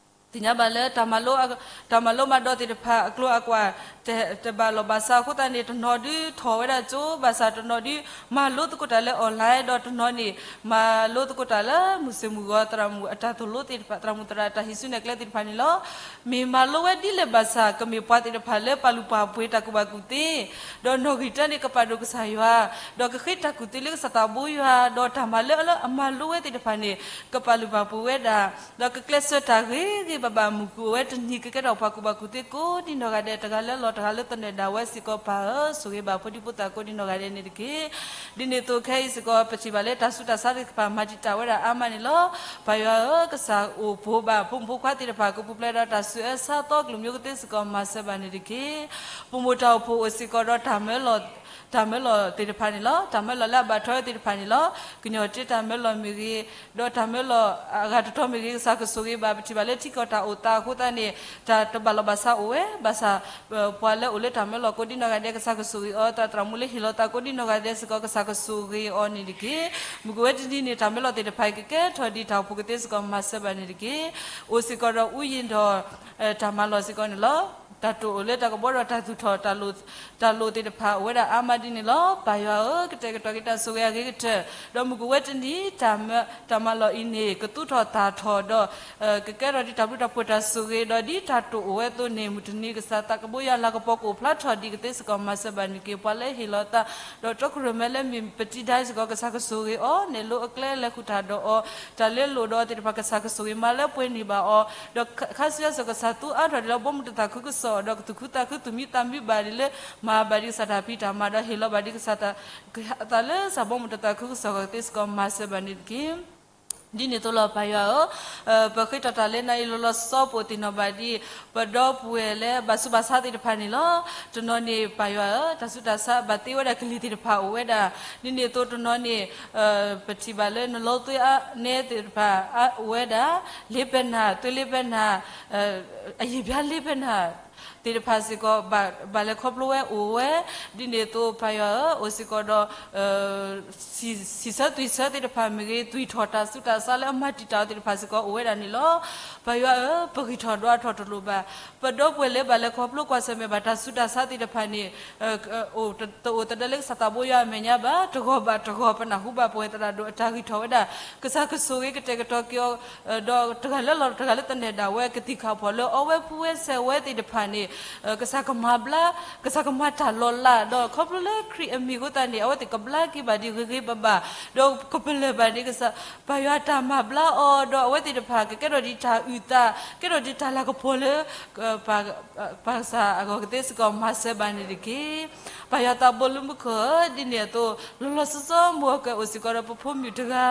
သ့ၣ်ညါဘၣ်လၢ တၢ်မၤလိမၤဒိးသ့ၣ်တဖၣ် အကျိၤအကွာ် တဘၣ်လီၢ်ဘၣ်စးအဃိသတးန့ၣ် တနီၤဒုးထီၣ်ဝဲဒၣ်ကၠိ ဘၣ်ဆၣ်တနီၤဒုး မၤလိသကိးတၢ်လၢ online ဒီးတနီၤန့ၣ် မၤလိသကိးတၢ်လၢမုၢ်ဆ့ၣ်မုၢ်ဂီၤ သရၣ်မုၣ်အတၢ်သိၣ်လိသ့ၣ်တဖၣ် သရၣ်မုၣ်သရၣ်တၢ်ဟံးစုနဲၣ်ကျဲသ့ၣ်တဖၣ်န့ၣ်လီၤ. မ့ၢ်မၤလိဝဲဒ်လဲၣ်ဘၣ်ဆၣ် ကမ့ၢ်ပှၤသ့ၣ်တဖၣ်လၢပာ်လုၢ်ပာ်ပှ့ၤတၢ်ကူၣ်ဘၣ်ကူၣ်သ့, ဒီးနီၢ်ဂံၢ်တၢန့ၣ် ကပာ်ဒိၣ်ကစၢ်ယွၤ, ဒီးကဃ့တၢ်ကူၣ်သ့လၢကစၢ်သးဘိယွၤ, ဒီးတၢ်မၤလၢအမၤလိဝဲသ့ၣ်တဖၣ်န့ၣ် ကပာ်လုၢ်ပာ်ပှ့ၤဝဲဒၣ်, ဒီးကကျဲးစၢးတၢ်ဂ့ၤဂ့ၤဘၣ်ဘၣ် မုၢ်ကအိၣ်ဝဲတနံၤ ကကဲထီၣ်ပှၤကူၣ်ဘၣ်ကူၣ်သ့ကိးဒ်နီၢ်ဂၤဒဲး တဂၤလၢလီၢ်တဂၤလၢသနၢၣ်ဒၣ်ဝဲစ့ၢ်ကီးပၢ်ဧၢ, ဆိၣ်ဂ့ၤဘၣ်ဖိဒံဖိသၣ်ကိးဒ်နီၢ်ဂၤဒဲးန့ၣ်တက့ၢ်. ဒ်န့ၣ်အသိးခဲအံၤစ့ၢ်ကီး ပထံၣ်ဘၣ်လၢတၢ်ဆူးတၢ်ဆါသ့ၣ်တဖၣ် မၤတံာ်တာ်ဝဲဒၣ်အါမးန့ၣ်လီၤ. ပၢ်ယွၤဧၢ, ကစၢ်အိၣ်ဖှိၣ်ဘၣ်ဖိမုၣ်ဖိခွါသ့ၣ်တဖၣ် ကပူၤဖျဲးဒီးတၢ်ဆူးအၢဆါသီကလုာ်မံၤကသ့စ့ၢ်ကီး မၤစၢၤဘၣ်န့ၣ်တက့ၢ်. ပမိၢ်တၢ်အိၣ်ဖှိၣ်အိၣ်စ့ၢ်ကီးဒီး တၢ်မၢလီၤသ့ၣ်တဖၣ်န့ၣ်လီၤ. တၢ်မၢလီၤလၢအဘၣ်ထွဲဝဲသ့ၣ်တဖၣ်န့ၣ်လီၤ. ကညီၢ်တ့တၢ်မၢလီၤမ့ၢ်ဂ့ၤ, ဒီးတၢ်မၢလီၤအဂၤတတီၤမ့ၢ်ဂ့ၤ, ကစၢ်ကဆိၣ်ဂ့ၤဘၣ်. ပထံၣ်ဘၣ်လၢထံကီၢ်တၢ်အိၣ်သးအဃိသတးန့ၣ် တၢ်တဘၣ်လီၢ်ဘၣ်စးအိၣ်ဝဲ, ဘၣ်ဆၣ် ပှၤလၢအိၣ်လၢတၢ်မၢလီၤကိးဒ်နီၢ်ဂၤဒဲး ကစၢ်ကဆိၣ်ဂ့ၤအီၤ, သရၣ်သရၣ်မုၣ်လၢဟ့ၣ်လီၤသးကိးဒ်နီၢ်ဂၤဒဲးစ့ၢ်ကီး ကစၢ်ကဆိၣ်ဂ့ၤအီၤန့ၣ်တက့ၢ်. မုၢ်ကဝဲတနံၤန့ၣ် တၢ်မၢလီၤသ့ၣ်တဖၣ်အံၤ ကကဲထီၣ်ဒ်တၢ်အိၣ်ဖှိၣ်ကသ့စ့ၢ်ကီး မၤစၢၤဘၣ်န့ၣ်တက့ၢ်. အိၣ်စ့ၢ်ကီးဒီးအူယံၤဒီး တၢ်မၤလီၤစ့ၢ်ကီးန့ၣ်လီၤ. တၢ်တအိၣ်လၢတၢ်ကဘီဒီးတၢ်သူၣ်ထီၣ် တၢ်လိၣ်သ့ၣ်တဖၣ်အိၣ်ဝဲဒၣ်အါမးဒ်န့ၣ်လီၤ. ပၢ်ယွၤဧၢ, ကတဲာ်ကတီၤက့ၤတၢ်ဆိၣ်ဂ့ၤအဂ့ၤကတၢၢ်, ဒီးမုၢ်ကဝဲတနံၤ တၢ်မၤလီၤအံၤန့ၣ် ကသူၣ်ထီၣ်သၣ်ထီၣ်ဒီး ကကဲထီၣ်ဒ်တၢ်ဘျုးတၢ်ဖှိၣ်တၢ်ဆိၣ်ဂ့ၤ ဒီးဒ်တၢ်တအိၣ်ဝဲအသိးန့ၣ် မုၢ်တနံၤကစၢ်သးကဘိယွၤလၤကပီၤကအိၣ်ဖျါထီၣ်ဒံးကသ့စ့ၢ်ကီး မၤစၢၤဘၣ်န့ၣ်တက့ၢ်. ပှၤလၢဟ့ၣ်လီၤသး ဒီးတီခိၣ်ရိၣ်မဲလၢမ့ၢ်ပတံၤဒါစ့ၢ်ကီး ကစၢ်ကဆိၣ်ဂ့ၤအီၤ, နဲၣ်လိအကျဲလဲၤဃုာ်တၢ်ဒီးအီၤ, တၢ်လၢလိၣ်ဒီးအီၤသ့ၣ်တဖၣ် ကစၢ်ကဆိၣ်ဂ့ၤမၤလၢပှဲၤန့ၢ်ဘၣ်အီၤ, ဒီးခါဆူညါစ့ၢ်ကီး ကစၢ်သူအါထီၣ်ဒံးလၢဘီမုၢ်တသးခုကစီၣ် ဒီးကသူၣ်ခုသးခုသူၣ်မံသးမံဘၣ်ဒ်လၢ မၤဘၣ်ဒ်ကစၢ်တၢ်ဖံးတၢ်မၤဒီးဟ့ၣ်လီၤဘၣ်ဒ်ကစၢ်တၢ် ကသးလၢကစၢ်ဘီမုၢ်တသးခုကစီၣ်ကသ့စ့ၢ်ကီး မၤစၢၤဘၣ်န့ၣ်တက့ၢ်. ဒ်န့ၣ်အသိးလီၤ ပၢ်ယွၤဧၢ, ပဃ့ထီၣ်တၢ်လၢနၤအံၤလီၤလီၤဆီဆီ ပအိၣ်သ့ၣ်နီၣ်ဘၣ်ဒ် ပဒီပုၢ်ဝဲၢ်လၢဘၣ်ဆူးဘၣ်ဆါသ့ၣ်တဖၣ်န့ၣ်လီၤ. တနီၤန့ၣ် ပၢ်ယွၤဧၢ, တၢ်ဆူးတၢ်ဆါဘၣ်သ့ဝဲဒၣ်ကလံၤသ့ၣ်တဖၣ်အိၣ်ဝဲဒၣ်, ဒ်န့ၣ်အသိးတနီၤန့ၣ် ပထံၣ်ဘၣ်လၢနလီသွ့န့ၣ်သ့ၣ်တဖၣ်အိၣ်ဝဲဒၣ်, လ့ပဲနၢ်, သွ့လ့ပဲနၢ်, အယံာ်ဘျါလ့ပဲနၢ် သ့ၣ်တဖၣ်စ့ၢ်ကီး ဘၣ်လဲၤခီဖျိဝဲအိၣ်ဝဲ, ဒ်န့ၣ်အသိးပၢ်ယွၤဧၢ, အိၣ်စ့ၢ်ကီးဒီး စံးဆၢသွံၣ်ဆၢသ့ၣ်တဖၣ်မ့ၢ်ဂ့ၤ, သွံၣ်ထီၣ်တၢ်ဆူးတၢ်ဆါလၢအမၤတံာ်တာ်အီၤသ့ၣ်တဖၣ်စ့ၢ်ကီးအိၣ်ဝဲဒၣ်န့ၣ်လီၤ. ပၢ်ယွၤဧၢ, ပဂံၢ်ထီၣ်ဒွးထီၣ်တလိၣ်ဘၣ်. ပဒီပုၢ်ဝဲၢ်လၢဘၣ်လဲၤခီဖျိကွၢ်ဆၢၣ်မဲာ်ဘၣ်တၢ်ဆူးတၢ်ဆါသ့ၣ်တဖၣ်န့ၣ် တအိၣ်သဒၢလၢကစၢ်သးဘိယွၤအမဲာ်ညါဘၣ်, တဂီၢ်ဘၣ်တဂီၢ် ပနၢ်ဟူဘၣ်ပဝဲသရၣ်ဒိၣ်အတၢ်ဂံၢ်ထီၣ်ဝဲဒၣ်, ကစၢ်ကဆိၣ်ဂ့ၤကတဲာ်ကတီၤက့ၤအီၤ ဒီးတဂၤလၢလီၢ်တဂၤလၢသနၢၣ်ဒၣ်ဝဲ ကသံၣ်ခၣ်ဖှီၣ်လၢအီဝဲဖှူဝဲဆဲးဝဲသ့ၣ်တဖၣ်န့ၣ် ကစၢ်ကမၤဘျါ, ကစၢ်ကမၤတၢ်လီၤလး, ဒီးခီဖျိလၢခရံာ်အမံၤအဃိသတးန့ၣ် အဝဲသ့ၣ်ကဘျါက့ၤဘၣ်ဒ်ဂ့ၤဂ့ၤဘၣ်ဘၣ်, ဒီးကပလၢၢ်ဘၣ်ဒ်ကစၢ် ပၢ်ယွၤတၢ်မၤဘျါအီၤ, ဒီးအဝဲသ့ၣ်တဖၣ်ကကဲထီၣ်ဒ်တၢ်အုၣ်သး, ကဲထီၣ်ဒ်တၢ်လၤကပီၤလၢ ပၢ်ကစၢ်အဂီၢ်ကသ့စ့ၢ်ကီး မၤစၢၤဘၣ်န့ၣ်တက့ၢ်. ပၢ်ယွၤသးဘိလၢမူခိၣ်ဧၢ, ဒ်န့ၣ်အသိး လီၤလီၤဆီဆီ မိၢ်အကအိၣ်စ့ၢ်ကီးဒီးပဖိမုၣ်တဂၤ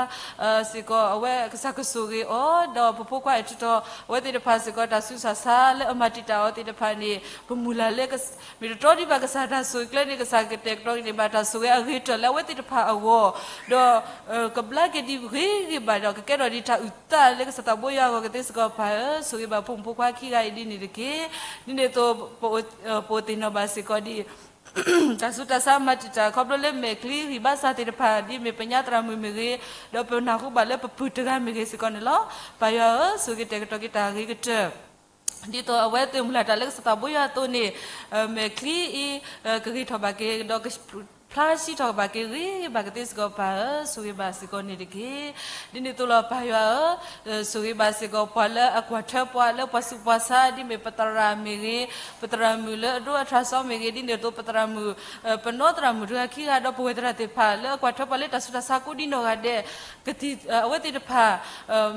စ့ၢ်ကီး အဝဲကစၢ်ကဆိၣ်ဂ့ၤအီၤ ဒီးပဖိခွါအဲၣ်ထူၣ်တီၤ အဝဲသ့ၣ်တဖၣ်စ့ၢ်ကီး တၢ်ဆူးတၢ်ဆါလၢအမၤတံာ်တာ်အီၤသ့ၣ်တဖၣ်န့ၣ် ပမုၢ်လၢ်လၢ မ့ၢ်တတီဒံးဘၣ်ကစၢ်တၢ်ဆိၣ်ဂ့ၤကျဲန့ၣ် ကစၢ်ကတဲာ်ကတီၤကန့ၢ်ဘၣ်တၢ်ဆိၣ်ဂ့ၤအဂ့ၤတၢၢ်လၢအဝဲသ့ၣ်တဖၣ်အဂီၢ်, ဒီး ကဘျါက့ၤဒ်ဂ့ၤဂ့ၤဘၣ်ဒီး ကကဲထီၣ်ဒ်တၢ်အုၣ်သးလၢကစၢ်သးဘိယွၤအဂီၢ်ကသ့စ့ၢ်ကီးပၢ်ဧၢ, ဆိၣ်ဂ့ၤဘၣ်ဖိမုၣ်ဖိခွါခံဂၤအံၤဒ်န့ၣ်တက့ၢ်. ဒ်န့ၣ်အသိး ပအိၣ်သ့ၣ်နီၣ်ဘၣ်စ့ၢ်ကီးဒ် တၢ်ဆူးတၢ်ဆါမၤတံာ်တာ်ခီဖျိလၢမဲာ်ချံဂံၢ်ဘါစၢ်သ့ၣ်တဖၣ် ဒ်မ့ၢ်ပညါသရၣ်မုၣ်မ့ၢ်ဂ့ၤ, ဒီးပနၢ်ဟူဘၣ်လၢပပုၢ်တဂၤမ့ၢ်ဂ့ၤစ့ၢ်ကီးန့ၣ်လီၤ. ပၢ်ယွၤဧၢ, ဆိၣ်ဂ့ၤတဲာ်ကတီၤက့ၤတၢ်ဂ့ၤကတၢၢ် ဒ်သိးအဝဲသ့ၣ်မုၢ်လၢ်တၢ်လၢကစၢ်သးဘိယွၤအသိးန့ၣ် မဲာ်ချံအံၤ ကဂ့ၤထီၣ်ဘၣ်က့ၤ ဒီးကဖျါဆှံထီၣ်ဘၣ်က့ၤဂ့ၤဘၣ်ကသ့စ့ၢ်ကီးပၢ်ဧၢ, ဆိၣ်ဂ့ၤဘၣ်စ့ၢ်ကီးန့ၣ်တက့ၢ်. ဒ်န့ၣ်အသိးလီၤပၢ်ယွၤဧၢ, ဆိၣ်ဂ့ၤဘၣ်စ့ၢ်ကီးပှၤလၢအကွၢ်ထွဲပှၤလၢပှၤဆူးပှၤဆါ ဒ်မ့ၢ်ပသရၣ်မ့ၢ်ဂ့ၤ, ပသရၣ်မုၣ်လၢအဒိအထၢစီမ့ၢ်ဂ့ၤ, ဒ်န့ၣ်အသိးပသရၣ်မုၣ် ပနီသရၣ်မုၣ်တဂၤခံဂၤ ဒီးပဝဲၢ်သရၣ်သ့ၣ်တဖၣ်လၢအကွၢ်ထွဲပှၤလၢတၢ်ဆူးတၢ်ဆါကိးဒ်နီၢ်ဂၤဒဲး ကသံၣ် အဝဲသ့ၣ်တဖၣ်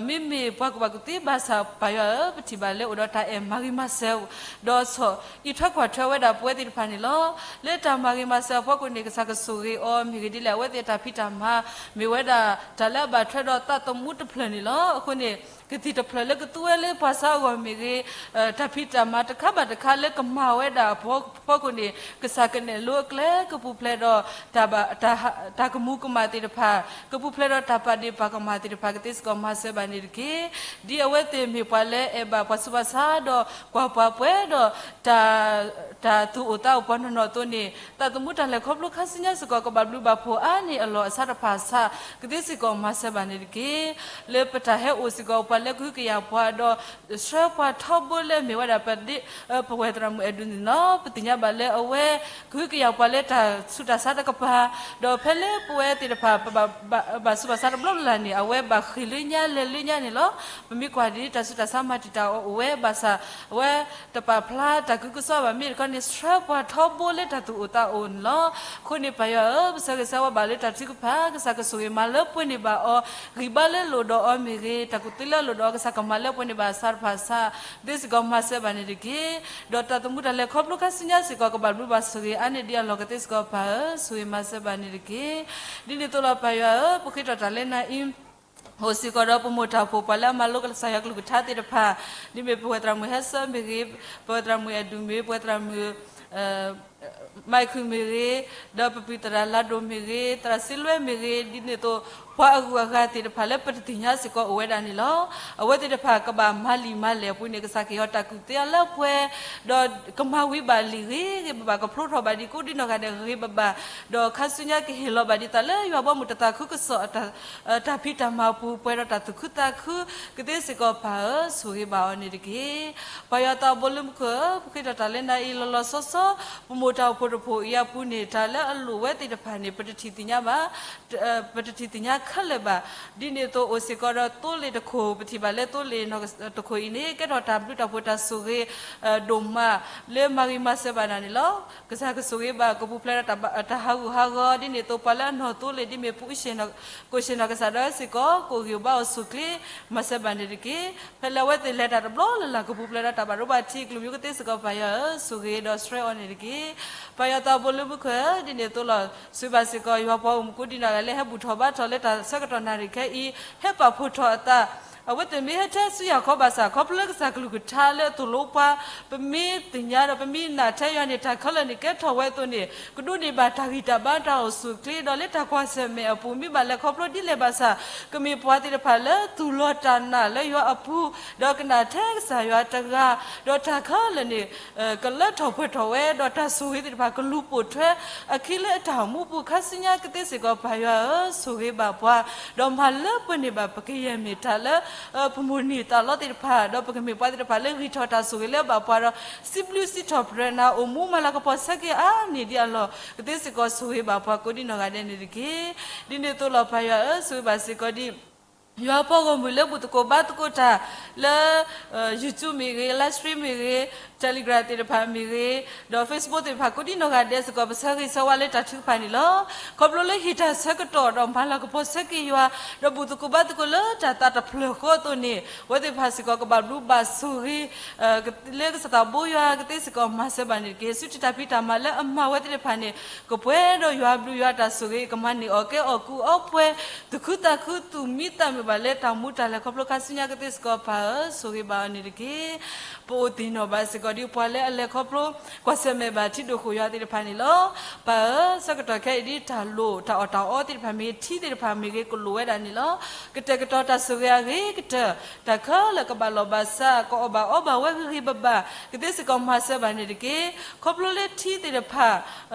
မ့မ့ၢ်ပှၤကူၣ်ဘၣ်ကူၣ်သ့ဘၣ်ဆၣ် ပၢ်ယွၤဧၢ, ပထံၣ်ဘၣ်လၢအိၣ်ဒီးတၢ်အဲၣ်မၤဂ့ၤမၤစၢၤ ဒီးဆီၣ်အံးထွဲကွၢ်ထွဲဝဲဒၣ်ပဝဲသ့ၣ်တဖၣ်န့ၣ်လီၤ. လၢတၢ်မၤဂ့ၤမၤစၢၤအဖီခိၣ်န့ၣ် ကစၢ်ကဆိၣ်ဂ့ၤအီၤ မ့ၢ်ဂ့ၤဒ်လဲၣ် အဝဲသ့ၣ်အတၢ်ဖံးတၢ်မၤ မ့ၢ်ဝဲဒၣ်တၢ်လၢအဘၣ်ထွဲဒီးသးသမူတဖျၢၣ်န့ၣ်လီၤ. အဃိန့ၣ် ကသံၣ်တဖျၢၣ်လၢကသူဝဲလၢပှၤဆါအဂီၢ်မ့ၢ်ဂ့ၤ, တၢ်ဖံးတၢ်မၤတခါဘၣ်တခါလၢကမၤဝဲဒၣ်အဖီခိၣ်န့ၣ် ကစၢ်ကနဲၣ်လိအကျဲ ကပူၤဖျဲးဒီး တၢ်ကမူၤကမၣ်သ့ၣ်တဖၣ်, ကပူၤဖျဲးဒီးတၢ်ပာ်ဒ့ၣ်ပာ်ကမၣ်သ့ၣ်တဖၣ် ကသ့စ့ၢ်ကီးမၤစၢၤဘၣ်န့ၣ်တက့ၢ်. ဒ်အဝဲသ့ၣ်မ့ၢ်ပှၤလၢအဲၣ်ဘၣ်ပှၤဆူးပှၤဆါ ဒီးကွၢ်ပှၤပှဲၤဒီး တၢ်သူၣ်အိၣ်သးအိၣ်ပှၤနီၢ်နီၢ်အသိးန့ၣ် သးသမူတၢ်လဲၤခီဖျိခါဆူညါစ့ၢ်ကီး ကဘၣ်ဘျုးဘၣ်ဖှိၣ်အါန့ၢ်အလီၢ်အဆါတဖၣ်ဆါ ကသ့စ့ၢ်ကီးမၤစၢၤဘၣ်န့ၣ်တက့ၢ်. လၢပတၢ်ဟဲအိၣ်စ့ၢ်ကီးပှၤလၢကဟုကယာ်ပှၤဒီး ဆှၢပှၤထီဘိလၢမ့ၢ်ဝဲဒၣ်ပ ပဝဲၢ်သရၣ်မုၣ်အဲၣ်ဒူန့ၣ်လီၤ. ပသ့ၣ်ညါဘၣ်လၢအဝဲ ကဟုကယာ်ပှၤလၢတၢ်ဆူးတၢ်ဆါတကပၤ, ဒီးဖဲလၢပဝဲသ့ၣ်တဖၣ် ပဘၣ်ဆူးဘၣ်ဆါတဘျီလၢ်လၢ်န့ၣ် အဝဲဘၣ်ဃ့ၢ်လၢညါလဲၤလၢညါန့ၣ်လီၤ. ပမ့ၢ်ကွၢ်ဒ်တၢ်ဆူးတၢ်ဆါမၤတံာ်တာ်အီၤအိၣ်ဝဲဘၣ်ဆၣ် အဝဲတပာ်ဖျါတၢ်ကဟုကစီၣ်ဘၣ် မ့ၢ်တခီန့ၣ် ဆှၢပှၤထီဘိလၢတၢ်သူၣ်အိၣ်သးအိၣ်န့ၣ်လီၤ. အဃိန့ၣ်ပၢ်ယွၤဧၢ, ပဆၢဂ့ၤဆၢဝါဘၣ်လၢတၢ်ထုကဖၣ် ကစၢ်ကဆိၣ်ဂ့ၤမၤလၢပှဲၤန့ၢ်ဘၣ်အီၤ, ဂံၢ်ဘါလၢလိၣ်ဒီးအီၤမ့ၢ်ဂ့ၤ, တၢ်ကူၣ်သ့လၢအလိၣ်ဒီးအီၤ ကစၢ်ကမၤလၢပှဲၤန့ၢ်ဘၣ်ဆါတဖၣ်ဆါ ကသ့စ့ၢ်ကီးမၤစၢၤဘၣ်န့ၣ်တက့ၢ်. ဒီးတၢ်သမူတၢ်လဲၤခီဖျိခါဆူညါစ့ၢ်ကီး ကဘၣ်ဘျုးဘၣ်ဆိၣ်ဂ့ၤအါန့ၢ်ဒ်အလီၢ်ကသ့စ့ၢ်ကီးပၢ်ဧၢ, ဆိၣ်ဂ့ၤမၤစၢၤဘၣ်န့ၣ်တက့ၢ်. ဒ်န့ၣ်အသိးလီၤပၢ်ယွၤဧၢ, ပဃ့ထီၣ်တၢ်လၢနၤအံၤ အိၣ်စ့ၢ်ကီးဒီးပမိၢ်တၢ်အိၣ်ဖှိၣ်ပှၤလၢအမၤလိကစၢ်ယွၤကလုၢ်ကထါသ့ၣ်တဖၣ်, ဒ်မ့ၢ်ပဝဲၢ်သရၣ်မုၣ်ဟဲစၢမ့ၢ်ဂ့ၤ, ပဝဲၢ်သရၣ်မုၣ်အဲၣ်ဒူမ့ၢ်, ပဝဲၢ်သရၣ်မုၣ် မၤခုၣ်မ့ၢ်ဂ့ၤ, ဒီးပပုၢ်သရၣ်လါဒိၣ်မ့ၢ်ဂ့ၤ, သရၣ်စ့လွဲမ့ၢ်ဂ့ၤ, ဒ်န့ၣ်အသိး ပှၤအဂုၤအဂၤသ့ၣ်တဖၣ်လၢပတသ့ၣ်ညါစ့ၢ်ကီးအိၣ်ဝဲဒၣ်န့ၣ်လီၤ. အဝဲသ့ၣ်တဖၣ်ကဘၣ်မၤလံာ်မၤလဲၢ်အပူၤန့ၣ် ကစၢ်ကဟ့ၣ်အီၤတၢ်ကူၣ်သ့အလၢပှဲၤ, ဒီးကမၤဝံၤဘၣ်လံာ်ဂ့ၤဂ့ၤဘၣ်ဘၣ် ကဖျိထီၣ်ဘၣ်ဒံးကိးဒံးနီၢ်ဂၤဒဲးဂ့ၤဂ့ၤဘၣ်ဘၣ်, ဒီးခါဆူညါကဟ့ၣ်လီၤဘၣ်ဒံးသးလၢယွၤဘီမုၢ်တၢ်သးခုကစီၣ် တၢ်ဖံးတၢ်မၤအပူၤ ပှဲၤဒီးတၢ်သူၣ်ခုသးခု ကသ့စ့ၢ်ကီးပၢ်ဧၢ, ဆိၣ်ဂ့ၤဘၣ်အီၤန့ၣ်တက့ၢ်. ပၢ်ယွၤသးဘိလၢမူခိၣ်ဧၢ, ပဃ့ထီၣ်တၢ်လၢနၤအံၤလီၤလီၤဆီဆီ, ပမိၢ်တၢ်အိၣ်ဖှိၣ်တဖှိၣ်အံၤအပူၤန့ၣ် တၢ်လၢအလိၣ်ဝဲသ့ၣ်တဖၣ်န့ၣ် ပတထံၣ်သ့ၣ်ညါဘၣ်, ပတထံၣ်သ့ၣ်ညါခဲလၢာ်ဘၣ်. ဒ်န့ၣ်အသိးအိၣ်စ့ၢ်ကီးဒီးသိလ့ၣ်တခိၣ်, ပထံၣ်ဘၣ်လၢသိလ့ၣ်တခိၣ်အံၤန့ၣ် ကဲထီၣ်တၢ်ဘျုးတၢ်ဖှိၣ်တၢ်ဆိၣ်ဂ့ၤ ဒိၣ်မး လၢမၤဂ့ၤမၤစၢၤဘၣ်နၤန့ၣ်လီၤ. ကစၢ်ကဆိၣ်ဂ့ၤဘၣ် ကပူၤဖျဲးဒီးတၢ်ဟးဂူာ်ဟးဂီၤ ဒ်န့ၣ်အသိးပှၤလၢအနီၢ်သိလ့ၣ် ဒ်မ့ၢ်ပူၤ ကိၣ်ဆ့ၣ်နီၤကစၢ်ဒီးစ့ၢ်ကီး ကအိၣ်ဂံၢ်အိၣ်ဘါအိၣ်ဆူၣ်ချ့ မၤစၢၤဘၣ်န့ၣ်တက့ၢ်. ဖဲလၢအဝဲသ့ၣ်လဲၤတၢ်တဘျီလၢ်လၢ် ကပူၤဖျဲးဒီးတၢ်ဘၣ်ဒိဘၣ်ထံး ကလုာ်မံၤကသ့စ့ၢ်ကီးပၢ်ယွၤဧၢ, ဆိၣ်ဂ့ၤဒီးဆှၢအီၤန့ၣ်တက့ၢ်. ပၢ်ယွၤသးဘိလၢမူခိၣ်ဧၢ, ဒ်န့ၣ်အသိးလီၤ. ဆိၣ်ဂ့ၤဘၣ်စ့ၢ်ကီး ယွၤပှၤဂီၢ်မုၢ်ကိးဒံးနီၢ်ဂၤလၢဟဲဘူၣ်ထီၣ်ဘါထီၣ်လၢတၢ်ဆၢကတီၢ်နၣ်ရံၣ်ခဲအံၤ, ဟဲပာ်ဖှိၣ်ထီၣ်အသး အဝဲသ့ၣ်မ့ၢ်ဟဲထဲဆူယၤခီဘၣ်ဆၣ် ခီဖျိလၢကစၢ်ကလုၢ်ကထါလၢအသိၣ်လိပှၤ ပမ့ၢ်သ့ၣ်ညါဒီး ပမ့ၢ်နာ်ထဲယွၤန့ၣ် တၢ်ခဲလၢာ်န့ၣ်ကဲထီၣ်ဝဲအသိးန့ၣ် ကဒိးန့ၢ်ဘၣ်တၢ်ဂံၢ်တၢ်ဘါတၢ်အိၣ်ဆူၣ်ချ့ ဒီးလၢတၢ်ကွၢ်ဆၢၣ်မဲာ်အပူၤ မ့ၢ်ဘၣ်လဲၤခီဖျိဒ်လဲၣ်ဘၣ်ဆၣ် ကမ့ၢ်ပှၤသ့ၣ်တဖၣ်လၢသူၣ်လီၤတၢ်နာ်လၢယွၤအပူၤ ဒီးကနာ်ထဲကစၢ်ယွၤတဂၤ ဒီးတၢ်ခဲလၢာ်န့ၣ် ကလၢထီၣ်ပှဲၤထီၣ်ဝဲ ဒီးတၢ်ဆိၣ်ဂ့ၤသ့ၣ်တဖၣ် ကလူၤပိာ်ထွဲ အခံလၢအတၢ်အိၣ်မူပူၤ ခါဆူညါကသ့စ့ၢ်ကီးပၢ်ယွၤဧၢ, ဆိၣ်ဂ့ၤဘၣ်ပှၤ ဒီးမၤလၢပှဲၤန့ၢ်ဘၣ် ပကယဲၢ်မ့ၢ်တၢ်လၢ ပမိၣ်န့ၢ်သးလီသ့ၣ်တဖၣ် ဒီးပကမ့ၢ်ပှၤသ့ၣ်တဖၣ်လၢဂံၢ်ထီၣ်တၢ်ဆိၣ်ဂ့ၤလၢအဘၣ်ပှၤဒီး စံးဘျုးစံးထီၣ်ပတြၢၤနၤ အိၣ်မူမၤလၤကပီၤဆၢက့ၤအါန့ၢ်ဒံးအလီၢ် ကသ့စ့ၢ်ကီးဆိၣ်ဂ့ၤဘၣ်ပှၤကိးဒံးနီၢ်ဂၤဒဲးန့ၣ်တက့ၢ်. ဒ်န့ၣ်အသိးလီၤပၢ်ယွၤဧၢ, ဆိၣ်ဂ့ၤဘၣ်စ့ၢ်ကီးဒ် ယွၤပှၤဂီၢ်မုၢ်လၢဘူၣ်သကိးဘါသကိးတၢ်လၢ YouTube မ့ၢ်ဂ့ၤ, live stream မ့ၢ်ဂ့ၤ, Telegram သ့ၣ်တဖၣ်မ့ၢ်ဂ့ၤ, ဒီး Facebook သ့ၣ်တဖၣ် ကိးဒံနီၢ်ဂၤဒဲးစ့ၢ်ကီး ပဆၢဂ့ၤဆၢဝါလၢတၢ်ထုကဖၣ်န့ၣ်လီၤ. ခီဖျိလၢဟ့ၣ်တၢ်ဆၢကတီၢ်ဒီးမၤလၤကပီၤဆၢက့ၤယွၤ, ဒီးဘူၣ်သကိးဘါသကိးလၢတၢ်သးတဖျၢၣ်ဃီအသိးန့ၣ် အဝဲသ့ၣ်တဖၣ်စ့ၢ်ကီး ကဘၣ်ဘျုးဘၣ်ဆိၣ်ဂ့ၤ လၢကစၢ်သးဘိယွၤကသ့စ့ၢ်ကီးမၤစၢၤဘၣ်န့ၣ်တက့ၢ်. စုတံၢ်တၢ်ဖံးတၢ်မၤလၢအမၤဝဲသ့ၣ်တဖၣ်န့ၣ် ကပှဲၤဒီးယွၤဘျုးယွၤတၢ်ဆိၣ်ဂ့ၤ ကမၤန့ၢ်အီၣ်ကဲအီၣ်ကူအီပှဲၤ သူၣ်ခုသးခု သူၣ်မံသးမုာ်ဘၣ်လၢတၢ်မူတၢ်လဲၤခီဖျိခါဆူညါကသ့စ့ၢ်ကီး ပၢ်ဧၢ, ဆိၣ်ဂ့ၤဘၣ်အီၤန့ၣ်တက့ၢ်. ပအိၣ်သ့ၣ်နီၣ်ဘၣ်စ့ၢ်ကီးဒ်ပှၤလၢအလဲၤခီဖျိ ကွၢ်ဆၢၣ်မဲာ်ဘၣ်ထံဒိၣ်ဃိၣ်ယွၤသ့ၣ်တဖၣ်န့ၣ်လီၤ. ပၢ်ဧၢ, ဆၢကတီၢ်ခဲအံၤဒ်တၢ်လိၣ် တၢ်အီၣ်တၢ်အီသ့ၣ်တဖၣ်မ့ၢ်ဂ့ၤ ထံသ့ၣ်တဖၣ်မ့ၢ်ဂ့ၤ ကလိၣ်ဝဲဒၣ်န့ၣ်လီၤ. ကတဲာ်ကတီၤတၢ်ဆိၣ်ဂ့ၤအဂ့ၤကတၢၢ် တၢ်ခဲလၢာ်ကဘၣ်လီၢ်ဘၣ်စး ကအီၣ်ဘၣ်အီဘၣ်ဝဲဂ့ၤဂ့ၤဘၣ်ဘၣ် ကသ့စ့ၢ်ကီးမၤစၢၤဘၣ်န့ၣ်တက့ၢ်. ခီဖျိလၢထံသ့ၣ်တဖၣ်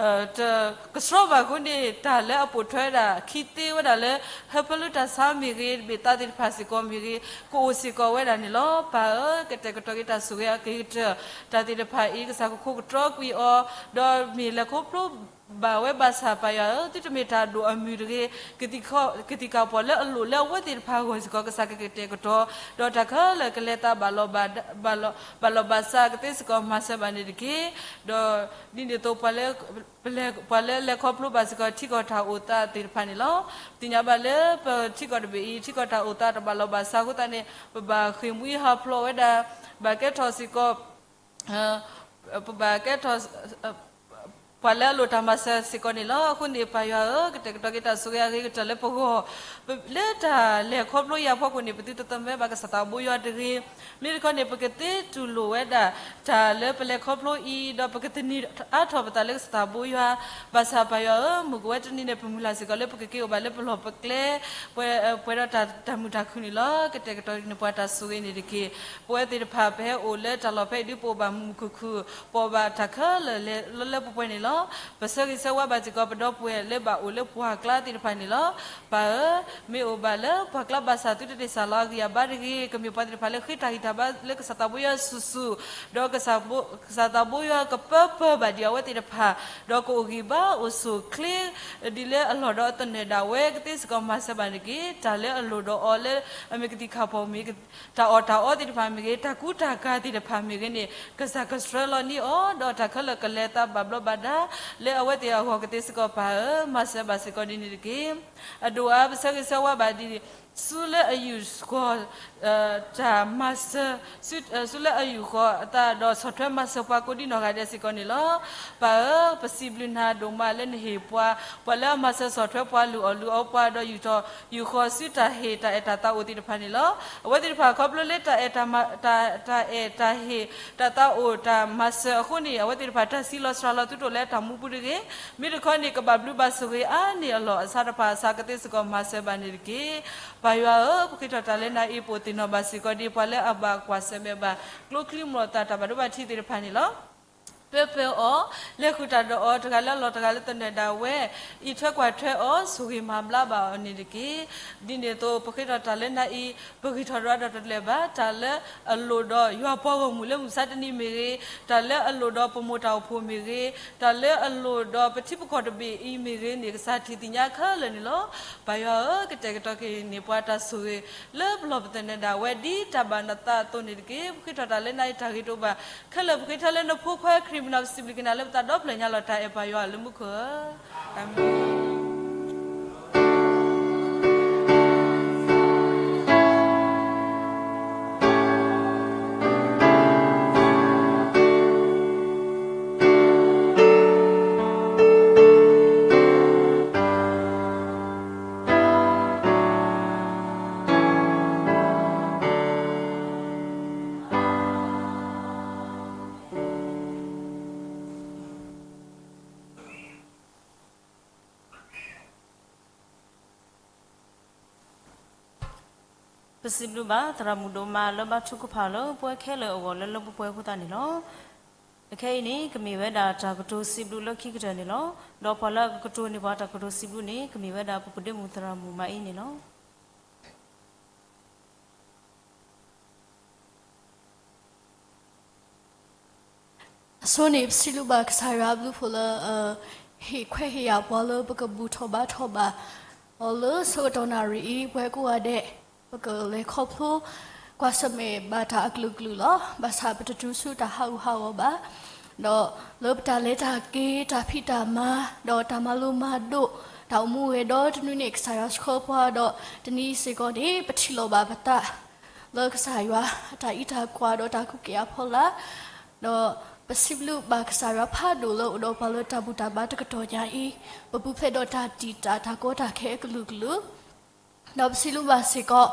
တကဆှီဘၣ်အဃိန့ၣ် တၢ်လၢအပိာ်ထွဲဝဲဒၣ် ခံသ့ဝဲဒၣ်လၢ ဟၢဖၢလၢတၢ်ဆါမ့ၢ်ဂ့ၤ ဘ့ၣ်သးသ့ၣ်တဖၣ်စ့ၢ်ကီးမ့ၢ်ဂ့ၤ ကအိၣ်စ့ၢ်ကီးဝဲဒၣ်န့ၣ်လီၤ. ပၢ်ဧၢ, ကတဲာ်ကတီၤက့ၤတၢ်ဆိၣ်ဂ့ၤအဂ့ၤကတၢၢ် တၢ်သ့ၣ်တဖၣ်အံၤ ကစၢ်ကခိးကတြီကွံာ်အီၤ ဒီးမ့ၢ်လဲၤခီဖျိဘၣ်ဝဲဘၣ်ဆၣ် ပၢ်ယွၤဧၢ, သုတမ့ၢ်တၢ်ဒိၣ်အမုၢ်တဂ့ၤ, ကသံၣ်ကသံၣ်ကပီၤလၢအလိၣ်လၢအဝဲသ့ၣ်တဖၣ်အဂီၢ်စ့ၢ်ကီး ကစၢ်ကကတဲာ်ကတီၤ ဒီးတၢ်ခဲလၢာ်ကလဲၤသးဘၣ်လီၢ်ဘၣ် ဘၣ်လီၢ်ဘၣ်စး ကသ့စ့ၢ်ကီးမၤစၢၤဘၣ်န့ၣ်တက့ၢ်. ဒီးဒ်န့ၣ်အသိး ပှၤလၢ ပလဲၤခီဖျိဘၣ်စ့ၢ်ကီး ထံကီၢ်တၢ်အိၣ်သးသ့ၣ်တဖၣ်န့ၣ်လီၤ. ပသ့ၣ်ညါဘၣ်လၢပထံကီၢ်တဘ့ၣ်အံၤ ထံကီၢ်တၢ်အိၣ်သးတဘၣ်လီၢ်ဘၣ်စးအဃိသတးန့ၣ် ပဘၣ်ဃ့ၢ်မှံဟးဖျိးဝဲဒၣ် ဘၣ်ကဲထီၣ်စ့ၢ်ကီး ပဘၣ်ကဲထီၣ် ပှၤလၢအလိၣ်တၢ်မၤစၢၤစ့ၢ်ကီးန့ၣ်လီၤ. အဃိန့ၣ် ပၢ်ယွၤဧၢ, ကတဲာ်ကတီၤက့ၤတၢ်ဆိၣ်ဂ့ၤအဂ့ၤကတၢၢ်လၢပဂီၢ် လၢတၢ်လဲၤခီဖျိအံၤအဖီခိၣ်န့ၣ် ပသုတသမၢဘၣ်ကစၢ်သးဘိယွၤတဂ့ၤ, မ့ၢ်တခီန့ၣ် ပကသ့တူၢ်လိာ်ဝဲဒၣ် တၢ်လၢပလဲၤခီဖျိအံၤ ဒီးပကသန့ၤအါထီၣ်ပသးလၢကစၢ်သးဘိယွၤ, ဘၣ်ဆၣ်ပၢ်ယွၤဧၢ, မုၢ်ကဝဲတနံၤန့ၣ် ပမုၢ်လၢ်စ့ၢ်ကီးလၢပကက့ၤအိၣ်ဘၣ်လၢပလီၢ်ပကျဲ ပှဲၤ ပှဲၤဒီးတၢ်မုာ်တၢ်ခုၣ်န့ၣ်လီၤ. ကတဲာ်ကတီၤန့ၢ်ပှၤတၢ်ဆိၣ်ဂ့ၤန့ၣ်တက့ၢ်. ပဝဲသ့ၣ်တဖၣ် ပဟဲအိၣ်လၢတၢ်လီၢ်ဖဲအံၤဒ်ပအိၣ်ဘၣ်မုာ်မုာ်ခုၣ်ခုၣ် ပအီၣ်ဘၣ်တၢ်ခဲလၢာ်လၢလၢပှဲၤပှဲၤန့ၣ်လီၤ. ပဆၢဂ့ၤဆၢဝါဘၣ်စ့ၢ်ကီး ပဒီပုၢ်ဝဲၢ်လၢဘၣ်အိၣ်လၢပှၢ်ကျါသ့ၣ်တဖၣ်န့ၣ်လီၤ. ပၢ်ဧၢ, မ့ၢ်အိၣ်ဘၣ်လၢပှၢ်ကျါဘၣ်ဆၣ် သုတသ့ၣ်စၢ်လီၤအဂံၢ်အဘါတဂ့ၤ, ကမ့ၢ်ပှၤသ့ၣ်တဖၣ်လၢဃ့တၢ်ဂံၢ်တၢ်ဘါလၢကစၢ်သးဘိယွၤဆူၣ်ဆူၣ်, ဒီးကစၢ်သးဘိယွၤကပၢပၢၢ်ဘၣ်ဒံးအဝဲသ့ၣ်တဖၣ်, ဒီးကအိၣ်ဂံၢ်ဘါအိၣ်ဆိၣ်ချ့ ဒ်လၢအလီၢ်ဒီးအသနၢၣ်ဒၣ်ဝဲ ကသ့စ့ၢ်ကီးမၤစၢၤဘၣ်န့ၣ်တက့ၢ်. တၢ်လၢအလိၣ်ဒီးအီၤလၢ အမ့ၢ်ကသံၣ်ခၣ်ဖီၣ်မ့ၢ် တၢ်အီၣ်တၢ်အီသ့ၣ်တဖၣ်မ့ၢ်ဂ့ၤ, တၢ်ကူတၢ်ကၤသ့ၣ်တဖၣ်မ့ၢ်ဂ့ၤန့ၣ် ကစၢ်ကဆှၢလီၤန့ၢ်အီၤ, ဒီးတၢ်ခဲလၢာ်ကလဲၤသးဘၣ်ဘျီးဘၣ်ဒါ လၢအဝဲသ့ၣ်အဂီၢ်ကသ့စ့ၢ်ကီး ပၢ်ဧၢ, မၤစၢၤဘၣ်စ့ၢ်ကီးဒ်န့ၣ်တက့ၢ်. အဒိၣ်အါ ပဆၢဂ့ၤဆၢဝါဘၣ်ဒ် ဆူလၢအယူၢ်ဃီၤ တၢ်မၤစၢၤ, ဆူလၢအယူၢ်ဃီၤအသးဒီးဆီၣ်ထွဲမၤစၢၤပှၤကိးဒ်နီၢ်ဂၤဒဲးစ့ၢ်ကီးန့ၣ်လီၤ. ပၢ်ဧၢ, ပစံးဘျုးနၤဒိၣ်မးလၢနဟ့ၣ်ပှၤ ပှၤလၢအမၤစၢၤဆီၣ်ထွဲပှၤ လုၢ်အီၣ်လုၢ်အီပှၤ ဒီးယူၢ်ထီၣ်ယူၢ်ဃီၤဆူတၢ်ဟ့ၣ်တၢ်အဲၣ်တၢ်သးအိၣ်သ့ၣ်တဖၣ်န့ၣ်လီၤ. အဝဲသ့ၣ်တဖၣ်ခီဖျိလၢတၢ်အဲၣ်တၢ်မၤ, တၢ်, တၢ်အဲၣ်တၢ်ဟ့ၣ်တၢ်သးအိၣ်တၢ်မၤစၢၤအဃိန့ၣ် အဝဲသ့ၣ်တဖၣ်တၢ်စံးလီၤစှၤလီၤသုတအိၣ်လၢတၢ်မူပူၤတဂ့ၤ, မ့ၢ်တခီန့ၣ် ကဘၣ်ဘျုးဘၣ်ဆိၣ်ဂ့ၤအါန့ၢ်အလီၢ် အဆါတဖၣ်အဆါကသ့စ့ၢ်ကီးမၤစၢၤဘၣ်န့ၣ်တက့ၢ်. ပၢ်ယွၤဧၢ, ပဃ့ထီၣ်တၢ်လၢနၤအံၤ ပအိၣ်သ့ၣ်နီၣ်ဘၣ်စ့ၢ်ကီးဒ်ပှၤလၢအဘၣ်ကွၢ်ဆၢၣ်မဲာ်ဘၣ် ကျိချံမျိာ်သၣ် တၢ်ဘၣ်ဒိဘၣ်ထံးသ့ၣ်တဖၣ်န့ၣ်လီၤ. ပၢပၢအီၤ, လဲၤဃုာ်တၢ်ဒီးအီၤ တဂၤလၢအလီၢ်တဂၤလၢသနၢၣ်ဒၣ်ဝဲ, အံးထွဲကွၢ်ထွဲအီၤ ဆိၣ်ဂ့ၤမၤဘျါဘၣ်အီၤန့ၣ်တက့ၢ်. ဒ်န့ၣ်အသိး ပဃ့ထီၣ်တၢ်လၢနၤအံၤ ပဂံၢ်ထီၣ်ဒွးဒီးတလၢာ်ဘၣ် တၢ်လၢအလိၣ်ဒီးယွၤပှၤဂီၢ်မုၢ်လၢမုၢ်မဆါတနံၤမ့ၢ်ဂ့ၤ, တၢ်လၢအလိၣ်ဒီးပမိၢ်တၢ်အိၣ်ဖှိၣ်မ့ၢ်ဂ့ၤ, တၢ်လၢအလိၣ်ဒီးပထံပကီၢ်တဘ့ၣ်အံၤမ့ၢ်ဂ့ၤန့ၣ် ကစၢ်ထံၣ်သ့ၣ်ညါခဲလၢာ်န့ၣ်လီၤ. ပၢ်ယွၤဧၢ, ကတဲာ်ကတီၤက့ၤန့ၢ်ပှၤတၢ်ဆိၣ်ဂ့ၤ လၢပလီၢ်ပသနၢၣ်ဒၣ်ဝဲ ဒ်တၢ်ဘၣ်နသးအသိးန့ၣ်တက့ၢ်. ပဃ့ထီၣ်တၢ်လၢနၤအံၤတၢ်ဂ့ၤတအိၣ်ဘၣ် ခဲလၢာ်ပဃ့ထီၣ်လၢနဖိခွါခရံာ်မံၤနီၤ ပစံးဘျုးက့ၤနၤလၢပသးဒီဖျၢၣ်ညါလီၤ. တၢ်အဲၣ်ပၢ်ယွၤလၢမူခိၣ်ဧၢ, အၤမ့ၣ်. ပစံးဘျုးဘၣ်သရၣ်မုၣ်ဒိၣ်မးလၢဘါထုကဖၣ်လၢပဝဲခဲလၢာ်အဂီၢ်လၢလၢပှဲၤပှဲၤအဃိသတးန့ၣ်လီၤ. အခဲအံၤန့ၣ် ကမ့ၢ်ဝဲဒၣ်တၢ်ကတိၤစံးဘျုးလၢခံကတၢၢ်န့ၣ်လီၤ. ဒီးပှၤလၢအကကတိၤန့ၢ်ပှၤတၢ်ကတိၤစံးဘျုးန့ၣ် ကမ့ၢ်ဝဲဒၣ်ပပဒ့မုၣ်သရၣ်မုၣ်မၤအံန့ၣ်လီၤ. အဆိန့ၣ် ပစံးဘျုးဘၣ်ကစၢ်ယွၤအဘျုးအဖှိၣ်လၢ ဟ့ၣ်ခွဲးဟ့ၣ်ယာ်ပှၤလၢပကဘူၣ်ထီၣ်ဘါထီၣ်ဘၣ်အီၤလၢဆၢကတီၢ်နၣ်ရံၣ်အံၤ ပှၤကိးဂၤဒဲး ပကလဲၤခီဖျိ ကွၢ်ဆၢၣ်မဲာ်ဘၣ်တၢ်အကလုာ်ကလုာ်လီၤ. ဘၣ်ဆၣ်ပတတုၤဆူတၢ်ဟးဂူာ်ဟးဂီၤဘၣ်, ဒီးလၢပတၢ်လဲၤတၢ်က့ၤ တၢ်ဖံးတၢ်မၤ ဒီးတၢ်မၤလိမၤဒိး တၢ်အိၣ်မူဝဲဒီတနွံန့ၣ် ကစၢ်ယွၤဆှၢပှၤဒီး တနံၤအံၤစ့ၢ်ကီးန့ၣ် ပထံၣ်လိာ်ဘၣ်ပသး လၢကစၢ်ယွၤအတၢ်အံးတၢ်ကွၢ်ဒီးတၢ်ကူးက့ၤအဖီလာ်, ဒီးပစံးဘျုးဘၣ်ကစၢ်ယွၤဖးဒိၣ်လၢအိၣ်ဒီးပှၤလၢတၢ်ဘူၣ်တၢ်ဘါတကတီၢ်ညါအံၤ, ပပူၤဖျဲးဒီးတၢ်တံာ်တာ်တၢ်ကီတၢ်ခဲအကလုာ်ကလုာ်, ဒီးပစံးဘျုးဘၣ်စ့ၢ်ကီး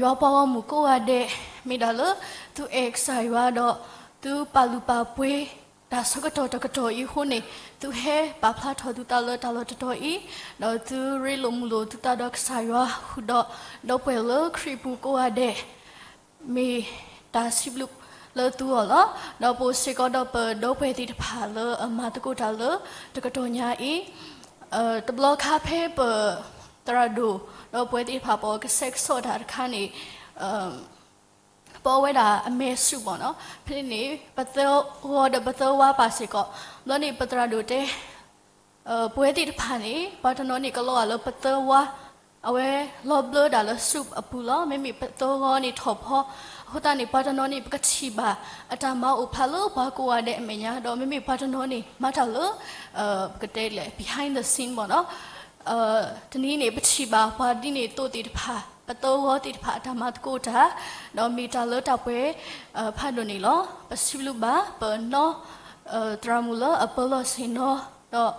ယွၤပှၤဂီၢ်မုၢ်ကိးဂၤဒဲး, မ့ၢ်ဒၣ်လၢ သုအဲၣ်ကစၢ်ယွၤဒီး သုပာ်လုၢ်ပာ်ပှ့ၤ တၢ်ဆၢကတီၢ်တကတီၢ်အံၤအဃိန့ၣ် သုဟဲပာ်ဖျါထီၣ်သုသးလၢတၢ်လီၢ်တတီၤအံၤ, ဒီးသုရ့လိာ်မုာ်လိာ်သုသးဒီးကစၢ်ယွၤဃုာ်ဒီး ဒီပုၢ်ဝဲၢ်လၢခရံာ်ပူၤကိးဂၤဒဲး မ့ၢ်တၢ်စံးဘျုးလၢသုအီၤလီၤ. ဒီးပအိၣ်စ့ၢ်ကီးဒီးပဒီပုၢ်ဝဲၢ်သ့ၣ်တဖၣ်လၢအမၤသကိးတၢ်လၢတကတီၢ်ညါအံၤ, တဘျီခါဖဲပသရၣ်ဒိၣ် ဒီးပဝဲသ့ၣ်တဖၣ်ပအီကဆှဲကဆှီတၢ်တခါန့ၣ် ပအီဝဲဒၣ်အမဲာ်ဆူၣ်ဘၣ်နီၤ, ဖဲန့ၣ် ပသၢဂီၤဒီးပသၢဝါပာ်စ့ၢ်ကီး, ဘျီန့ၣ်ပသရၣ်ဒိၣ်တဲ ပဝဲသ့ၣ်တဖၣ်န့ၣ် ပှၤတနီၤန့ၣ်ကလီၤဂာ်လၢပသၢဝါ, အဝဲလီၤဘျၢဒၣ်လၢဆူၣ်အပူၤလီၤ. မ့မ့ၢ်ပသၢဂီၤန့ၣ်ထီၣ်ဖီ, အဃိသတးန့ၣ် ပှၤတနီၤန့ၣ် ပကထံၣ်ဘၣ်အတၢ်မၤအိၣ်ဖျါလၢပှၤကိးဂၤဒဲးအမဲာ်ညါ, ဒီးမ့မ့ၢ်ပှၤတနီၤန့ၣ် မၤတၢ်လၢ ပကတဲလဲၣ် behind the scene ဘၣ်နီၤ. တနံၤန့ၣ် ပထံၣ်ဘၣ်ပှၤဒ်န့ၣ်သိးသ့ၣ်တဖၣ်, ပသၢဂီၤသ့ၣ်တဖၣ်အတၢ်မၤသကိးတၢ်, ဒီးမ့ၢ်တၢ်လၢတၢ်ပှဲၤဖးဒိၣ်န့ၣ်လီၤ. ပစံးဘျုးဘၣ်ပနီၢ် သရၣ်မုၣ်လၢအပၢလီၤဆ့ၣ်နီၤ, ဒီး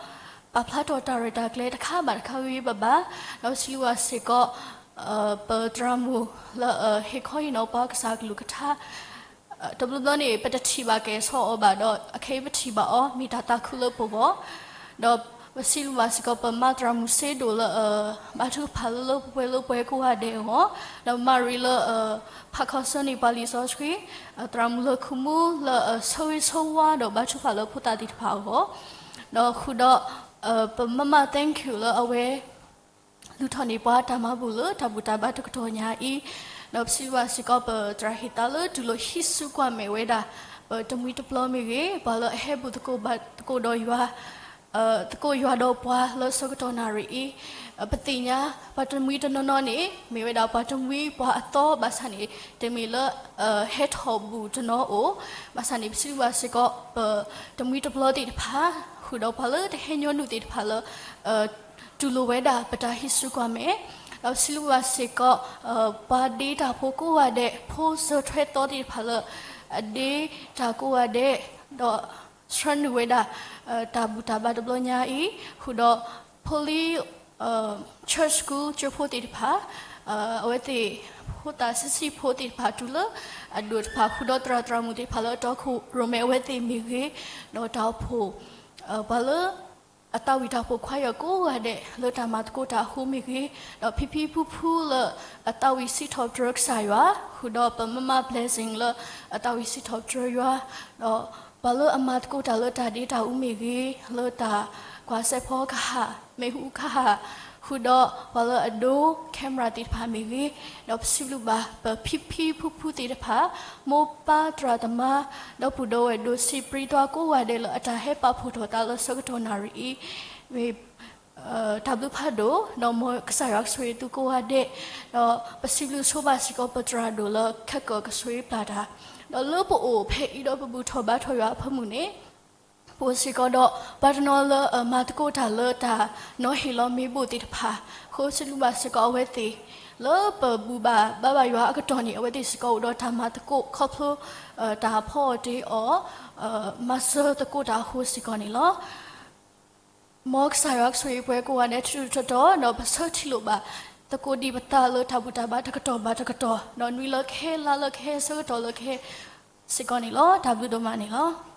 ပာ်ဖျါထီၣ်တၢ်ရဲၣ်တၢ်ကျဲၤတခါဘၣ်တခါဂ့ၤဂ့ၤဘၣ်ဘၣ်, ဒီးပစံးဘျုးဘၣ်စ့ၢ်ကီး ပသရၣ်မုၣ်လၢအဟ့ၣ်ခီဟ့ၣ်နီၤပှၤကစၢ်ကလုၢ်ကထါ, တဘျီဘျီန့ၣ် ပတထံၣ်ဘၣ်ကဲၤဆီအီၤဘၣ်ဒီး အခဲအံၤပထံၣ်ဘၣ်အီၤ မ့ၢ်တၢ်သးခုလၢပဂီၢ်, ဒီးပစံးဘျုးဘၣ်စ့ၢ်ကီး ပမါသရၣ်မုၣ်စ့ဒိၣ်လၢ ဘါထုကဖၣ်လၢလၢပှဲၤပှဲၤကိးဂၤဒဲးအဂီၢ်, ဒီးမၤရံလၢ ဖးခီဆၢန့ၢ်ပှၤလံာ်စီဆှံ, သရၣ်မုၣ်လၢခူမူလၢအဆိၣ်ဂ့ၤဆိၣ်ဝါဒီးဘါထုကဖၣ်လၢဖိသၣ်သ့ၣ်တဖၣ်အဂီၢ်, ဒီးဃုာ်ဒီး ပမမ thank you လၢအဝဲ လုၢ်ထီၣ်န့ၢ်ပှၤတၢ်မၤဘူၣ်လၢတၢ်ဘူၣ်တၢ်ဘါတကတီၢ်ညါအံၤ, ဒီးပစံးဘျုးဘၣ်စ့ၢ်ကီး ပသရၣ်ဟ့ၣ်သါလၢတူၢ်လိာ်ဟံးစုကွၢ်မဲာ်ဝဲဒၣ် ပတမှံတပျီမ့ၢ်ဂ့ၤ, ပှၤလၢအဟဲဘူၣ်သကိးဘါသကိးဒီးယွၤ သကိးယွၤဒီးပှၤလၢဆၢကတီၢ်နၣ်ရံၣ်အံၤ, ပသ့ၣ်ညါ ပှၤတမှံတနီၤနီၤန့ၣ် မ့ၢ်ဝဲဒၣ်ပှၤတမှံပှၤအသီဘၣ်ဆၣ်န့ၣ် တမ့ၢ်လၢ ဟဲထီၣ်ဘူၣ်တနီၤအိၣ်, ဘၣ်ဆၣ်န့ၣ် ပစံးဘျုးဘၣ်စ့ၢ်ကီး ပတမှံတပျီသ့ၣ်တဖၣ်, ဃုာ်ဒီးပှၤလၢတဟဲညီနုၢ်သ့ၣ်တဖၣ်လၢ တူၢ်လိာ်ဝဲဒၣ်ပတၢ်ဟံးစုကွၢ်မဲာ်, ဒီးပစံးဘျုးဘၣ်စ့ၢ်ကီး ပှၤဒ့တၢ်ဖိကိးဂၤဒဲး, ဖိစၢၤထွဲသီသ့ၣ်တဖၣ်လၢ အဒ့တၢ်ကိးဂၤဒဲး, ဒီးဆှၢနုာ်ဝဲဒၣ် တၢ်ဘူၣ်တၢ်ဘါတဘျီညါအံၤ, ဃုာ်ဒီး ဖိလံ Church School ကၠိဖိသ့ၣ်တဖၣ်, အဝဲသ့ၣ် ဖိသၣ်ဆံးဆံးဖိသ့ၣ်တဖၣ်တုၤလၢအဒိၣ်တဖၣ်, ဃုာ်ဒီးသရၣ်သရၣ်မုၣ်သ့ၣ်တဖၣ်လၢအတီခိၣ်ရိၣ်မဲအဝဲသ့ၣ်မ့ၢ်ဂ့ၤ, ဒီးတၢ်အိၣ်ဖှိၣ် ပှၤလၢ အသးဝံၣ်တၢ်ဖှိၣ်ခွါယီၤကိးဂၤဒဲး လၢတၢ်မၤသကိးတၢ်အဃိမ့ၢ်ဂ့ၤ, ဒီးဖံဖံဖုဖုလၢအသးဝံၣ်စံးထီၣ်ပတြၢၤကစၢ်ယွၤ, ဃုာ်ဒီးပမမ Blessing လၢအသးဝံၣ်စံးထီၣ်ပတြၢၤယွၤ, ဒီးပှၤလၢအမၤသကိးတၢ်လၢတၢ်ဒ့တၢ်အူမ့ၢ်ဂ့ၤ, လၢတၢ်ကွၢ်စဲးဖီကဟၣ်, မ့ၣ်အူကဟၣ်, ဃုာ်ဒီးပှၤလၢအဒိ camera သ့ၣ်တဖၣ်မ့ၢ်ဂ့ၤ, ဒီးပစံးဘျုးဘၣ် ပဖံဖံဖုဖုသ့ၣ်တဖၣ်, မိၢ်ပၢ်သရၣ်သမါ, ဒီပုၢ်ဒီဝဲၢ်ဒိၣ်ဆံးပြံသွါကိးဂၤဒဲးလၢအတၢ်ဟဲပာ်ဖှိၣ်ထီၣ်သးလၢဆၢကတီၢ်နၣ်ရံၣ်အံၤ, မ့ၢ် တၢ်ဘျုးဖးဒိၣ်, ဒီးမ်ကစၢ်ယွၤကဆိၣ်ဂ့ၤသုကိးဂၤဒဲး, ဒီးပစံးဘျုးဆိဘၣ်စ့ၢ်ကီးပသရၣ်ဒိၣ်လၢခဲကိာ်ကဆိၣ်ဂ့ၤပျၢ်တၢ်, ဒီးလၢပအိၣ်ဖဲအံၤဒီးပဘူၣ်ထီၣ်ဘါထီၣ်ယွၤအဖၢမုၢ်န့ၣ် ပအိၣ်စ့ၢ်ကီးဒီးပှၤတနီၤလၢအမၤသကိးတၢ်လၢတၢ်နီၤဟ့ၣ်လီၤမ့ၣ်ပိၢ်သ့ၣ်တဖၣ်, အဃိပစံးဘျုးဘၣ်စ့ၢ်ကီးအဝဲသ့ၣ်, လၢပဘူၣ်ဘၣ်ဘါဘၣ်ယွၤအကတီၢ်န့ၣ် အဝဲသ့ၣ်စ့ၢ်ကီးအိၣ်ဒီးတၢ်မၤသကိးခီဖျိ တၢ်ဖီအီၣ်တ့အီၣ် မၤစၢၤသကိးတၢ်အဃိစ့ၢ်ကီးန့ၣ်လီၤ. မ်ကစၢ်ယွၤကဆိၣ်ဂ့ၤပှၤကိးဂၤဒဲးထူးထူးတီၤတီၤ, ဒီးပဆၢထံၣ်လိာ်ဘၣ်သကိးဒံးပသးလၢတၢ်ဘူၣ်တၢ်ဘါတကတီၢ်ဘၣ်တကတီၢ်, ဒီးနွံလၢကဟဲ လါလၢကဟဲ ဆၢကတီၢ်လၢကဟဲစ့ၢ်ကီးန့ၣ်လီၤ. တၢ်ဘျုးဒိၣ်မးန့ၣ်လီၤ.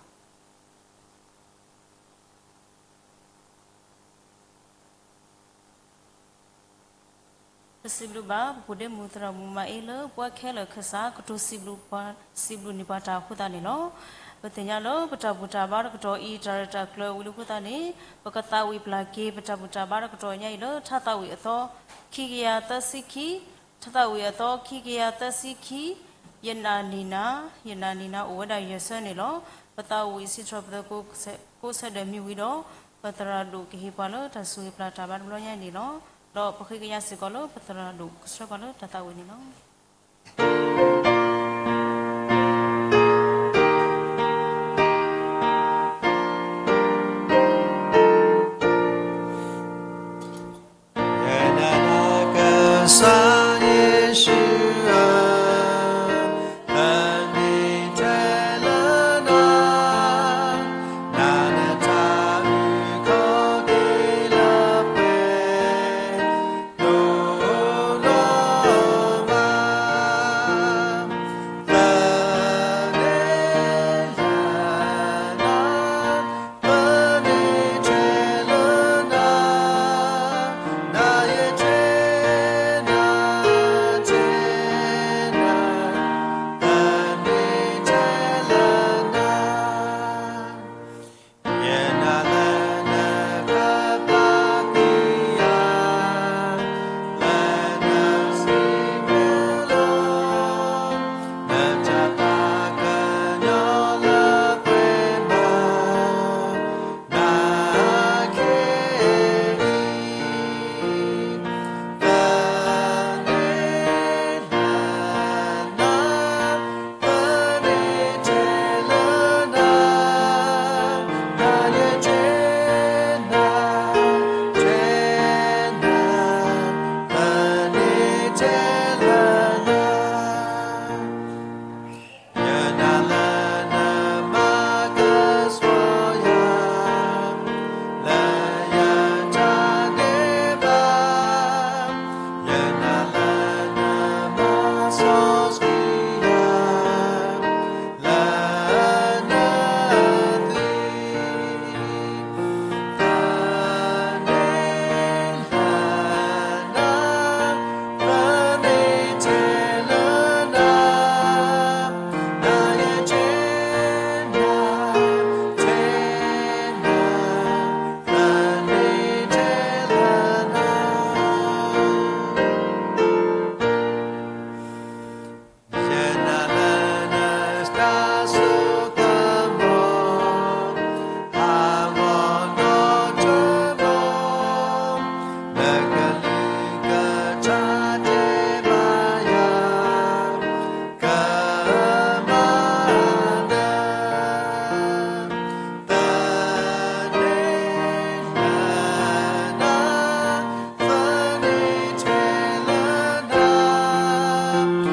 ပစံးဘျုးဘၣ် ပဖိဒ့မုၣ်သရၣ်မုၣ်မၤအ့လၢ ပှၤခဲလၢာ်ခၢၣ်စးကတိၤစံးဘျုးပှၤ စံးဘျုးန့ၢ်ပှၤတၢ်အဃိသတးန့ၣ်လီၤ. ပသ့ၣ်ညါလၢပတၢ်ဘူၣ်တၢ်ဘါတကတီၢ်အံၤ တၢ်ရဲၣ်တၢ်ကျဲၤဝံၤလံအဃိသတးန့ၣ် ပကသးဝံၣ်ပျၢ်က့ၤ ပတၢ်ဘူၣ်တၢ်ဘါတကတီၢ်ညါအံၤလၢ ထါသးဝံၣ်အသီ ခံကယၤသၢဆံခံ ထါသးဝံၣ်အသီ ခံကယၤသၢဆံခံ ယနၣ်နံၣ်နၤ ယနၣ်နံၣ်နၤအိၣ်ဝဲဒၣ်ယဲၢ်ဆၢန့ၣ်လီၤ. ပသးဝံၣ်စံးထီၣ်ပတြၢၤကိးဆၢဒၢးမံၤဝံၤဒီး ပသရၣ်ဒိၣ်ကဟ့ၣ်ပှၤလၢတၢ်ဆိၣ်ဂ့ၤပျၢ်တၢ်ဘါတဘျီညါအံၤန့ၣ်လီၤ. ဒီးပဃ့ကညးစ့ၢ်ကီးလၢပသရၣ်ဒိၣ်ကဆှၢပှၤလၢတၢ်သးဝံၣ်န့ၣ်လီၤ. ယနာ်လၢကစၢ်ယ့ၣ်ၡူးဧၢ, အနံၤထဲလၢနၤ, နၤနတၢ်အုၣ်ခီၣ်က့ၤလၢပှဲၤ ယနာ်လၢနကပာ်ကွံာ်ယၤ, လၢနစံးဘျုးလီၤ, နတၢ်ပာ်ကညီလၢပှဲၤမး နၤခဲအံၤ ယနာ်လၢနတၢ်စိကမီၤ, အဂီၢ်နီတမံၤ, နကလုၢ်ကထါတဲဘၣ်ယၤ, ကမၤနၤ သန့ၤလၢနၤ, သန့ၤထဲလၢနၤ,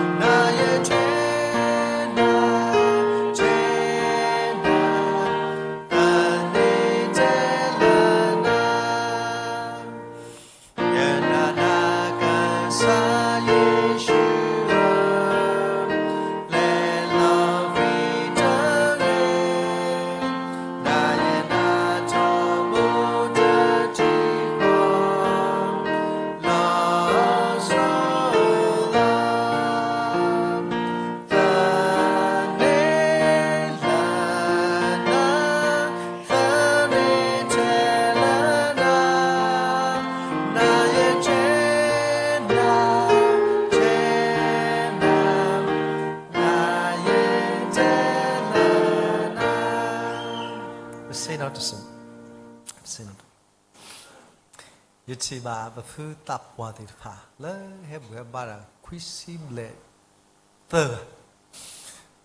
နၤယဲထဲနၤ, ထဲနၤ, သန့ၤထဲလၢနၤ. ယနာ်လၢကစၢ်ယ့ၣ်ၡူးဧၢ, လဲၤလီၤဝံၤတဂ့ၤ, နၤယနာ်ထီဘိတထံၣ်ဃီ, လီၤဆီလီၤ. သန့ၤလၢနၤ, သန့ၤထဲလၢနၤ, နၤယဲထဲနၤ, ထဲနၤ, နၤယဲထဲလၢနၤ. ပစံးနီၤတစံး, ပစံးနီၤတ ယထံၣ်ဘၣ်ပဖုသးပှၢ်သ့ၣ်တဖၣ် လၢဟဲဘူၣ်ဟဲဘါဒီးခွံဆံဘျဲၣ်သၢဂၤ,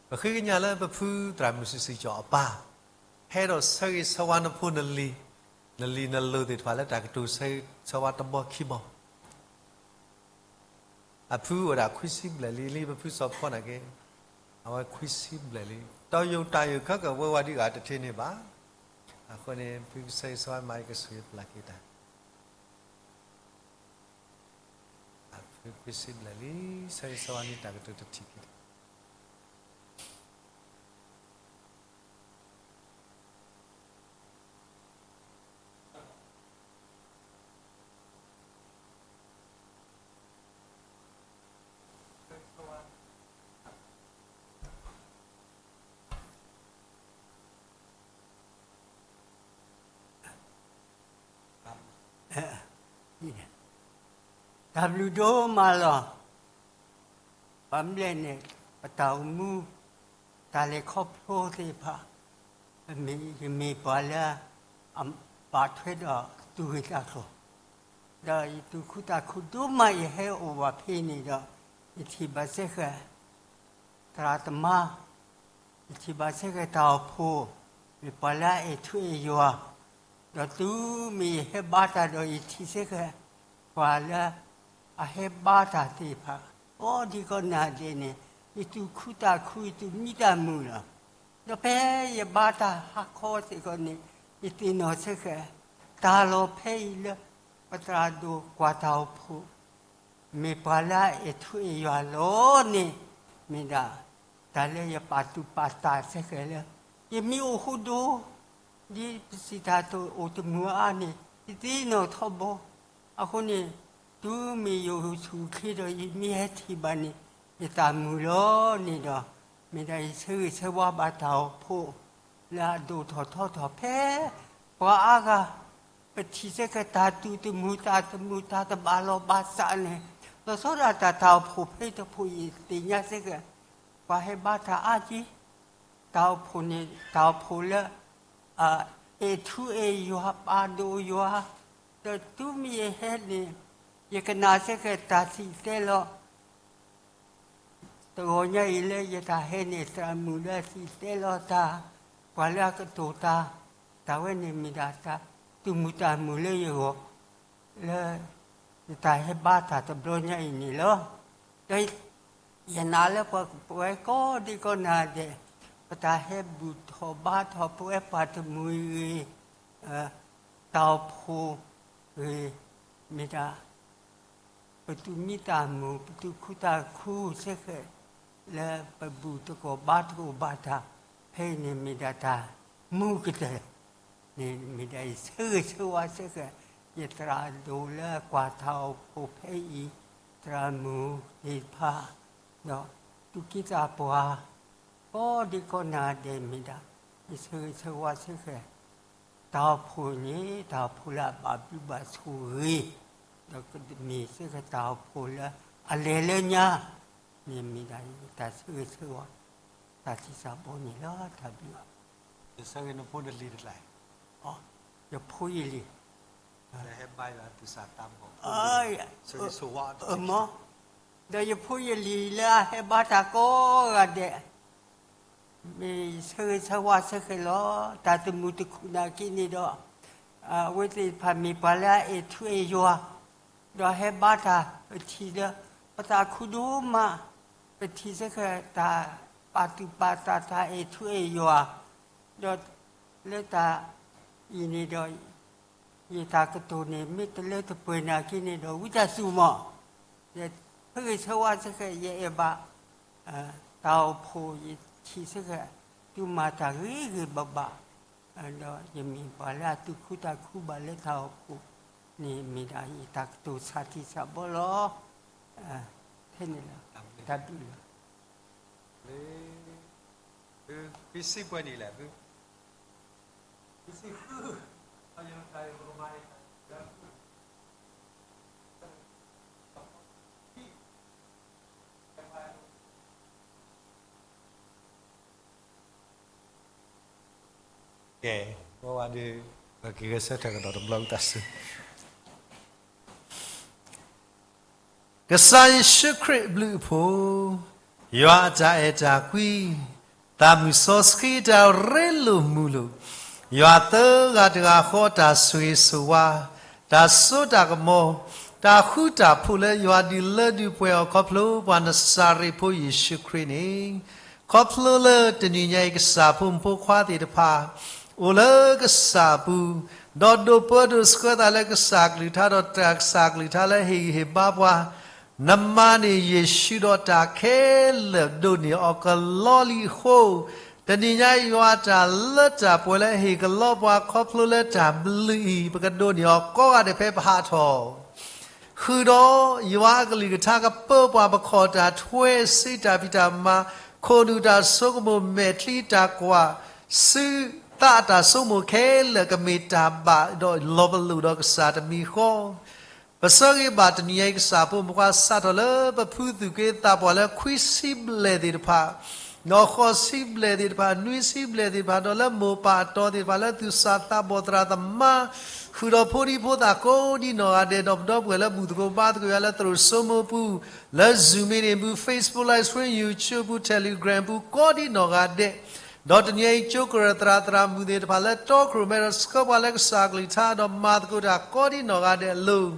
ပဃ့ကညးလၢပဖုသရၣ်မုၣ်စုစ့ၣ်ကၠီၤအပၢ် ဟဲဒီးဆၢဂ့ၤဆၢဝါနဖိနလံၤ, နလံၤနလီၤသ့ၣ်တဖၣ်လၢတၢ်ကတိၤဆၢဂ့ၤဆၢဝါတဘျီခံဘျီ အဖုအိၣ်ဒၣ်ခွံဆံဘျဲၣ်လံ, လံပဖုစီၤဖီနာ်က့, အဝဲခွံဆံဘျဲၣ်လံ, တၢ်ယိာ်တၢ်ယိာ်ခဲကဝဲဝဲဒ်ဂၤတထံၣ်န့ၣ်ဘၣ်. အဃိန့ၣ် ဖုကဆၢဂ့ၤဆၢဝါမၤအံၤကဆိၣ်ဂ့ၤပျၢ်က့ၤတၢ်, အဖုခွံဆံဘျဲၣ်လံ, ဆၢဂ့ၤဆၢဝါန့ၣ်တၢ်ကတိၤတထံၣ်က့ၤတၢ် တၢ်ဘျုးဒိၣ်မးလီၤ. ဘၣ်မနုၤလဲၣ်န့ၣ် ပတၢ်အိၣ်မူ တၢ်လဲၤခီဖျိသ့ၣ်တဖၣ် ပမ့ၢ် ယမ့ၢ်ပှၤလၢ အပာ်ထွဲဒီးသူၣ်ဂ့ၤသးကျိၤ ဒီးယသူၣ်ခုသးခုဒိၣ်မး ယဟဲအိၣ်ဘၣ်ဖဲအံၤန့ၣ်ဒီး ယထံၣ်ဘၣ်စ့ၢ်ကီး သရၣ်သမါ, ယထံၣ်ဘၣ်စ့ၢ်ကီးတၢ်အိၣ်ဖှိၣ်, မ့ၢ်ပှၤလၢအအဲၣ်ထူအဲၣ်ယွၤ, ဒီးတုၤမ့ၢ်ယဟဲဘါတၢ်ဒီး ယထံၣ်စ့ၢ်ကီး ပှၤလၢအဟဲဘါတၢ်သ့ၣ်တဖၣ် ကိးဒံကိးနၤဒဲးန့ၣ် ယသူၣ်ခုသးခု ယသူၣ်မံသးမုာ်လီၤ. ဒီးဖဲယဘါတၢ်ဟါခီစ့ၢ်ကီးန့ၣ် ယသ့ၣ်နီၣ်စ့ၢ်ကီး တၢ်လီၢ်ဖဲအံၤလၢ ပသရၣ်ဒိၣ်ကွၢ်တၢ်အိၣ်ဖှိၣ် မ့ၢ်ပှၤလၢအအဲၣ်ထူအဲၣ်ယွၤလီၤန့ၣ် မ့ၢ်ဒၣ် တၢ်လၢယပာ်သူၣ်ပာ်သးစ့ၢ်ကီးလၢ ယမ့ၢ်အိၣ်ဃိဒိ ဒ်ပစံးတၢ်အသိးအိၣ်တမုာ်အါန့ၣ် ယသ့ၣ်နီၣ်ထီဘိ. အဃိန့ၣ် တုၤမ့ၢ်ယအိၣ်ဆူၣ်အိၣ်ချ့ဒီး ယမ့ၢ်ဟဲထံၣ်ဘၣ်န့ၣ် ယသးမုာ်လီၤန့ၣ်ဒီး မ့ၢ်ဒၣ်ယဆၢဂ့ၤဆၢဝါဘၣ်တၢ်အိၣ်ဖှိၣ် လၢအဒိၣ်ထီၣ်ထီထီၣ်ဖဲ ပှၤအါဂၤ ပထံၣ်စ့ၢ်ကီးတၢ်သူၣ်တမုာ်သးတမုာ် တၢ်တဘၣ်လီၢ်ဘၣ်စးန့ၣ် လီၤဆီဒၣ်တၢ် တၢ်အိၣ်ဖှိၣ်ဖဲတဖှိၣ် ယသ့ၣ်ညါစ့ၢ်ကီး ပှၤဟဲဘါတၢ်အါက့ တၢ်အိၣ်ဖှိၣ်န့ၣ် တၢ်အိၣ်ဖှိၣ်လၢ အဲၣ်ထူအဲၣ်ယွၤ ပာ်ဒိၣ်ယွၤ, ဒီးတုၤမ့ၢ်ယဟဲန့ၣ် ယကနၣ်စ့ၢ်ကီးတၢ်စံၣ်တဲၤတဲလီၤ တဂီၤညါအံၤလၢယတၢ်ဟဲန့ၣ် သရၣ်မုၣ်လၢအစံၣ်တဲၤတဲလီၤတၢ်, ပှၤလၢအကတိၤတၢ်, တၢ်ဝဲန့ၣ်မ့ၢ်ဒၣ်တၢ်သူၣ်မုာ်သးမုာ်လၢယဂီၢ် လၢယတၢ်ဟဲဘါတၢ်တဘျီညါအံၤန့ၣ်လီၤ. ဒီးယနာ်လၢပှၤပဝဲကိးဒံကိးနၤဒဲး ပတၢ်ဟဲဘူၣ်ထီၣ်ဘါထီၣ် ပဝဲပှၤတမှံၤဂ့ၤ, တၢ်အိၣ်ဖှိၣ်ဂ့ၤ, မ့ၢ်ဒၣ် ပသူၣ်မံသးမုာ် ပသူၣ်ခုသးခုစ့ၢ်ကီး လၢပဘူၣ်သကိးဘါသကိးဘၣ်တၢ် ဖဲအံၤန့ၣ်မ့ၢ်ဒၣ်တၢ်မူကတၢၢ် န့ၣ်မ့ၢ်ဒၣ်ယဆၢဂ့ၤဆၢဝါစ့ၢ်ကီး ယသရၣ်ဒိၣ်လၢကွၢ်တၢ်အိၣ်ဖှိၣ်ဖဲအံၤ, သရၣ်မုၣ်သ့ၣ်တဖၣ်, ဒီးသူၣ်က့သးပှၢ် ကိးဒံကိးနၤဒဲးမ့ၢ်ဒၣ် ယဆၢဂ့ၤဆၢဝါစ့ၢ်ကီး တၢ်အိၣ်ဖှိၣ်န့ၣ် တၢ်အိၣ်ဖှိၣ်လၢအဘၣ်ဘျုးဘၣ်ဆိၣ်ဂ့ၤ, ဒီးကမ့ၢ်စ့ၢ်ကီးတၢ်အိၣ်ဖှိၣ်လၢအလဲၤလၢညါ, န့ၣ်မ့ၢ်ဒၣ်ယတၢ်ဆၢဂ့ၤဆၢဝါ တၢ်ထံၣ်စၢ်ဘီန့ၣ်လီၤ. တၢ်ဘျုး, ယဖိယလံၤ, မ့ၢ်, ဒီးယဖိယလံၤလၢအဟဲဘါတၢ်ကိးဂၤဒဲး မ့ၢ်ယဆၢဂ့ၤဆၢဝါစ့ၢ်ကီးလီၤ. တၢ်သမုာ်တခုၣ်နာ်က့န့ၣ်ဒီး အဝဲသ့ၣ်တဖၣ်မ့ၢ်ပှၤလၢအအဲၣ်ထူအဲၣ်ယွၤ, ဒီးဟဲဘါတၢ်ပထံၣ်ဒီး ပသးခုဒိၣ်မး, ပထံၣ်စ့ၢ်ကီးတၢ်ပာ်သူၣ်ပာ်သး တၢ်အဲၣ်ထူအဲၣ်ယွၤ, ဒီးလၢတၢ်အံၤန့ၣ်ဒီး ယတၢ်ကတိၤန့ၣ် မ့ၢ်တလၢတပှဲၤနာ်က့န့ၣ်ဒီး ဝံသးစူၤမး, ယဆၢဂ့ၤဆၢဝါစ့ၢ်ကီး ယအဲၣ်ဘၣ် တၢ်အိၣ်ဖှိၣ် ယထံၣ်စ့ၢ်ကီး သုမၤတၢ်ဂ့ၤဂ့ၤဘၣ်ဘၣ်, ဒီးယမ့ၢ်ပှၤလၢအသူၣ်ခုသးခုဘၣ်လၢတၢ်အိၣ်ဖှိၣ်န့ၣ် မ့ၢ်ဒၣ်ယတၢ်ကတိၤဆၢထံၣ်စၢ်ဘီလီၤ. ဖဲန့ၣ်လီၤ. တၢ်ဘျုးလီၤ. ကဲ, ဝဲဝဲဒုး ပကဂဲၤဆၢထၢၣ်ကဒီးတဘျီ ဝံသးစူၤ. ကစၢ်ယ့ၣ်ၡူးခရံာ်အဘျုးအဖှိၣ်, ယွၤအတၢ်အဲၣ်တၢ်ကွံ, သးမုၢ်စီဆှံအတၢ်ရ့လိာ်မုာ်လိာ်, ယွၤသၢဂၤတဂၤဃီအတၢ်ဆိၣ်ဂ့ၤဆိၣ်ဝါ, တၢ်စိတၢ်ကမီၤ, တၢ်ဃူတၢ်ဖိးလၢယွၤဒုးလၢဒုးပှဲၤအီၤခီဖျိပှၤနစၤရ့းဖိယ့ၣ်ၡူးခရံာ်န့ၣ်, ခီဖျိလၢတနံၤညါအံၤကစၢ်ဖိမုၣ်ဖိခွါသ့ၣ်တဖၣ် အိၣ်လၢကစၢ်အပူၤ, ဒီးဒိးပၢဒိးဆှၢသးလၢကစၢ်ကလုၢ်ကထါ ဒီးတၢ်ကစၢ်ကလုၢ်ကထါလၢဟ့ၣ်ဂံၢ်ဟ့ၣ်ဘါပှၤ, နမၤန့ၢ်ယ့ၣ်ၡူးဒီးတၢ်ခဲလၢာ်ဒိးန့ၢ်အီၤကလီလံအဃိ, တနံၤညါအံၤယွၤတၢ်လၢတၢ်ပှဲၤလၢဟ့ၣ်ကလီပှၤခီဖျိလၢတၢ်ဘျုးအံၤ ပကဒိးန့ၢ်အီၤကိးဂၤဒဲးဖဲပဟးထီၣ် ဃုာ်ဒီးယွၤအကလုၢ်ကထါကပၢပှၤ ပခီၣ်တၢ်ထွဲ စံးတၢ်ဖံးတၢ်မၤ ခိၣ်နူာ်တၢ်ဆိကမိၣ် မဲာ်ချံတၢ်ကွၢ် စုသးအတၢ်ဆိကမိၣ်ခဲလၢာ် ကမ့ၢ်တၢ်ဘၣ်ဒီးလီၤပလိာ်ဒီးကစၢ်တမံၤဃီ ပဆၢဂ့ၤဘၣ်တနံၤညါအံၤ ကစၢ်ဖိမုၣ်ဖိခွါစးထီၣ်လၢပဖုသူၣ်က့သးပှၢ်လၢ ခွံဆံဘျဲၣ်သ့ၣ်တဖၣ်, နီၢ်ဃီဆံဘျဲၣ်သ့ၣ်တဖၣ်, နွံဆံဘျဲၣ်သ့ၣ်တဖၣ်, ဒီးလၢမိၢ်ပၢ်အတီၤသ့ၣ်တဖၣ်, လၢသူၣ်စၢ်သးဘီၣ်သရၣ်သမါ, ဃုာ်ဒီးဖိဒံဖိသၣ်ကိးဒံနီၢ်ဂၤဒဲး, ဒီးပဒီပုၢ်ဝဲၢ်လၢဘူၣ်သကိးဘါသကိးယၤလၢသရိာ်စိမိပူၤ, လၢ Zoom မ့ၢ်န့ၣ်ပူၤ, Facebook Live Stream, YouTube ပူၤ, Telegram ပူၤ, ကိးဒံနီၢ်ဂၤဒဲး, ဒီးတနံၤအံၤ ကၠိကရၢၢ်သရၣ်သရၣ်မုၣ်သ့ၣ်တဖၣ် လၢတီခိၣ်ရိၣ်မဲဒီးဆှၢပှၤလၢကစၢ်ကလုၢ်ကထါ, ဒီးမၤသကိးတၢ်ကိးဒံနီၢ်ဂၤဒဲးအလိၤ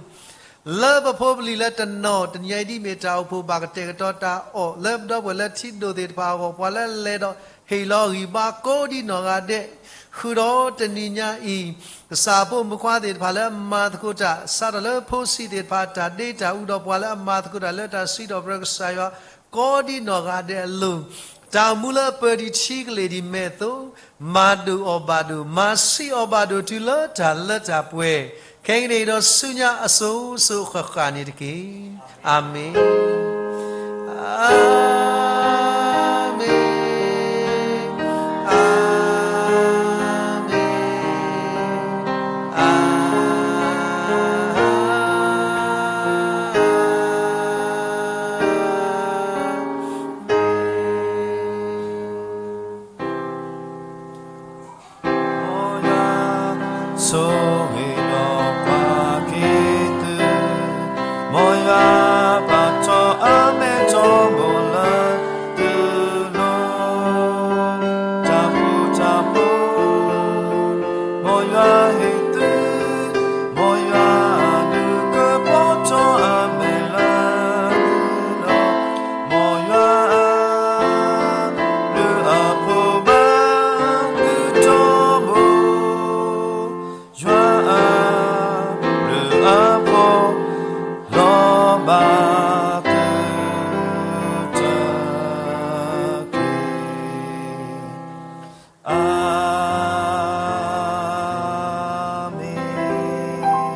လၢပဖိပလံၤလၢတနီၤ, တနံၤအံၤဒ်မ့ၢ်တၢ်အိၣ်ဖှိၣ်ဘၣ်ကတဲာ်ကတီၤတၢ်အီၣ်, လၢပဒီပုၢ်ဝဲၢ်လၢထံဒိၣ်သ့ၣ်တဖၣ်အဂီၢ်, ပှၤလၢလဲၤဒီးဟ့ၣ်လီၤဂံၢ်ဘါကိးဒံနီၢ်ဂၤဒဲး, ဃုာ်ဒီးတနံၤညါအံၤ, ကစၢ်အဖိမုၣ်ခွါသ့ၣ်တဖၣ်လၢမၤသကိးတၢ်, စးထီၣ်လၢဖိဆံးသ့ၣ်တဖၣ်တၢ်ဒ့တၢ်အူ, ဒီးပှၤလၢအမၤသကိးတၢ်လၢတၢ်စံးထီၣ်ပတြၢၤကစၢ်ယွၤ ကိးဒံနီၢ်ဂၤဒဲးအလိၤ, တၢ်အိၣ်မူလၢအပၢၤဒံးထံကလ့ၢ်ဒံးမဲာ်အသိး, မၤဒိၣ်အီၣ်ဘၣ်ဒိၣ်, မၤဆံးအီၣ်ဘၣ်ဒိၣ်တုၤလၢတၢ်လၢတၢ်ပှဲၤ, ခဲကနံၣ်အံၤဒီးဆူညါအစိၤစိၤဃၣ်ဃၣ်န့ၣ်တက့ၢ်. အၤမ့ၣ်.